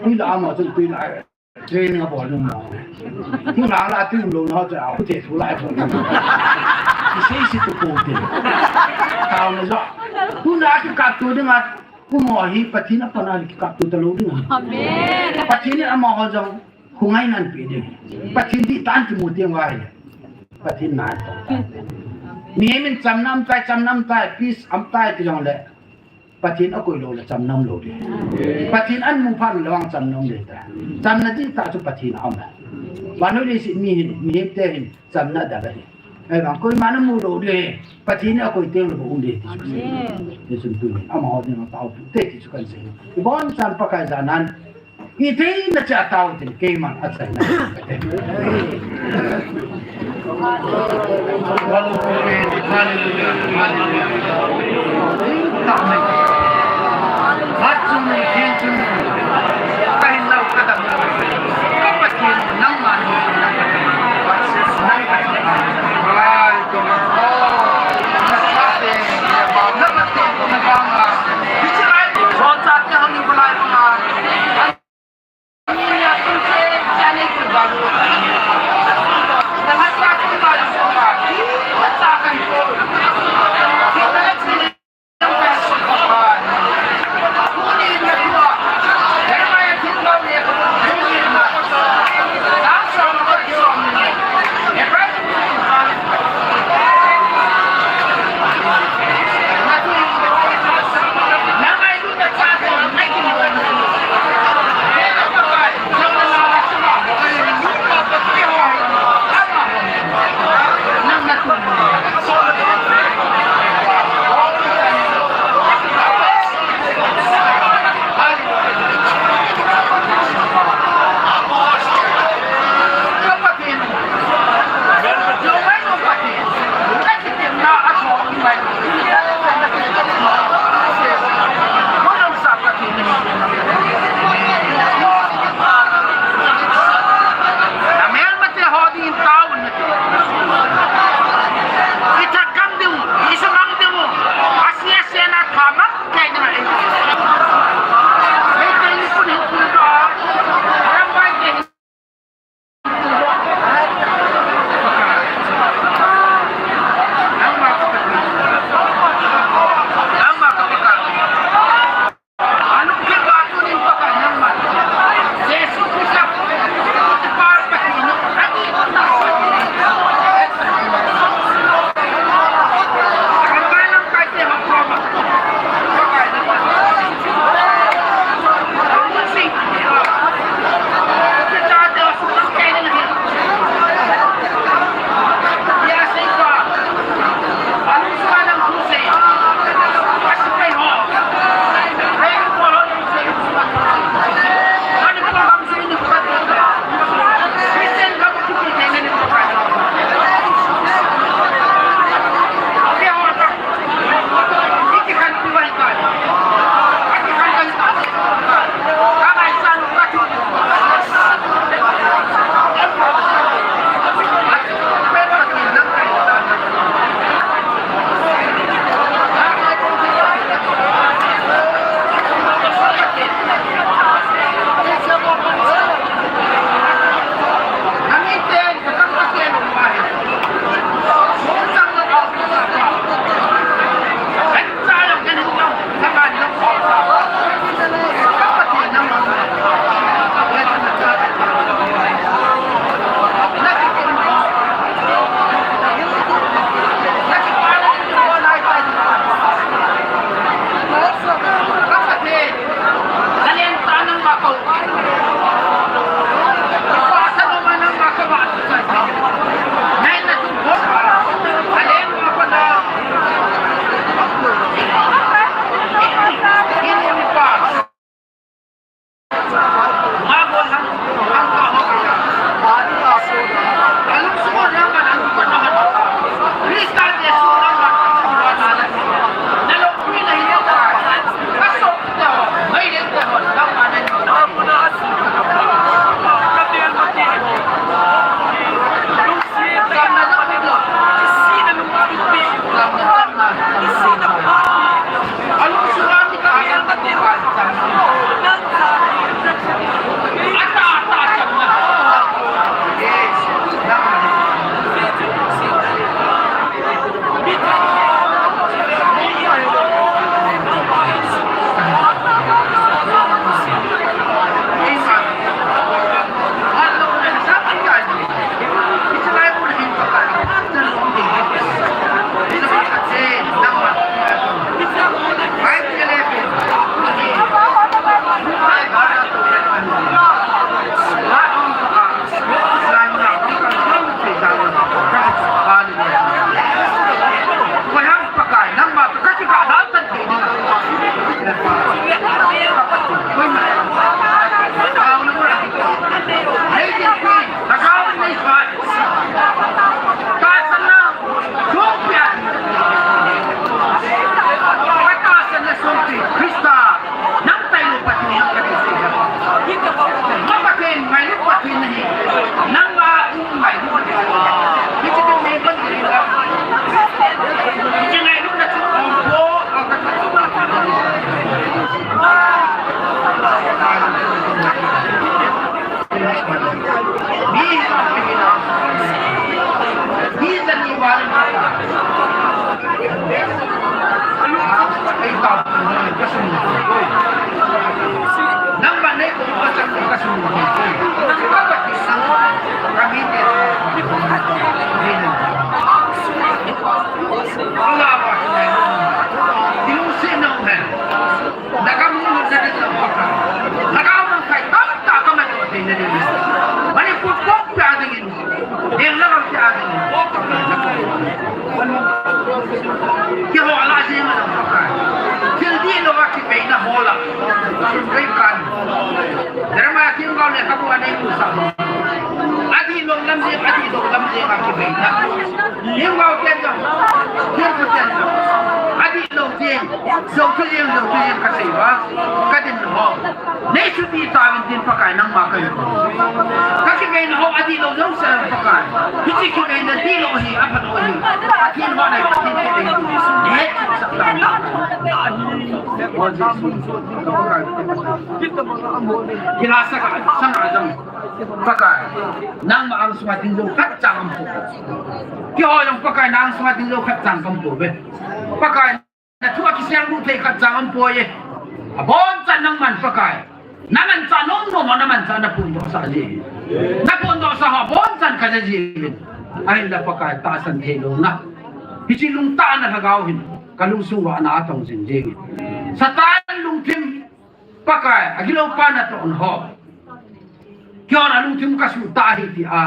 Tui lah amaho chu tui lah. Training abol nung mo. Yung lah lah tui lou na ho chu a khu te thu lai po. Ti sei sei tu po ti. Tao na jo. Tuna kikapto ding a. Amaho hi Pathen a pan a kikapto talou ding. Amen. Pathen in amaho jong hungngaina anapeh ding. Pathen dihtah in kimu teng uva ahile, Pathen na atoh tai. Mihem in chamna um tai, chamna um tai, peace um tai ti jong le, Pathen akoi lou le chamna um lou ding. Pathen amu phat le vang chamna um ding tai. Chamna dihtah chu Pathen a um e. Vannoi leiset mi hin, mihem te hin, chamna adel ahi. Ahivang koiman amu lou ding, Pathen in akoi teng le bou um ding ti chu. Amen. Hichun tunin amaho dinga taopi u te ti chu kan sei. Ibon chan Pakai jana in, itheina cheh a tao u tin keiman achaina. Hallelujah, hallelujah, hallelujah. Hat chung ni, theng chung ni. Ka hinna u ka damna u. Ka Pathen nangma ni, nang Pathen. Nang Pathen. Ai, ka ma. Na Pathen, na Pathen, na Pathen. Hiche lai, so cha te hang ni ko lai ko ma. Nangma nei ko ka chang ka sung ko. Ka ba ti sang ka mi te. Ala ba. Ilu si na he. Daga mu na de na ka. Daga mu kai ta ta ka ma te ne. Mani ku ko pa de. Ding na ka ti a ding. Keiho ala jeng a dong Pakai. Thil dihlou a kibeina ho la. Sun kai kan. Jeremiah themgao lekhabu a nei mu sa. Adihlou lam jeng, adihlou lam jeng a kibeina. Themgao ten jong. Themgao ten jong. Adihlou jeng. Jou tu jeng, jou tu jeng ka sei uva. Ka din ho. Nei chuti tauvin tin Pakai nangma ka hin. Ka kibeina ho adihlou jouse Pakai. Hiche kibeina dihlou hi aphalou hi. Pathen ho nei Pathen kidei. Nei chu sa ta. Kila sanga, sanga jong. Pakai. Nangma angsunga ding jou khat chang aum poi. Keiho jong Pakai nang sunga ding jou khat chang aum poi. Pakai. Na thu a kisel mu thei khat chang aum poi e. Abonchan nangman Pakai. Na manchah nom nom a na manchah na phondoh sah ji. Na phondoh sah ho abonchan ka ja ji uvin. Ahinla Pakai tahsan thei louna. Hiche lungtah na lhagao hin. Ka lungsung uva na atong jing jing. Satan lungthim Pakai, agilou pa na toh ho. Keiho na lungthim ka suhtah ahi tia,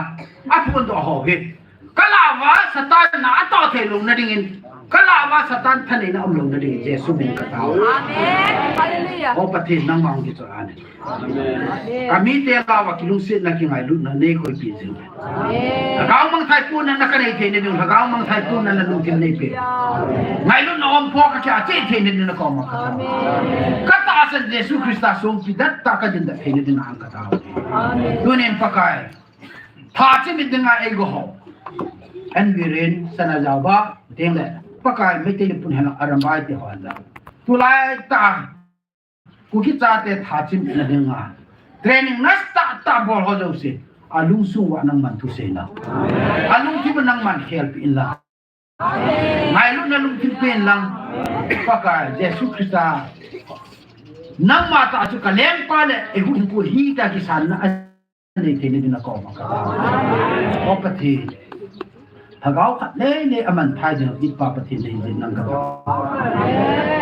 aphondoh ho hi. Ka lah uva Satan na atoh thei louna dingin, ka lah uva Satan thaneina umlouna dingin, Jesu min ka tao. Amen. Hallelujah. O Pathen nangma hung kichoi ahi. Amen. Ka mite lah uva kilungsetna kingailutna nei koipeh jing. Lhagao mangthai puna na ka nei theina ding, lhagao mangthai puna na lungthim nei peh. Ngailutna um poi ka kia che theina ding na koma ka tao. Ka tahsan Jesu Christa songpi dat tah ka din dat theina ding na ang ka tao. Tunin Pakai. Thachim in dinga ei go ho. An birin sana jao ba ding le. Pakai Meitei le pun hena arambai te ho an da. Tulai ta Kuki chate thachim na dinga training nastah tah bol ho jouse. Alungsung uva nangman thusei inlang. Alungthim nangman khelpeh inlang. Ngailutna lungthim peh inlang. Pakai Jesu Christa. Nangma tah chu ka lengpa le eihuhhingpu hi tia kisanna. Nei theina ding na koma ka tao. O Pathen. Lhagao khat nei nei aman thei ding i Pa Pathen nei jin nang ka tao.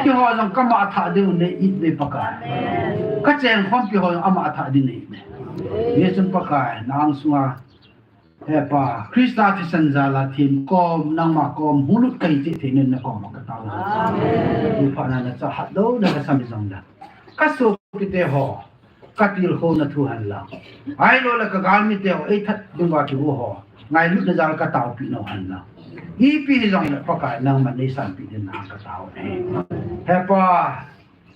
Keiho jong ka mangthah ding nei i nei Pakai. Ka cheng khompi ho jong amangthah ding nei nei. Hijeh chun Pakai nang sunga. He Pa, Christa thisan jal a thim kom, nangma kom, hung lut kahi cheh theina ding na koma ka tao. Amen. Tuphat na na cha hatlouna ka sami jong da. Ka sopite ho. Ka tilkhouna thu hen lang. Ahilou le ka galmite ho, ei that ding uva kigo ho. Ngailutna jal ka taopeh nau hen lang. Ipi hijongle Pakai nangman nei sanpeh ding na ka tao e. He Pa,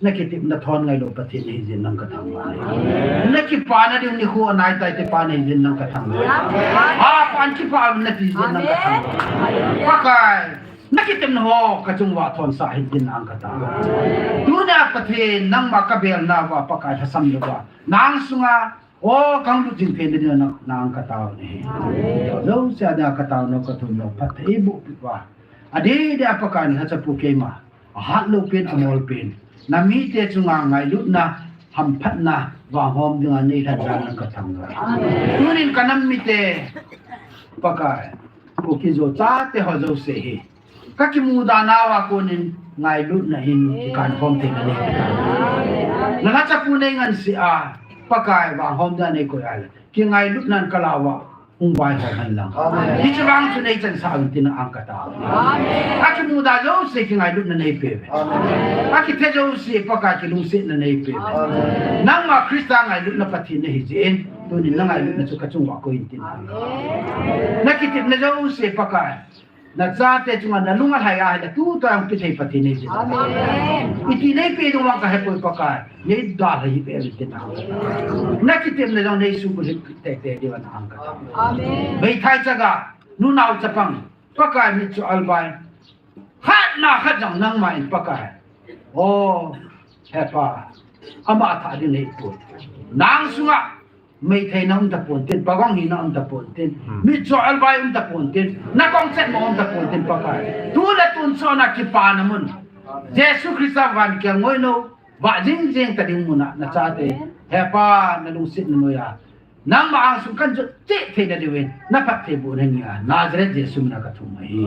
na kitepna thon ngailou Pathen nei jin nang ka thangvah e. Na kipana ding nikho anai tai te Pa nei jin nang ka thangvah e. Ha pan kipa na ti jin nang ka thangvah e. Pakai. Na kitepna ho ka chung uva thonsah hih ding nang ka tao. Tunia Pathen nangma ka belna uva Pakai lhasam louva. Nang sunga, o kang lut jing theina ding nang ka tao e. Jouse a dia ka taona ka thum lou Pathen eiboh peh uva. Adeh dia Pakai na chapu keima. Ahat lou pen, amol pen. Na mite chunga ngailutna, hamphatna, vahom dinga nei lhan dan nang ka thangvah e. Tunin ka nam mite, Pakai. Kuki jo chate ho jouse hi. Ka kimuda nauva konin ngailutna hin kikan khom theina nei. Na lhachapu nei ngansea, Pakai vahom dan nei koi a le. Kingailutnan ka lah uva hung vaihom hen lang. Amen. Hiche vang chu nei chansah uvin tin ang ka tao. Amen. Akimuda jouse kingailutna nei peh uve. Amen. Akithe jouse Pakai kilungsetna nei peh uve. Amen. Nangma Christa ngailutna Pathen na hi jeh in, tunin na ngailutna chu ka chung uva koi in tin. Amen. Na kitepna jouse Pakai. Na chate chunga na lung alhai a hile tuta jong pethei Pathen nei jin. Amen. Iti nei peh ding vang ka hepoi Pakai. Nei dalha hih peh uvin tin ang. Na kitepna jong nei suhbulhit teitei diu vin ang ka tao. Amen. Meithai chaga, nunao chapang, Pakai mitcho albai. Khat na khat jong nangma in Pakai. O, He Pa. Amangthah ding nei poi. Nang sunga Meithai na um tapon tin, pagong hina um tapon tin, hmm, mitcho albai um tapon tin, na kong chet mo um tapon tin Pakai. Tu le tun chona kipana mun. Jesu Christa van kiang ngoi lou, vah jing jing ta ding mun a na chate. He Pa, na lungset na ngoi a. Nangma angsung kan jot cheh theina diuvin, na phattheiboh in hen, Nazareth Jesu min a ka thum ahi.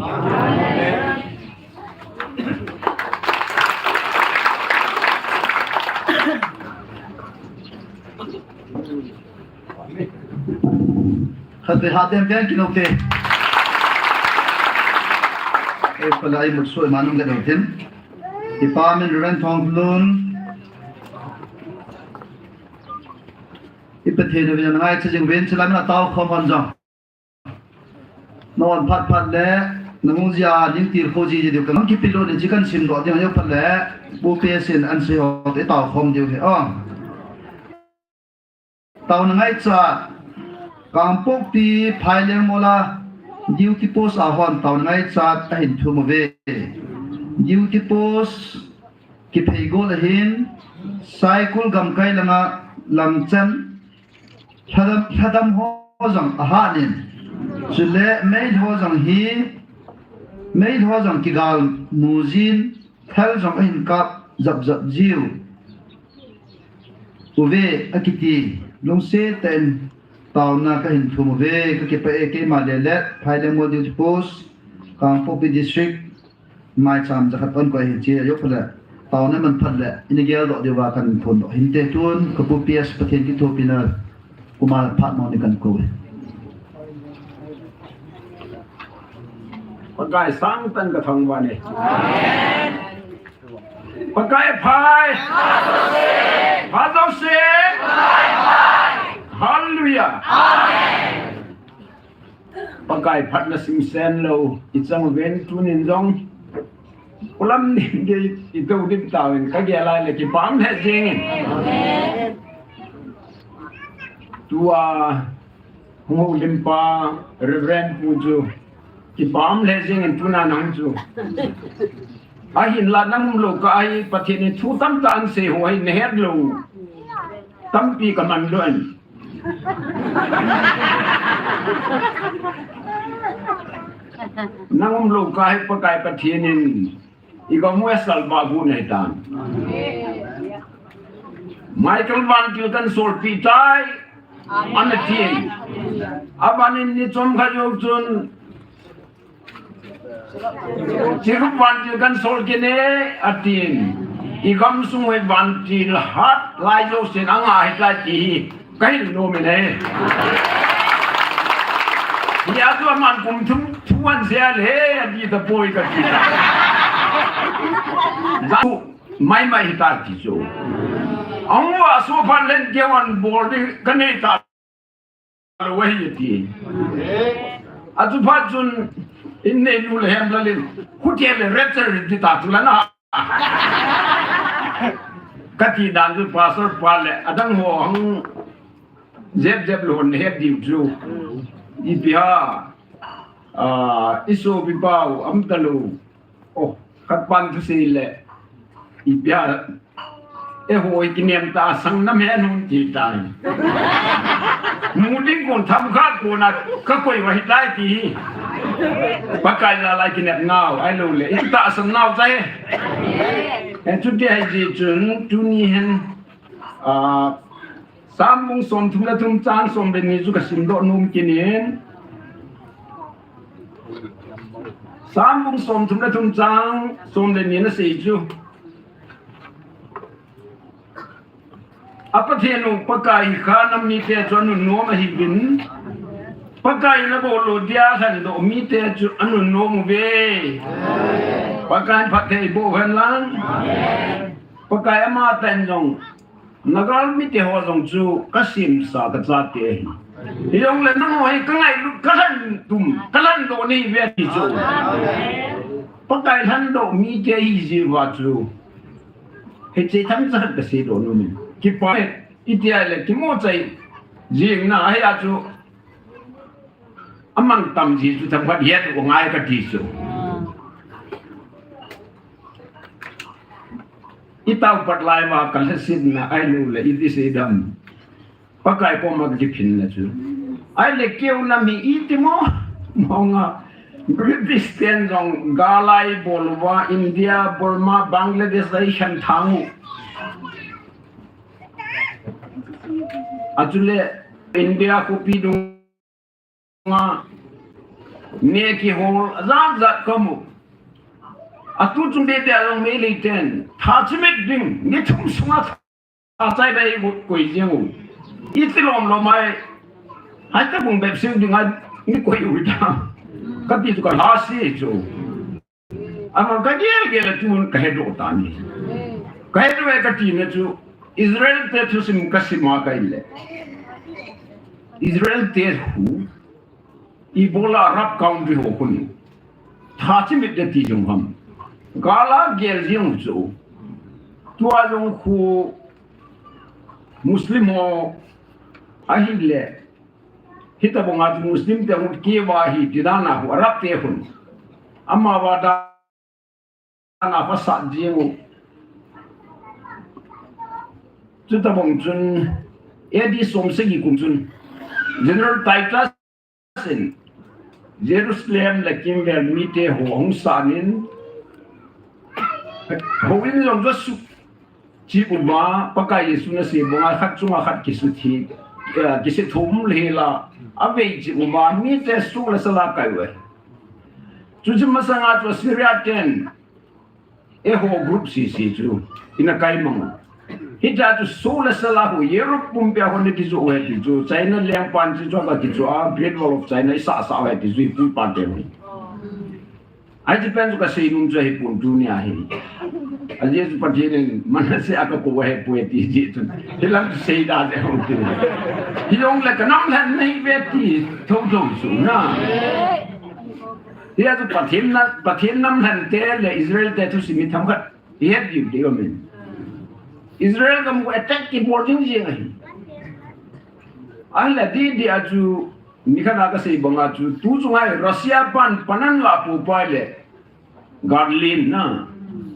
Khatvei hatah in kinoh te. Ei, palai mutsuh manung kinoh tin. I Pa min Reverend Thongkhlun. I Pathen uvin ngaicha jing uvin, chulai mun a tao khom hon jong. Na on phat phat le, na hung jia, ning til kho ji ji diu ka. Nang kipilut in chi kan simdoh ding, ajo phat le, Pu P S in an sei ho te tao khom diu hi, oh. Taona ngaicha, Kangpokpi Phailengmol a, duty post a hon taona ngaicha ahin thum uve. Duty post kiphei gol ahin, Saikul gamkai langa, Langchan, Lhadam, Lhadam ho jong ahanin. Chule Meitei ho jong hi, Meitei ho jong kigal mu jin, thal jong ahin kap jap jap jiu. Uve akiti, lungset tah in taona kahin thum uve, kakipah e. Keima le le, Phailengmol duty post, Kangpokpi District, maicham jakhat on koi hin chi ajo phat le, taona man phat le, ina geldoh diuva kan phondoh hinte. Tun, ka Pu P S Pathen kithopina, kuma phat mo ni kan kou e. Pakai sangtah in ka thangvah e. Pakai phai. Phat jouse. Hallelujah. Pakai phatna simsen lou i chang uvin, tunin jong polam ning gei i tou dim tauvin, ka gel a le kipah lheh jengin. Tua hung houlimpa Reverend pu chu kipah lheh jengin, tuna nang chu. Ahinla nang umlou kah a hi Pathen in thu tamtah ahin sei ho hi na het lou tampi ka man lou in. Nang umlou kah a hi Pakai Pathen in i gam u a salvah bu nei tan. Michael vantil kan solpeh tai, ana tin. Abanin ni chomkhat jou chun, Chirup vantil kan sol kit e, atin. I gamsung uva vantil hat lai jousen anga ahitai ti hi ka hin nom in ahi. Hijeh chun aman kum thum thu ahin sei a le, ati tapoi kati. Maimai hita ti chu. Ahung uva sofa len keu ahin bol ding ka nei ta lou ahi ati. Achu phat chun in neinu le hem lalin, hutia le rapture ti ta chu la na, kati dan chu pastor pa le adang ho ahung jep jep lou hon het diu chu. Ipi ham, ah, i sopi pau um talou. Oh, khat pan thusei le, ipi ham, eiho hi kinem tah a sang nam hen hung ti tai. Mu ding kon themkhat kona ka koi uva hitai ti hi. Pakai lalai kinep nau, ahilou le, i tahsan nau tai. Eh, chuti ahi jeh chun, tuni hin, ah, Sam bung somthum le thum chang som le ni chu ka simdoh nom kit in. Sam bung somthum le thum chang som le ni na sei chu. A Pathen u Pakai hi kha nam mite chu anunnom ahiuvin. Pakai in abol lou dia lhandoh mite chu anunnom uve. Pakai in phatthei boh hen lang. Pakai amatah in jong Naga mite ho jong chu ka semsa ka chate ahi. Hijongle nangho hi ka ngailut, ka lhan tum, ka lhandoh nahi uve ti chu. Pakai lhandoh mite ahi jeh uva chu hiche themcha khat ka seidoh nom in. Kipah e, iti ahile kimohchai jing na ahi a chu. Amang tam ji chu themkhat het u ngai kati chu. I tao pat lai uva ka lhasetna ahilou le iti sei dam. Pakai koma ka kiphinna chu. Ahile keu lam hi iti mo, mo nga. British ten jong gal a ibol uva India, Burma, Bangladesh a ikhen thang u. Achule India khopi dung a neh kihol ajat jat kamu. Atu chung tete a jong Meitei ten tha chimit ding ni thum sunga tha chai dai koi jeng u. Iti lom lom ai. Hai ta bung bep sing ding a ni koi u ta. Kati chu ka la si chu. Ama ka gel gel a tun ka hedoh tan ahi. Ka hedoh e kati na chu Israel te thusim ka sim a ka ile. Israel te khu ibola Arab country ho khu ni. Tha chimit de ti jong ham. Gal a gel jeng u chu. Tua jong khu Muslim ho ahile. Hitabang a chu Muslim te hung kiva hi ti dan a khu Arab te khun. Amavang dan a khu asat jeng u. Chutabang chun A D som sagi kum chun General Titus in Jerusalem le kimvel mite ho hung san in, houin jong joh suh cheh uva, Pakai Jesu nasei banga khat chunga khat kisuh thi, eh, kisuh thum le la, avei cheh uva, mite suh le sala kai uve. Chuche masanga chu Syria ten, eiho group sese chu, ina kai mang. Hita chu suh le sala ho, Europe pumpi a ho ni kijoh uve ti chu, China lengpan chu chu ka kijoh a, Great Wall of China, isa sa uve ti chu, ipu ipa te ho. Ahi, ti pen chu kasei nom chu ahipon tunia hi. Ajeh chu Pathen in Manasseh a kakou ahipoi ti jeh chun. Hilam chu sei da jeh hung ti. Hijongle kanam lhen nahi uve ti thotho chu na. Hia chu Pathen na, Pathen nam lhen te le Israel te thusim hi themkhat ihet diu ti aum in. Israel gam khu attack kibol jing jing ahi. Ahile di di a chu Nikhat a kasei banga chu, tu chunga hi Russia pan, pan ahin la pou pai le. Gal len na.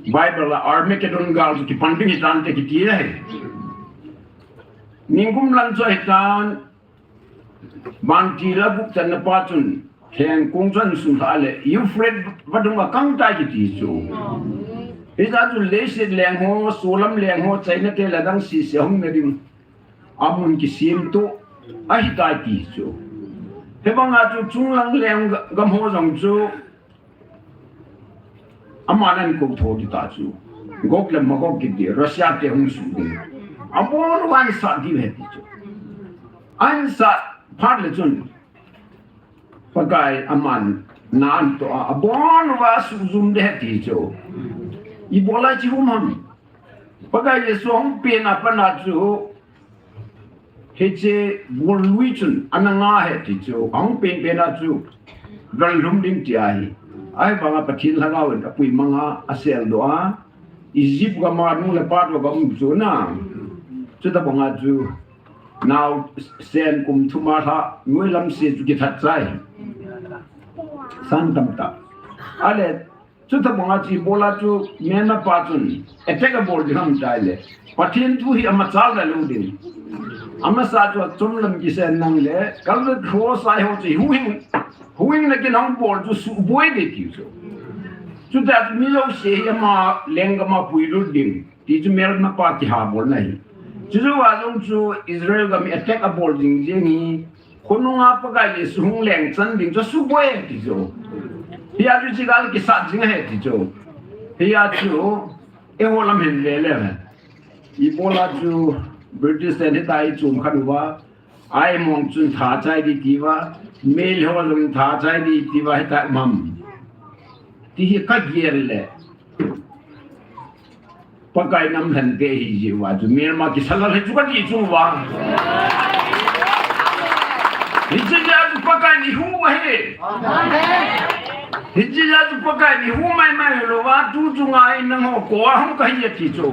Bible a Armageddon gal chu kipan ding hitante kiti ahi. Ningkum lang chu ahitan, vantil a gup channa pa chun, theng kong chu ahin sun lha le, Euphrates vadung a kang tai kiti chu. Hita chu leiset leng ho, solam leng ho, China te le adang sese hung na ding. Amun kisem to ahitai ti chu. Hibanga chu chunglang leng gam ho jong chu aman ahin kou tho ding ta chu. Gog le Magog kiti Russia te hung suh ding. Abon uva ahin sat diu ahi ti chu. Ahin sat phat le chun Pakai aman na ahin toh a, abon uva suhjum ding ahi ti chu. Ibola chu hung ham. Pakai Jesu ahung pen a pat a chu, hiche gol lui chun ana nga ahi ti chu, ahung pen pen a chu, gal lhum ding ti ahi. Ahivanga Pathen Lhagao in apui manga aseldoh a, Egypt gam a nu le pa toh gam chu na. Chutabanga chu, Naosen kum thum a lha, noi lam se chu kithat chai. San tamtah. Ahile, chutabanga chu ibola chu melmapa chun attack abol ding ham tile. Pathen thu hi amachal da lou ding. Amasa chu achom lam kisen nang le, Calvary Cross a eiho chu huhhing, huhhingna kin ahung bol chu suboi ding ti chu. Chuta chu mi jouse hi ama lenggam a puilut ding. Ti chu melmapa kihabolna ahi. Chujouva jong chu Israel gam hi attack abol jing jing hi. Khonunga Pakai Jesu hung leng chan ding chu suboi ti chu. Hia chu hiche gal kisat jing ahi ti chu. Hia chu eiho lam hin ve le. Ibola chu British ten hitia ichom khan uva. Aimong chun tha chai ding tiuva. Meitei ho jong tha chai ding tiuva hitia um ham. Ti hi kagel le. Pakai nam lhante ahi jeh uva chu melma kisalal ahi chu kati chu uva. Hiche jeh a chu Pakai in eihu ahi. Hiche jeh a chu Pakai in eihu mai mai louva tu chunga hi nangho koma hung kahi ati chu.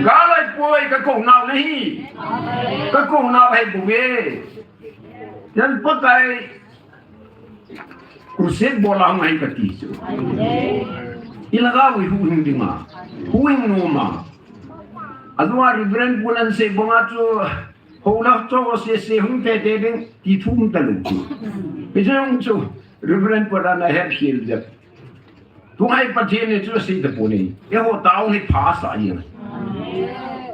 Gal a ipoi kakou nau nahi. Kakou nau ahi bouve. Jan Pakai Crusade bol a hung ahi kati chu. Ilhagao hi huhhing dinga. Huhhing nom a. Ajeh a Reverend Pu in asei banga chu Houna cho sese hung tete ding ti thum talou chu. Hiche jong chu Reverend Paran ahet khel jep. Tungai Pathen in chu asei tapon e. Eiho tao hi pha sa e.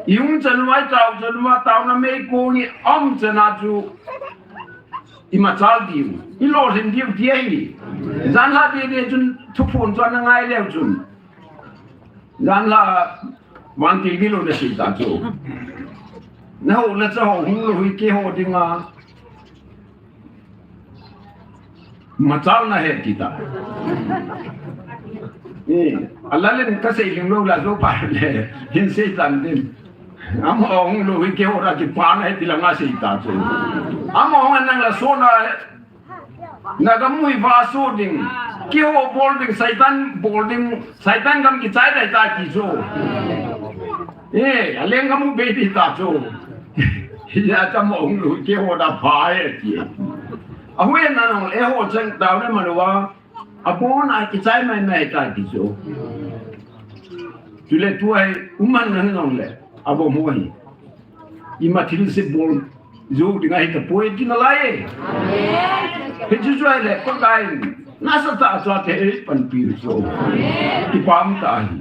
I hung chan uva, i tao chan uva, taona meikong i um chan a chu i machal diu, i lolhin diu ti ahi. Janhi dede chun thuphon chu ana ngai leu chun. Janhi vantil gilou na sei ta chu. Na ho na cha ho hung lou hi keiho dinga machal nahi ti ta. Eh, alalin kasei lhinglou la jo pa le, hin sei tan tin. Amaho hung lou hi keiho ra kipa nahi ti la nga sei ta chu. Amaho nang la so na, na gam mui va so ding. Keiho bol ding, Satan bol ding, Satan gam kichai dai ta ti chu. Eh, aleng gam u be ti ta chu. Hijeh a chu amaho hung lou hi keiho da pha e ti. Ahui na nang eiho chang tao le maluva. Abon a kichai mai mai ta ti chu. Chule tua hi uman nan nong le. Abon mo hi. Ima thil se bol jou ding ahi tapoi ti nalai e. Hichu chu ahile Pakai in nasatah a chu athei panpi chu. Kipah um tah ahi.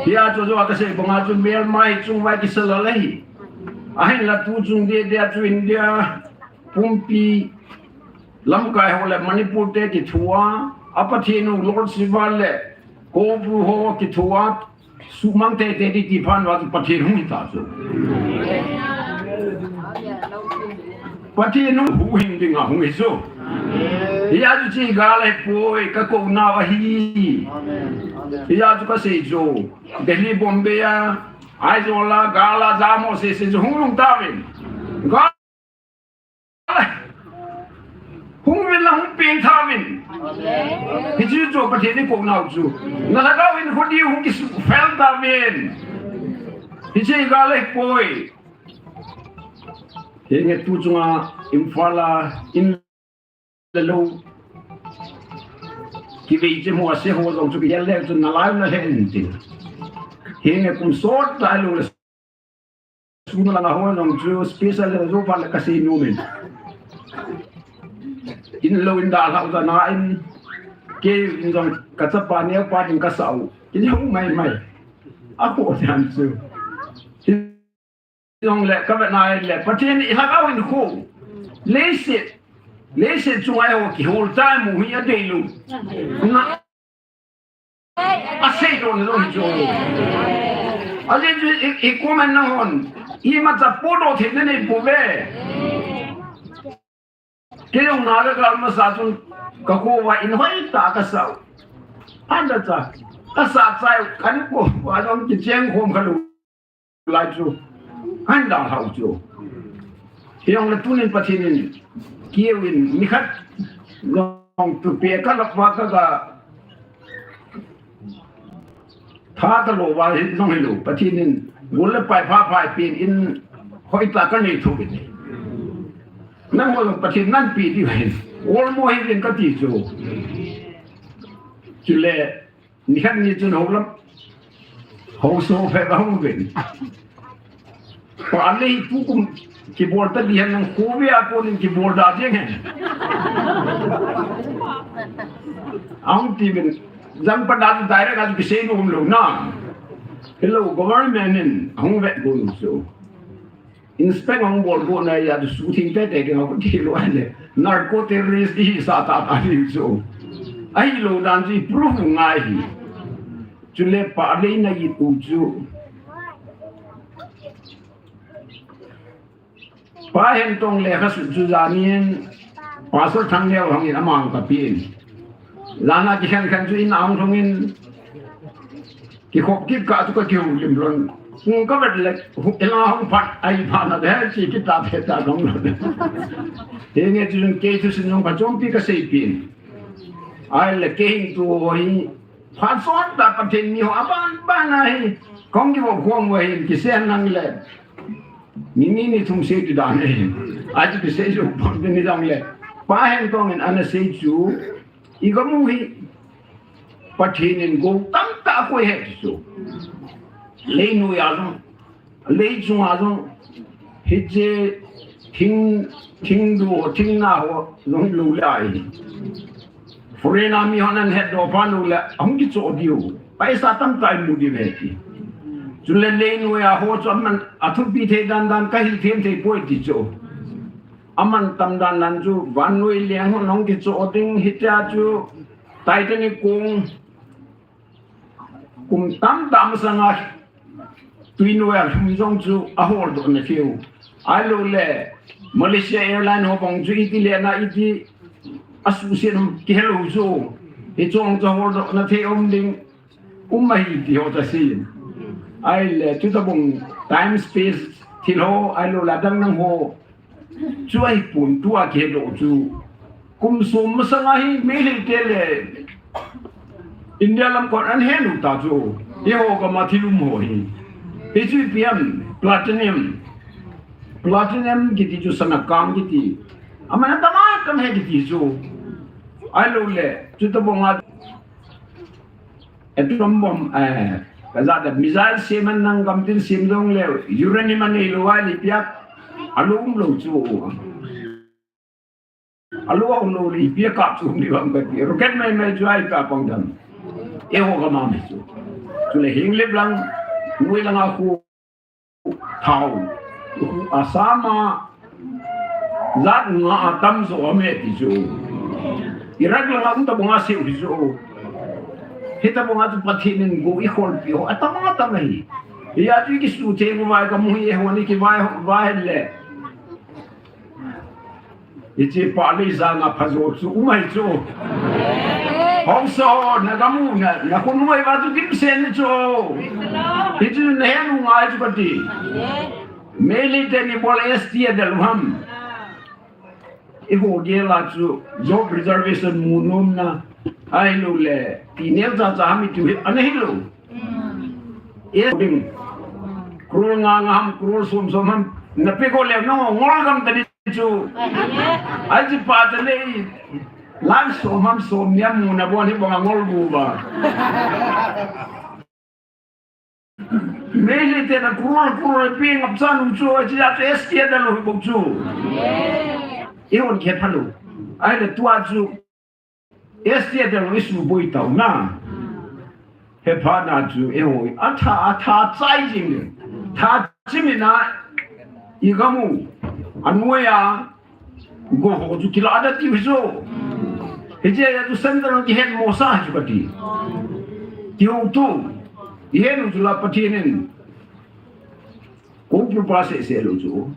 Hia chu jo kasei banga chu melmai chung vai kisa lal ahi. Ahinla tu chung dede a chu India pumpi lamkai ho le Manipur te kithoa, a Pathen u Lord Shiva le Kopu ho kithoa, sumang tete di ti phat uva chu Pathen hung hi ta chu. Pathen hung huhhing dinga hung hi chu. Hia chu chi gal ahipoi, ka kou nau ahi. Hia chu kasei chu. Delhi, Bombay a, Aizawl a, gal a, jamo sese chu hung lhung tauvin. Gal Hung uvin lang hung peng tha uvin. Hichu chu Pathen in kou nau chu. Na lhagao in kho diu hung kisufel tauvin. Hiche gal ahipoi. Henge tu chunga Imphal a in le lou kivei che mo ase ho jong chu kigel le chu nalai na le in tin. Henge kum sot tai lou le Suna langa ho jong chu special le jo phat le kasei nom in. In lou in dalhau jana in kei in jong kachapa neo pa ding kasah u. Kijong mai mai. Akhoh jeng chu. Kijong le kavet nai le Pathen in lhagao in khu. Leiset. Leiset chunga eiho kihol tai mu hi adei lou. Na Asei doh na jong hi chu. Ajeh chu i, i comment na hon. Imacha podoh theina nei pouve. Kei jong na ka kal masa chun ka kho uva in hoitah a kasah u. Anda cha. Kasah chai u kan kho uva jong kicheng khom kha lou. Lai chu, kahin dalhau chu. Hijongle tunin Pathen in, keiin, nikhat jong tupe kalap uva ka, ka, tha kalo uva hi jong hilou. Pathen in, gol le pai pha pha pen in, hoitah kanei thou vin. Nangho jong Pathen nanpe diu ahin. Olmo hih uvin kati chu. Chule, Nikhat ni chun houlam. Houso phe ba hung ven. Pa le tukum kibol ta di han nang khovi a konin kibol da jeng hen. Ahung ti ven. Jang pa da direct a kisei nom lou na. Hello, government in ahung vet gon so. Inspect hung bol gon a, ija chu sutheng teitei ding a kiti lou ahile. Narco terrorist ihi sah tah tah ding chu. Ahilou dan chu i proof ngai hi. Chule pa leina i tu chu. Pa Hentong lekha sut chu janin Pastor Thangneo hangin amang kapen. Lana kikhen khen chu in a hung thongin kikhop kit kah chu kakihoulim lhon. Hung kavet le, hu, ela hung phat, ahi phat na de, chi kita phe ta dong lhon. Henge chun kei thusim jong kachompi kaseipin. Ahile kei hin tu ho hi, phat sot tah Pathen mi ho aban ban ahi, kong kivop khom uva hin, kisei nang le. Ni ni ni thum sei ti dan ahi. Achu kisei chu pon ni dong le. Pa Hentong in ana sei chu, I gamu hi Pathen in gou tamtah akoi ahi ti chu. Leinoi a jong, leichung a jong, hiche Thing, thing du, thing na ho, jong lou le ahi. Foreign a mi hon ahin hetdoh phat uleh, ahung kichoh diu. Paisa tamtah imu diu ahi ti. Chule leinoi a ho chu aman, athupi thei dan dan kahil them thei poi ti chu. Aman tam dan dan chu, vannoi leng hon ahung kichoh ding, hitia chu, Titanic kong, kum tamtah masanga, tuinoi a lhum jong chu aholdoh na thei u. Ahilouleh, Malaysia Airline ho bang chu iti le na iti asuhset um kihelou chu. Hiche jong chu holdoh na thei um ding um ahi ti ho chu ahin. Ahile, chutabang time space thil ho, ahilouleh adang dang ho. Chu ahipon tua kihedoh chu. Kum som masanga hi Meitei te le India lam kon ahin henu ta chu. Eiho gam a thil um ho hi. Hichu ipi ham, platinum. Platinum kiti chu sana kang kiti. Aman atam atam ahi kiti chu. Ahilouleh, chutabang a atom bomb, eh, kajat a missile sem ahin nang gamtin sem jongleh, uranium aneilou ahile ipi a, alou umlou chu. Alou umlou le ipi a kap chu um ding ham kati. Rocket mai mai chu ahi kap pang dam. Eiho gam a mi chu. Chule Henglep lang, noi langa khu thao. Assam a jat nga atam jo ame ti chu. Iraq langa um tabang a seiu hi chu. Hitabang a chu Pathen in go ikholpi ho atam atam ahi. Hia chu ikisutheng uva kamu hi eiho ni kivai, vai le. Hiche pah lei janga phajo chu um ahi chu. Haosa ho, nagamu, na, nakhonung uva chu dimset ni chu. Hichu nahenu ngai chu kati. Meitei teni bol S T a del u ham. Eiho gel a chu job reservation mu nom na. Ahilouleh, ti neo cha cha ham itu hi, ana hilou. Yes, ding. Crore nga nga ham, crore som som ham. Nape go le, no, ngol gam tadi chu. Aji pa tadi. Lakh som ham, som ni ham, na bon hi bang ngol gu ba. Meitei tena crore, crore pe ngap chan u chu, aji a chu S T a del u hi bang chu. Eihon khe phalou. Ahile tua chu. S T a del u isu boi tau na. Hepha na chu eiho. Atha, atha chai jing. Tha chimina. Igamu. Anoi a. Go ho chu kila da ti u hi chu. Hiche a chu central kihet mo sa hi chu kati. Kiho tu. Ihet u chu la Pathen in. Ko krupa seh seh lou chu.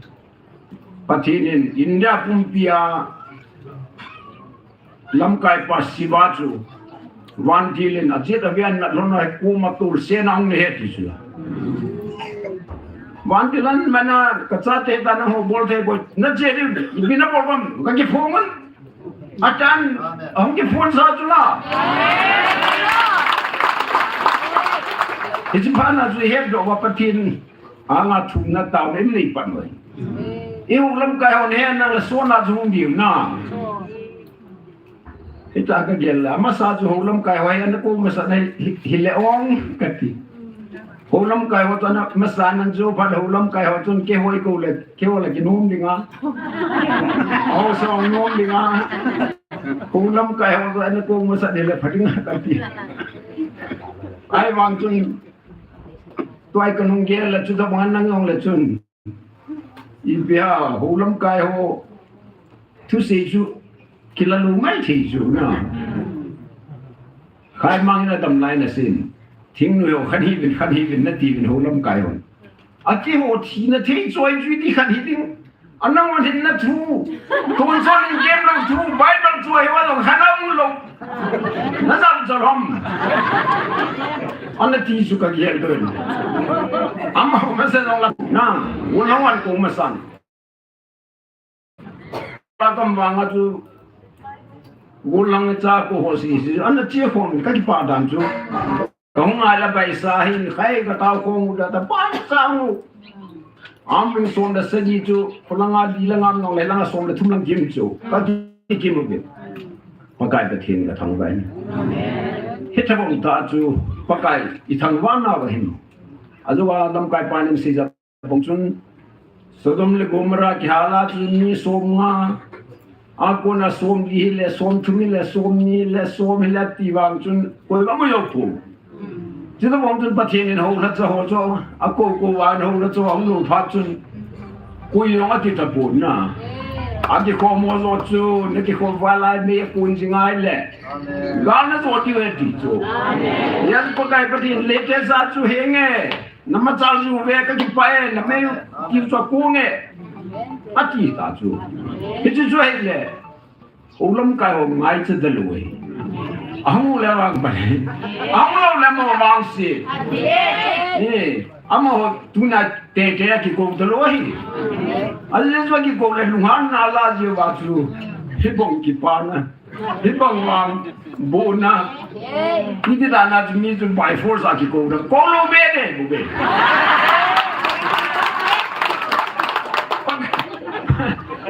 Pathen in India pumpi a lamkai pa Shiva chu vantil in ajet avian na lhon a koma tolsen a hung le he ti chu. Vantil an mana kachate ta nangho bol thei boi. Nache di, ipi nabol ham, kakiphong un. Atan, ahung kiphong sa chu la. Hiche phat na chu ihet doh uva Pathen. Anga thumna taona inei pan uve. Eiho lamkai hon he nang la sona chu hung diu na. Hita kagel la, amasa chu ho lamkai ho hi ana ko masa na hi, hi le ong kati. Ho lamkai ho chu ana masa nan chu phat ho lamkai ho chun keiho ko le, keiho le kinom dinga. Ho song nom dinga. Ho lamkai ho chu ana ko masa ni le phat dinga kati. Ahivang chun Tua hi kanung gel le chu tabang nang jong le chun. Ipi ham, ho lamkai ho. Thusei chu, kila lou mai thei chu na. Khai mang in adam lai na sin. Thingnoi ho khat hivin, khat hivin nati uvin ho lamkai ho. Ati ho thina thei choi chu ti khat hi ding. Anang wan hin na thu. Tonsot in gel lou thu. Bible chu hi wa lou. Khana mu lou. Na jam jal hom. Ana ti chu kagel doh. Ama ho masa jong la. Na. Wala wan ko masan. Pa kam vang a chu. Gulang cha ko ho si si. Ana che khom kakipa dan chu. Kahung a la bai sa hin khai katao khong u da ta bai sa u. Am ring som le sagi chu, pulanga di langa nong le langa som le thum lang kim chu. Kati kim u bit. Pakai Pathen kathangvah in. Hithabang ta chu, Pakai ithangvah nauva hin. Ajo a lamkai pa nin seija Bang chun, Sodom le Gomorrah kihala chu mi som nga, a kona som li hile, som thum hile, som ni le, som hile ti vang chun, koi vang mo yo pu. Chuti vang chun Pathen in houlha cha ho chu, a ko ko vang houlha cha ho lo phat chun, koi jong ati tapon na. Ati ko mo jo chu, nati ko valai me kun jingai le. Gal na jo ti ve ti chu. Yan Pakai Pathen le te sa chu henge. Namachal ju ve kakipah e, namei tiu cha kung e. Ati ta chu. Hichu chu hile. Ulam kai ho ngaicha dalou e. Ahung le vang pa. Ahung lou le mo vang si. Ni, amaho tuna tete kikou dalou hi. Aje chu kikou le lunghan na la ji va chu. Hibong kipana. Hibang vang, bu na. Hiti dan a chu mi chu by force a kikou na. Kou lou be de, bu be.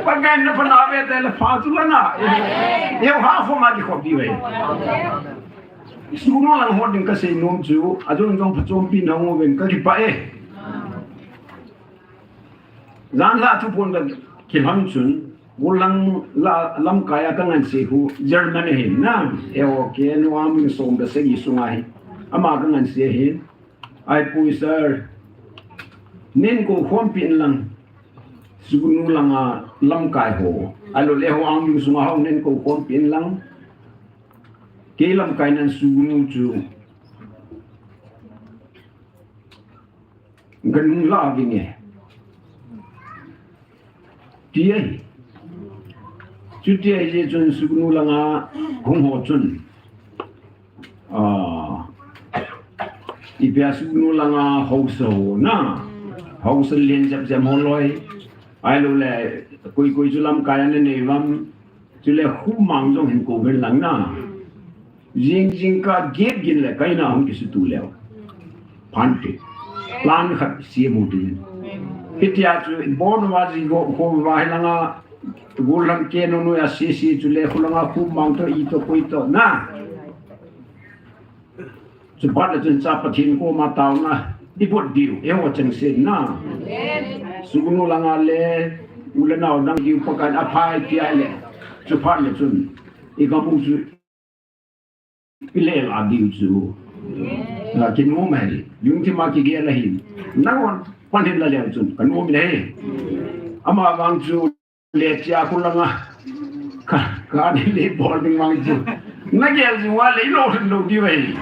Pakai na pana ve te le pha chu la na. Eu ha fo ma kikou di ve. Sugnu lang ho ding kasei nom chu, ajong jong phachompi na ho ven kakipah e. Jan la thu pon da kilhon chun. Gollhang la, lamkai a kangansei hu, German ahin na, A O K, nu amin som da sagi sunga hi. Ama kangansei ahin. Ai pu sir. Nen kou khompi in lang. Sugnu langa lamkai ho. Ahilou le ho amin sunga ho nen kou khompi in lang. Kei lamkai nan sugnu chu. Ganung la vinge. Ti ahi. Chuti ahi jeh chun sugnu langa hung ho chun. Ah. Ipi a sugnu langa haosa ho na. Haosa len jep jep ho loi. Ahilou le koi koi chu lamkai ana nei vam. Chule khumang jong hin kou ven lang na. Jing jing ka gep gin le kaina hung kisutu leu. Phante. Plan khat siam u tin. Hitia chu bon va ji go go va hilanga gollhang ke no no ya si si chule khulanga khumang to i to koi to na. Chu phat le chun cha Pathen koma taona i bot diu, eiho chengse na. Sugnu langa le, u le nao dang diu Pakai in aphai tia le. Chu phat le chun, i kamu chu, i le la diu chu. Na kinom e, lungthim a kigel ahi. Nang on, pan hin la le chun, kanom le. Ama vang chu, le chia khulanga. Ka, ka ni le bol ding mang chu. Na gel jing uva le lo lou diu ve.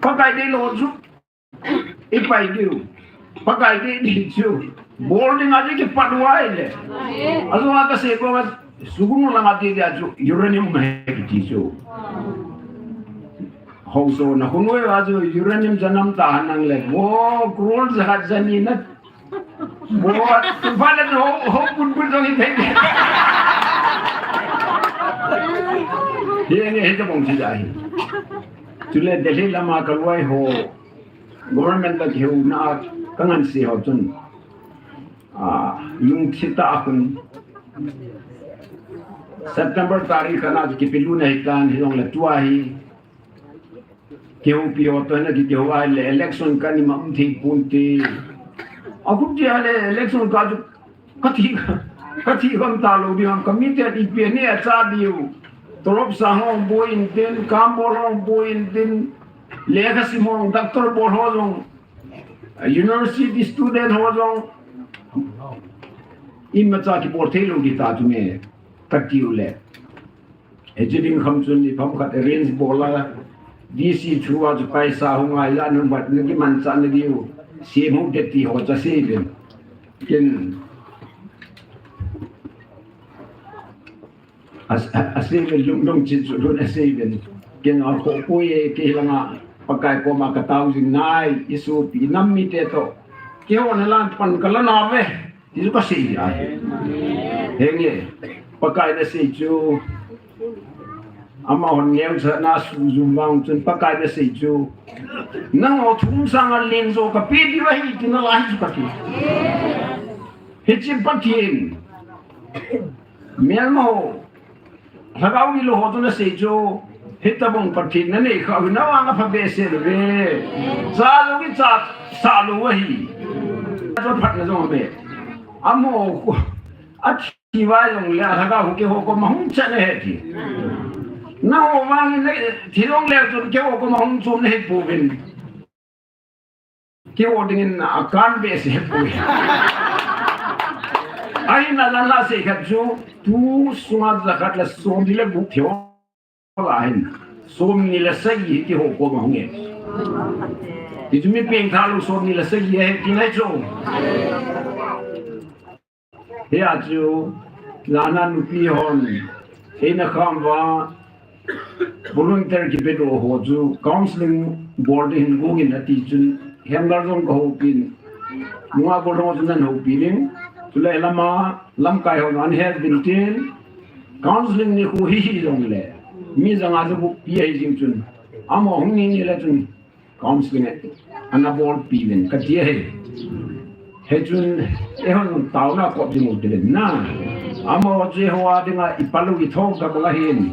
Pakai dei lou chu. I pai diu. Pakai dei dei chu. Bol ding a dei kipat uva le. Ajou a kasei ko sugnu langa ti dia chu. Uranium he ti chu. Haosa na khun uva chu uranium janam ta nang le. Wo crore jahat jani na. Bo, tu pala ho, ho pun pun jong hi thei. Hi nge hi tabong chi dai. Chule Delhi lama ka loi ho. Government la kihouna kangansei ho chun. Ah, lungthim tah a khun. September tarik khat na kipilu na hi kan hi jong le tua hi. Kihoupi ho toh na kihou a le election ka ni ma um thei pon te. A khut dia le election ka chu ka thi, ka thi gam ta lou ding ham ka mi te i pe ni a cha diu. Tolop sa ho bou in tin, kam bol ho bou in tin, lekha sim ho, doctor bol ho jong, university student ho jong, imacha kibol thei lou di ta chu me ka tiu le. Hiche ding kham chun ipi ham khat arrange bol a, D C through a chu paisa hung a ila number na kimanchah na diu. Semu te ti ho cha sei uvin. Ken a, a, asei uvin lungdong chin chu lun asei uvin. Ken a kho poi e kei langa Pakai koma ka tao jing nai, i sopi nam mite toh. Keiho na lan pan ka la na ve. Ti chu ka sei ahi. Henge, Pakai na sei chu. Amahon neo cha na su jum vang chun Pakai na sei chu. Nangho thum sanga len jo ka pe diu ahi ti na la hi chu ka ti. Hiche Pathen. Melma ho. Lhagao gilou ho toh na sei chu, hitabang Pathen na nei kha u hi na vang a pha behseh lou ve. Cha lou kicha sah lou ahi. Cha phatna jong abe. Amaho khu, athi vai jongle, alhagao khu keiho koma hung chat ahi ti. Naho vangin, thi jongle chun keiho koma hung chom nahi pouvin. Keiho dingin akan behseh poi. Ahin alanna sei khat chu, tu sunga jakhat le somni le gup thei ho lah hin, somni le sagi hi keiho koma hung e. Hichu mi pengtha lou somni le sagi ahi ti nai chu. Hia chu, lana nupi hon, eina kham uva, volunteer kipedoh ho chu, counseling bol ding hin gongin ati chun, Hemlal jong kahoupin, nunga bol ho chu nan houpi ding, chule lama, lamkai hon ahin het uvin tin, counseling nikho hi hijongle, mi janga chu bukpi ahi jing chun, amaho hung ni ni le chun, counseling ana bolpi uvin kati ahi. Hichun, eihon taona kop ding u ti le na. Amaho chu eiho a dinga ipalou ithou tabang ahin.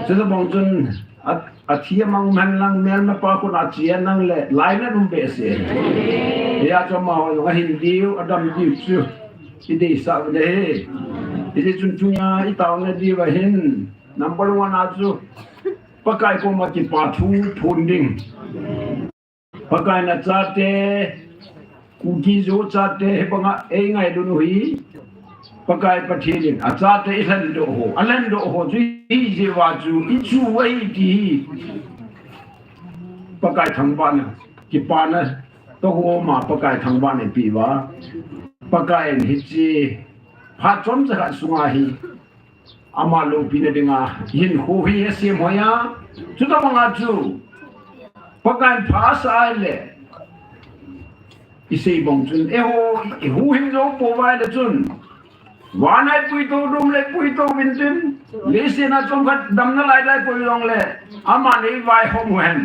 Chutabang chun, a, athi amang man lang melmapa khut a chia nang le, lainat um behseh. Hia chu amaho jong ahin diu, adam diu chu. Ideisah u ahi. Hiti chun tunia itaona diu ahin. Number one a chu, Pakai koma kipa thu phon ding. Pakaiyin achate, Kuki-Zo chate, hibanga eingailut u hi, Pakai Pathen in achate ilhendoh ho, alhendoh ho chu hijeh uva chu, ichu u ahi ti hi. Pakai thangvahna, kipana toh homa Pakai thangvahna eipeh uva. Pakaiyin hiche phat chomcha khat sunga hi, ama loupina dinga hinkho hi asem hoi a. Chutabanga chu, Pakaiyin pha asah le, isei bang chun, eiho, ihuhhing jou pouva ahile chun, vana ipuitou, dom le ipuitou uvin tin, leiset a chomkhat damna lai lai poi jongle, aman eivaihom u hen.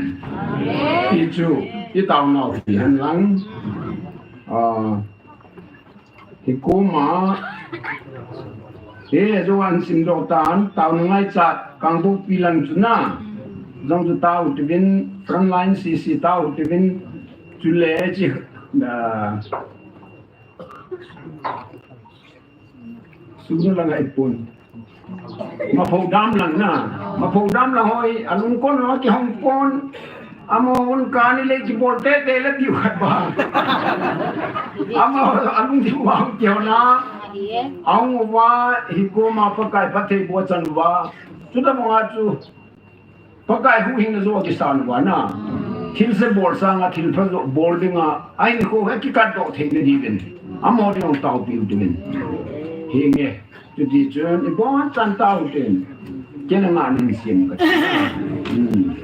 Ti chu, itaonau hihen lang. Ah, Hikoma, eh, jong ahin simdoh tan, taona ngaichat, Kangpokpi lang chu na, jong chu tao uvin, frontline C C tao uvin, chule chi, ah, sunu lang a ipon. Maphou dam lang na. Maphou dam lang hoi, alungkon ho kihong pon. Amaho un kani le kibol tete le piu khat ba. Amaho alung diu vang kihona. Ahung uva, hikoma Pakai phattheiboh achan uva. Chutabanga chu. Pakai huhhingna joh akisan uva na. Thilse bol sanga thilpha joh bol dinga, ahinkho hi kikatdoh theina diuvin, amaho ding taopiu tin. Hinge, chuti chun, ibonchan tao tin. Kei nangah nahin sem kati. Hmm.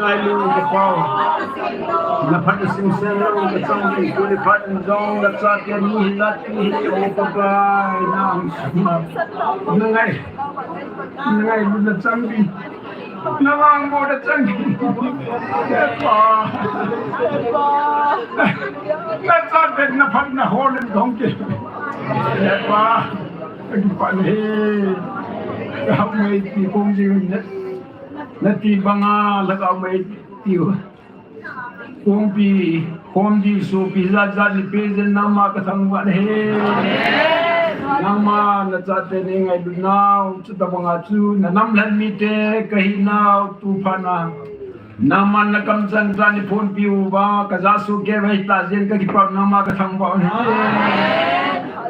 Ngai lu ka pau. Na phat na sing sen lo, na chang ding tu ni phat jong, na cha ken ni hi na ti hi o pa pa, na, na ngai, na ngai lu na chang ding. Na vang mo na chang ding. E pa. Na cha ken na phat na ho len dong ke. E pa. Ka kipa le he. Ka hap mai ti kong jing na. Na ti banga la ka mai ti u. Kongpi, khom di sopi jat jat ni pe jeng nangma ka thangvah e. Nangma na chate nei ngailut nau, chuti banga chu na nam lhen mite ka hi nau tu phat na. Nangman na kamchang chan nei phonpi uva, ka ja soh kei uva hita jeng ka kipa nangma ka thangvah e.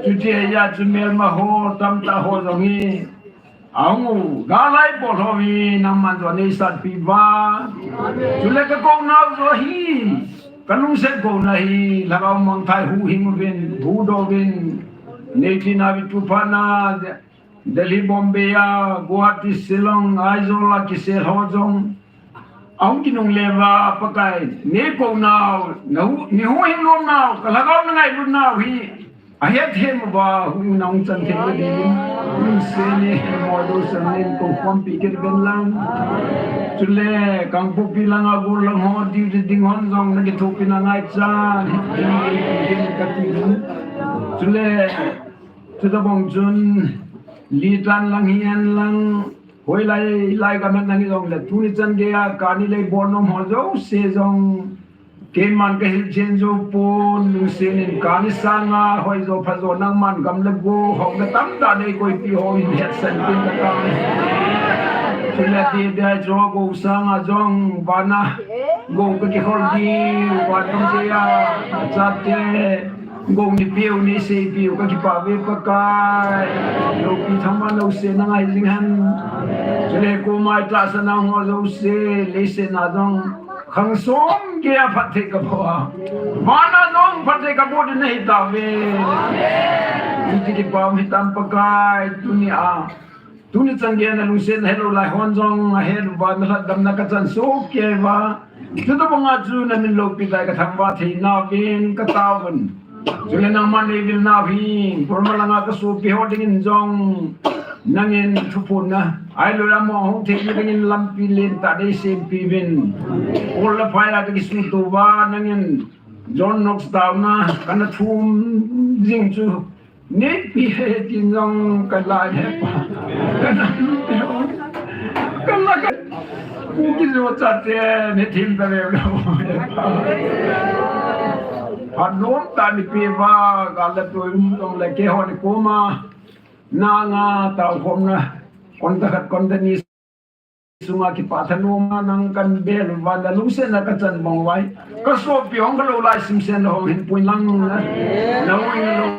Chuti a chu melma ho, tamtah ho jong hi. Ahung u, galai bol ho hi nangman jong nei satpi uva. Chule ka kou nau jong hi, ka lungset kouna hi, Lhagao mangthai huhhing uvin, huhdoh uvin. Nei tina uva tu phat na, Delhi, Bombay a, Guwahati, Shillong, Aizawl a kisel ho jong. Ahung kinungle uva Pakai, nei kou nau, na hu, nei huhhing nom nau, ka Lhagao na ngailut nau hi. Ahet hem uva, hung nang chan thei le ding. Hung se ni, mo do san nen kou khompi kit uvin lang. Chule, Kangpokpi langa gol lang ho, diu di ding hon jong, na kithopi na ngaichan. Ding, ding, ka ti ding. Chule, chuti bang chun, Litan lang hi an lang. Hoilai, lai ka met nang jong le, tuni chan geiya, kani lei bol nom ho jouse jong. Keiman ka hilchen jou pon, lungset in kani sanga, hoi jo pha jo nangman gam le go, hong le tamtah nei koipi ho in hetsan tin ka tao. Chule ti dai jo go sanga jong, vana, go ka kihol diu, van tum geiya, chate. Gong ni piu ni sei piu ka kipa uve Pakai. Loupi thangvah lou se na ngai jing hen. Chule kou mai tahsan a ho jouse, leiset a jong khang som geiya phatthei ka boh a. Van a jong phatthei ka boh ding nahi tauve. Hiti kipa um hitam Pakai, tuni a. Tuni chan geiya na lungset na helou lai hon jong, ahet uva na lhatdamna ka chan soh kei uva. Chuti banga chu na min loupi tai ka thangvah thei nauvin ka tao uvin. Chule nangman nei vil nau hi, Burma langa ka sopi ho dingin jong, nangin thuphonna. Ailou le amaho hung thei dingin lampi lentah nei sempi uvin. Ol le phai a ka kisuto uva, nangin John Knox taona, kana thum jing chu. Nei pi he tin jong ka la he pa. Ka na pe ho. Ka la ka. Kou kijo chate nei thim ta le lo. Phat nom tah nei pi uva, ka la tu um tong le keiho ni koma. Na nga tao khom na. Kon ta khat kon ta ni. Sunga kipah thanom a nang kan bel uva, na lungset na ka chan bang uva. Ka sopi hung ka lou lai simsen na hung hin pui lang na. Na ui na lou.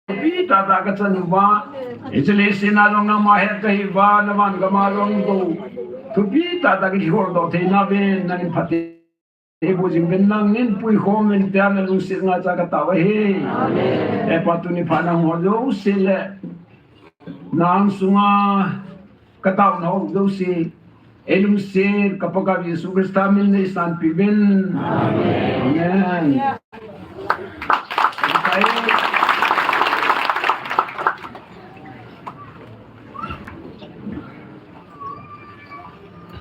Thupi tah tah ka chan uva. Hiche leiset a jong nangma het ka hi uva, na van gam a jong kou. Thupi tah tah ka kihol doh thei nauve, nangin phatthei Hei bu jing uvin nangin puikhom uvin tia na lungset ngaichat ka tao ahi. Amen. He Pa tuni phat nangho jouse le nang sunga ka taona ho jouse. Ei lungset ka Pakai Jesu Christa min nei sanpeh uvin. Amen. Amen.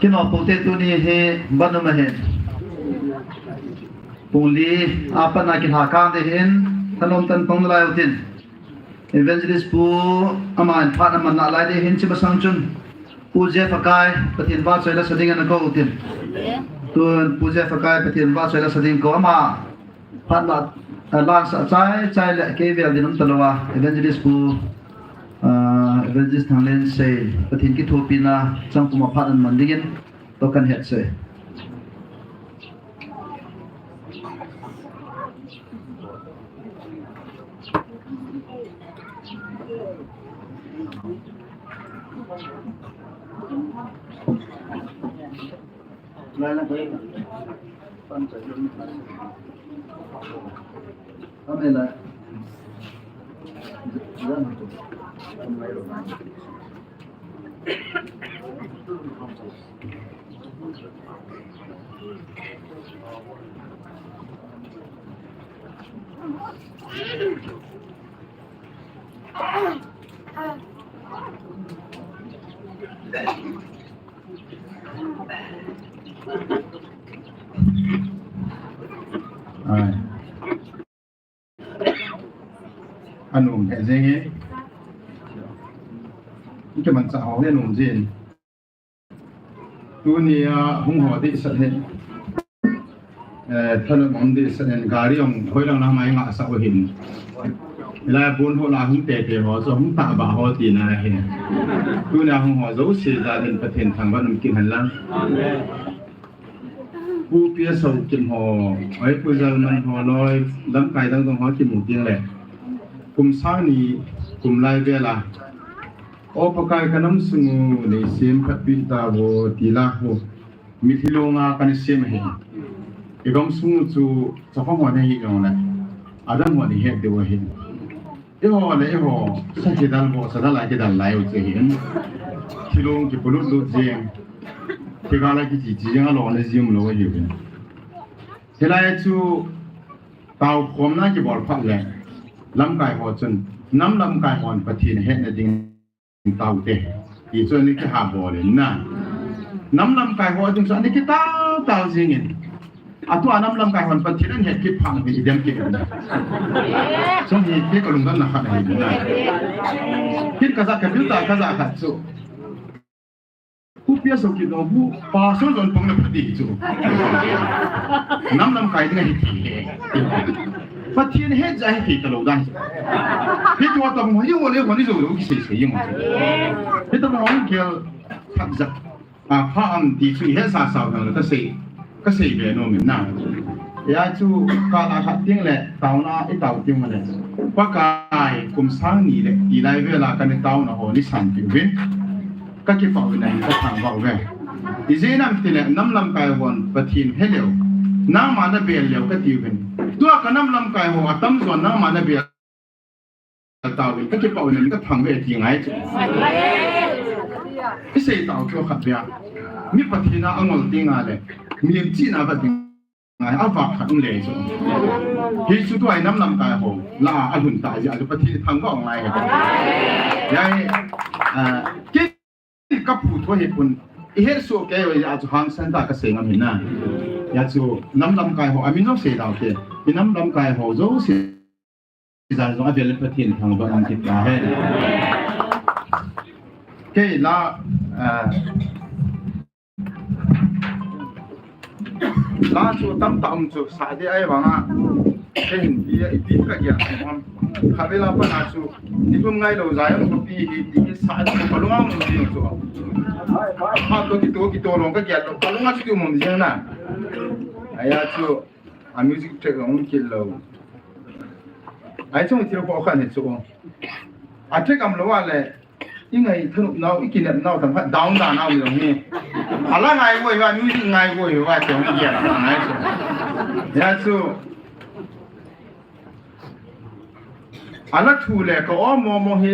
Kino pote tuni hi banum ahin. Pung li a pat na kilha kang ding ahin, thanom tah in pang nalai utin. Evangelist Pu aman phat aman nalai ding ahin, hiche masang chun Pu Jeff Akai, Pathen vahchoi la sa ding in akou utin. Tun Pu Jeff Akai, Pathen vahchoi la sa ding kou ama. Phat la, ah, la sa chai chai le kei vel din um talou a, Evangelist Pu, ah, Evangelist Thanglen sei, Pathen kithopina chang puma phat an man dingin, to kan het sei. Ai. Anom he jeng e. Ike man cha ho he nom jin. Tunia hung ho dehset hin. Eh, thanop um dehset hin, gari hung hoi lang na mai nga sa u hin. Hilai a bon ho la hung tete ho, so hung tah ba ho tina hin. Tunia hung ho jouse jal in Pathen thangvah in um kit hen lang. Amen. Pu P S Haokip ho, oi Pu Jalman ho loi, lamkai dang dang ho kimu ding le. Kum sang ni, kum lai vel a. O Pakai ka nam sung u nei sem phatpi ta vo ti la ho. Mitlhi long a kana sem ahi. I gam sung u chu chapang ho nei hi jong le. Adam ho nei het diu ahi. Eiho le eiho, sa kidal bo, sa dal a kidal lai u chu ahi. Thilong kipolut lut jeng. Thilong a kichi chi jeng a lo na jim lo ahi. Hilai chu tao khomna kibol phat le. Lamkai ho chun, nam lamkai hon Pathen hetna ding tao te. Ti chu ani kihah bol in na. Nam lamkai ho ding chu ani kitao tao jing in. Atua nam lamkai hon Pathen ahet kit phat le idem kit in. Chung hi ke ka lungdon na khat ahi na. Kit ka ja ka bil ta ka ja khat chu. Pu P S Haokip dong bu, pastor jon pang na pati chu. Nam lamkai ding ahi ti he. Pathen het ja hi ti ta lo dan. Hi tua ta mo, hi wo le wo ni jo lo ki sei sei mo. Hi ta mo, hi kel thak ja. A, pha am ti chu he sa sa na ka sei. Ka sei be nom in na. Hia chu ka la khat ding le, taona i tao ding le. Pakai kum sang ni le, ti lai vel a kana taona ho nei sanpeh uvin. Ka kipah uvin ahi, ka thangvah uve. Ijeh inem itile, nam lamkai hon Pathen he leu. Nangma na bel leu kati uvin. Tua ka nam lamkai ho atamjon nangma na bel tauvin, ka kipah uvin, ka thangvah e ti ngai chu. I sei tao chu khat vea. Mi Pathen a angol ding a le, mihem chihna vat ding ngai, a vak khat um le chu. Hi chu tua i nam lamkai ho la a lhun ta jeh a chu Pathen thangvah ngai he. Hia, a, ke Ka phu thu hi pun, i het soh kei u a chu hangsan tah ka sei ngam hi na. Hia chu nam lamkai ho, a min jong sei dau te. I nam lamkai ho jouse jal jong a vel in Pathen thangvah in um kit ta hen. Kei la, ah, La chu tamtah um chu sa ding ahi vang a. Kei hin i, ipi ka gel ham. Khatvei la pat a chu. Ni kum ngai lou jai um pi hi ti hi sa chu ka lung a um ding chu. Ha to kito kito long ka gel lou. Ka lung a chu ki um ding na. Ahia chu a music track long kit lou. Ahi chung thil ko khan hi chu. A track um lou a le. I ngai thanop nau, i kinep nau, tam khat down da nau jong hi. A la ngai voi va, music ngai voi va, jong hi a la ngai chu. Hia chu. A la thu le ka o mo mo hi.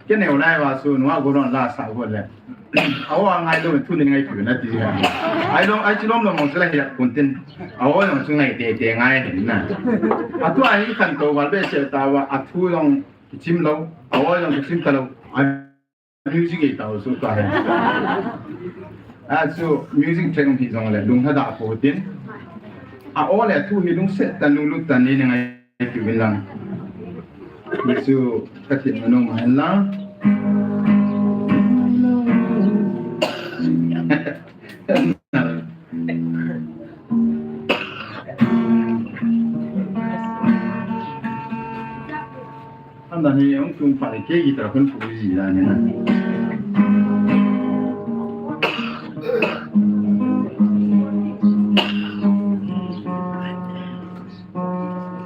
Ke neo lai va chu, nua go ron la sa go le. A o a ngai lo thu ni ngai phu na ti ha. Ai long, ai chi lom lo mo chu la hi kun tin. A o jong chu ngai te te ngai na. A tu ai khan to val be se ta va, a thu jong Kichim lou, a o jong kichim ta lou, a music ei ta lou chu tua hi. A chu music track hi jong le lung lhadah po tin. A o le thu hi lungset tah in lunglut tah in nei ngai uvin lang. Chu ka ti nom hen lang. Anda ni ong tung pa ke guitar khun pu ji la ni na.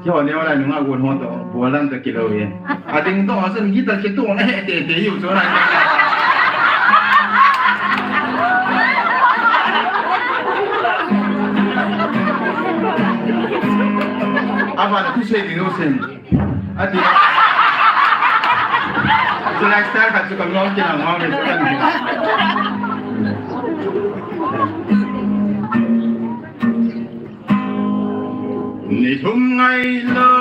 Kyo ne wala nunga gon ho to bolan ta kilo ye. Ading to asan guitar ke to na he te te yu so na. Aba na tu se ni no sen. Ati. Select star khat chu kam long kila ngau le kan. Ni thum ngai lo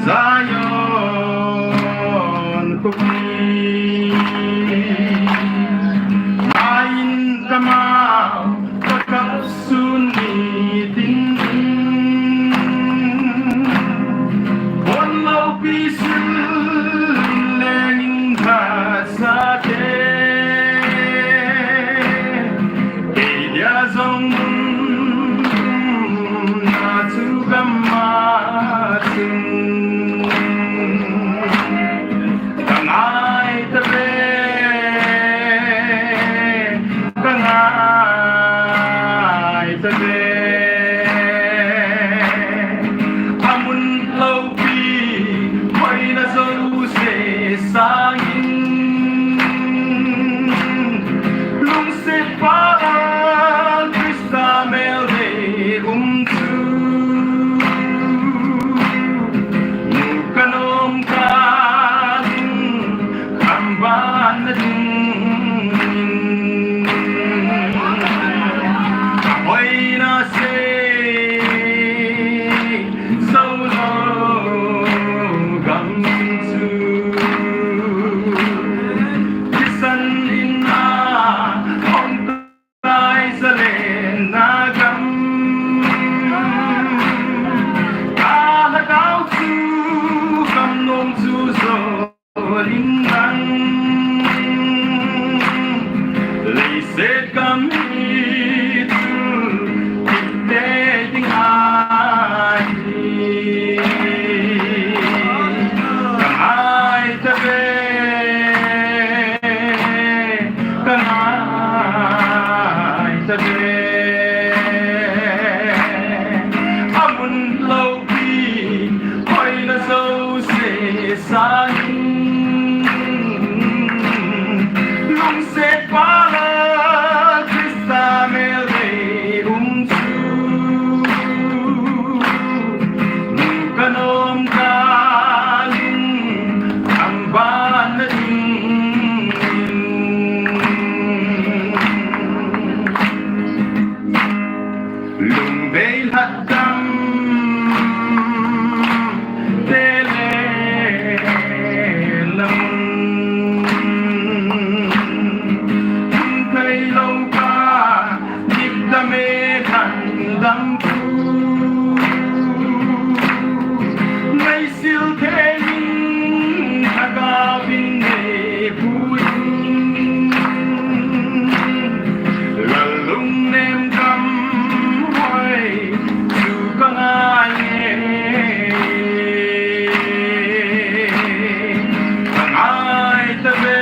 Zion khuti. Ngai in kamau kakap sun ni tin. Bon lo pi sun leng in pha sa te. Kei dia jong na chu gam a chun ka ngai ta ve, ka ngai ta ve. Amun lo pi, hoina jouse sangin, lungset pha a Krista mel dei um chu, nu ka nom kah in, amban na ding in, hoina sei zo lo gam chu. Kisan in a hong tai zalen na gam. Ka lhagao chu gam nom chu zo. Ring lang, leiset gam hi chu kipte ding ahi. Ka ngai ta ve, ka ngai ta ve. Amun lo pi, hoina jouse sangin, lungset pha a Krista mel dei um chu, nu ka nom kah in, amban na ding in. Lungdei lhadam te le lamun, thei lo ka dipdam e lhandam pu. Nei sil thei in, lhagao in nei pu in, lal lungnem gam hoi chu ka ngai e. Ka ngai ta ve,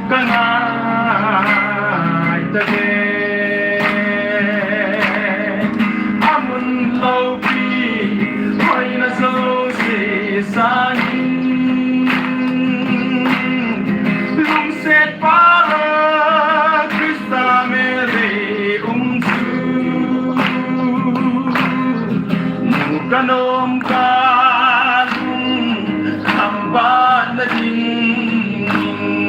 ka ngai ta ve. Amun lo pi, hoina jouse sangin, lungset pha a Krista mel dei um chu, nu ka nom kah in, amban na ding in.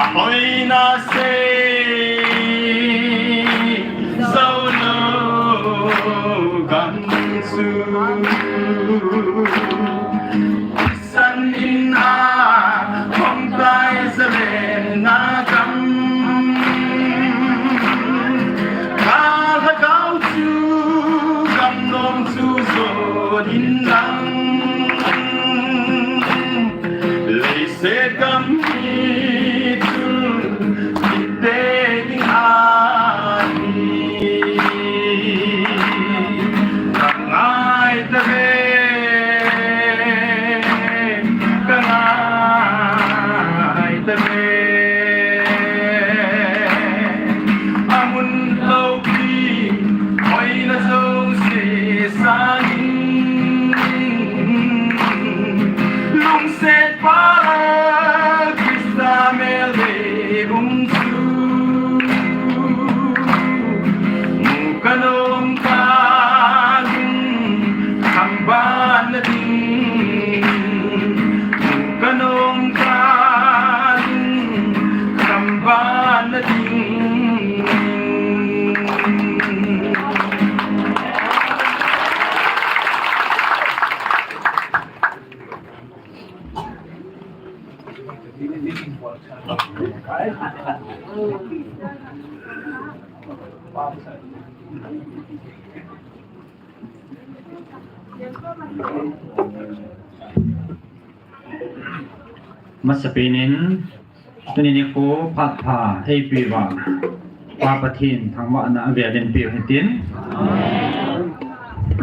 A hoina sei zo lo gam chu, kisan in a hong tai zalen na gam. Ka lhagao chu gam nom chu zo ding lang, leiset gam hi chu kipte ding ahi. Masapen in, tuni nikho phat pha eipeuva, Pa Pathen thangvahna avel in peu hitin.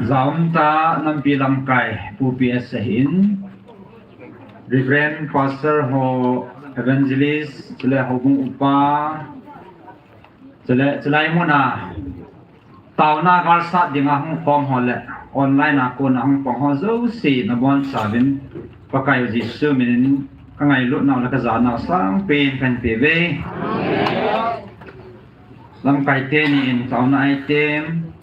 Jaum ta nampi lamkai Pu P S ahin, Reverend Pastor ho, Evangelist, chule houbung upa, chule chulai muna taona galsat dinga hung khom ho le online a kona hung pang ho jouse nabonchauvin Pakai Jesu minin kangailutnau le kajanau sangpen kahin peuve. Lamkai teni in taona item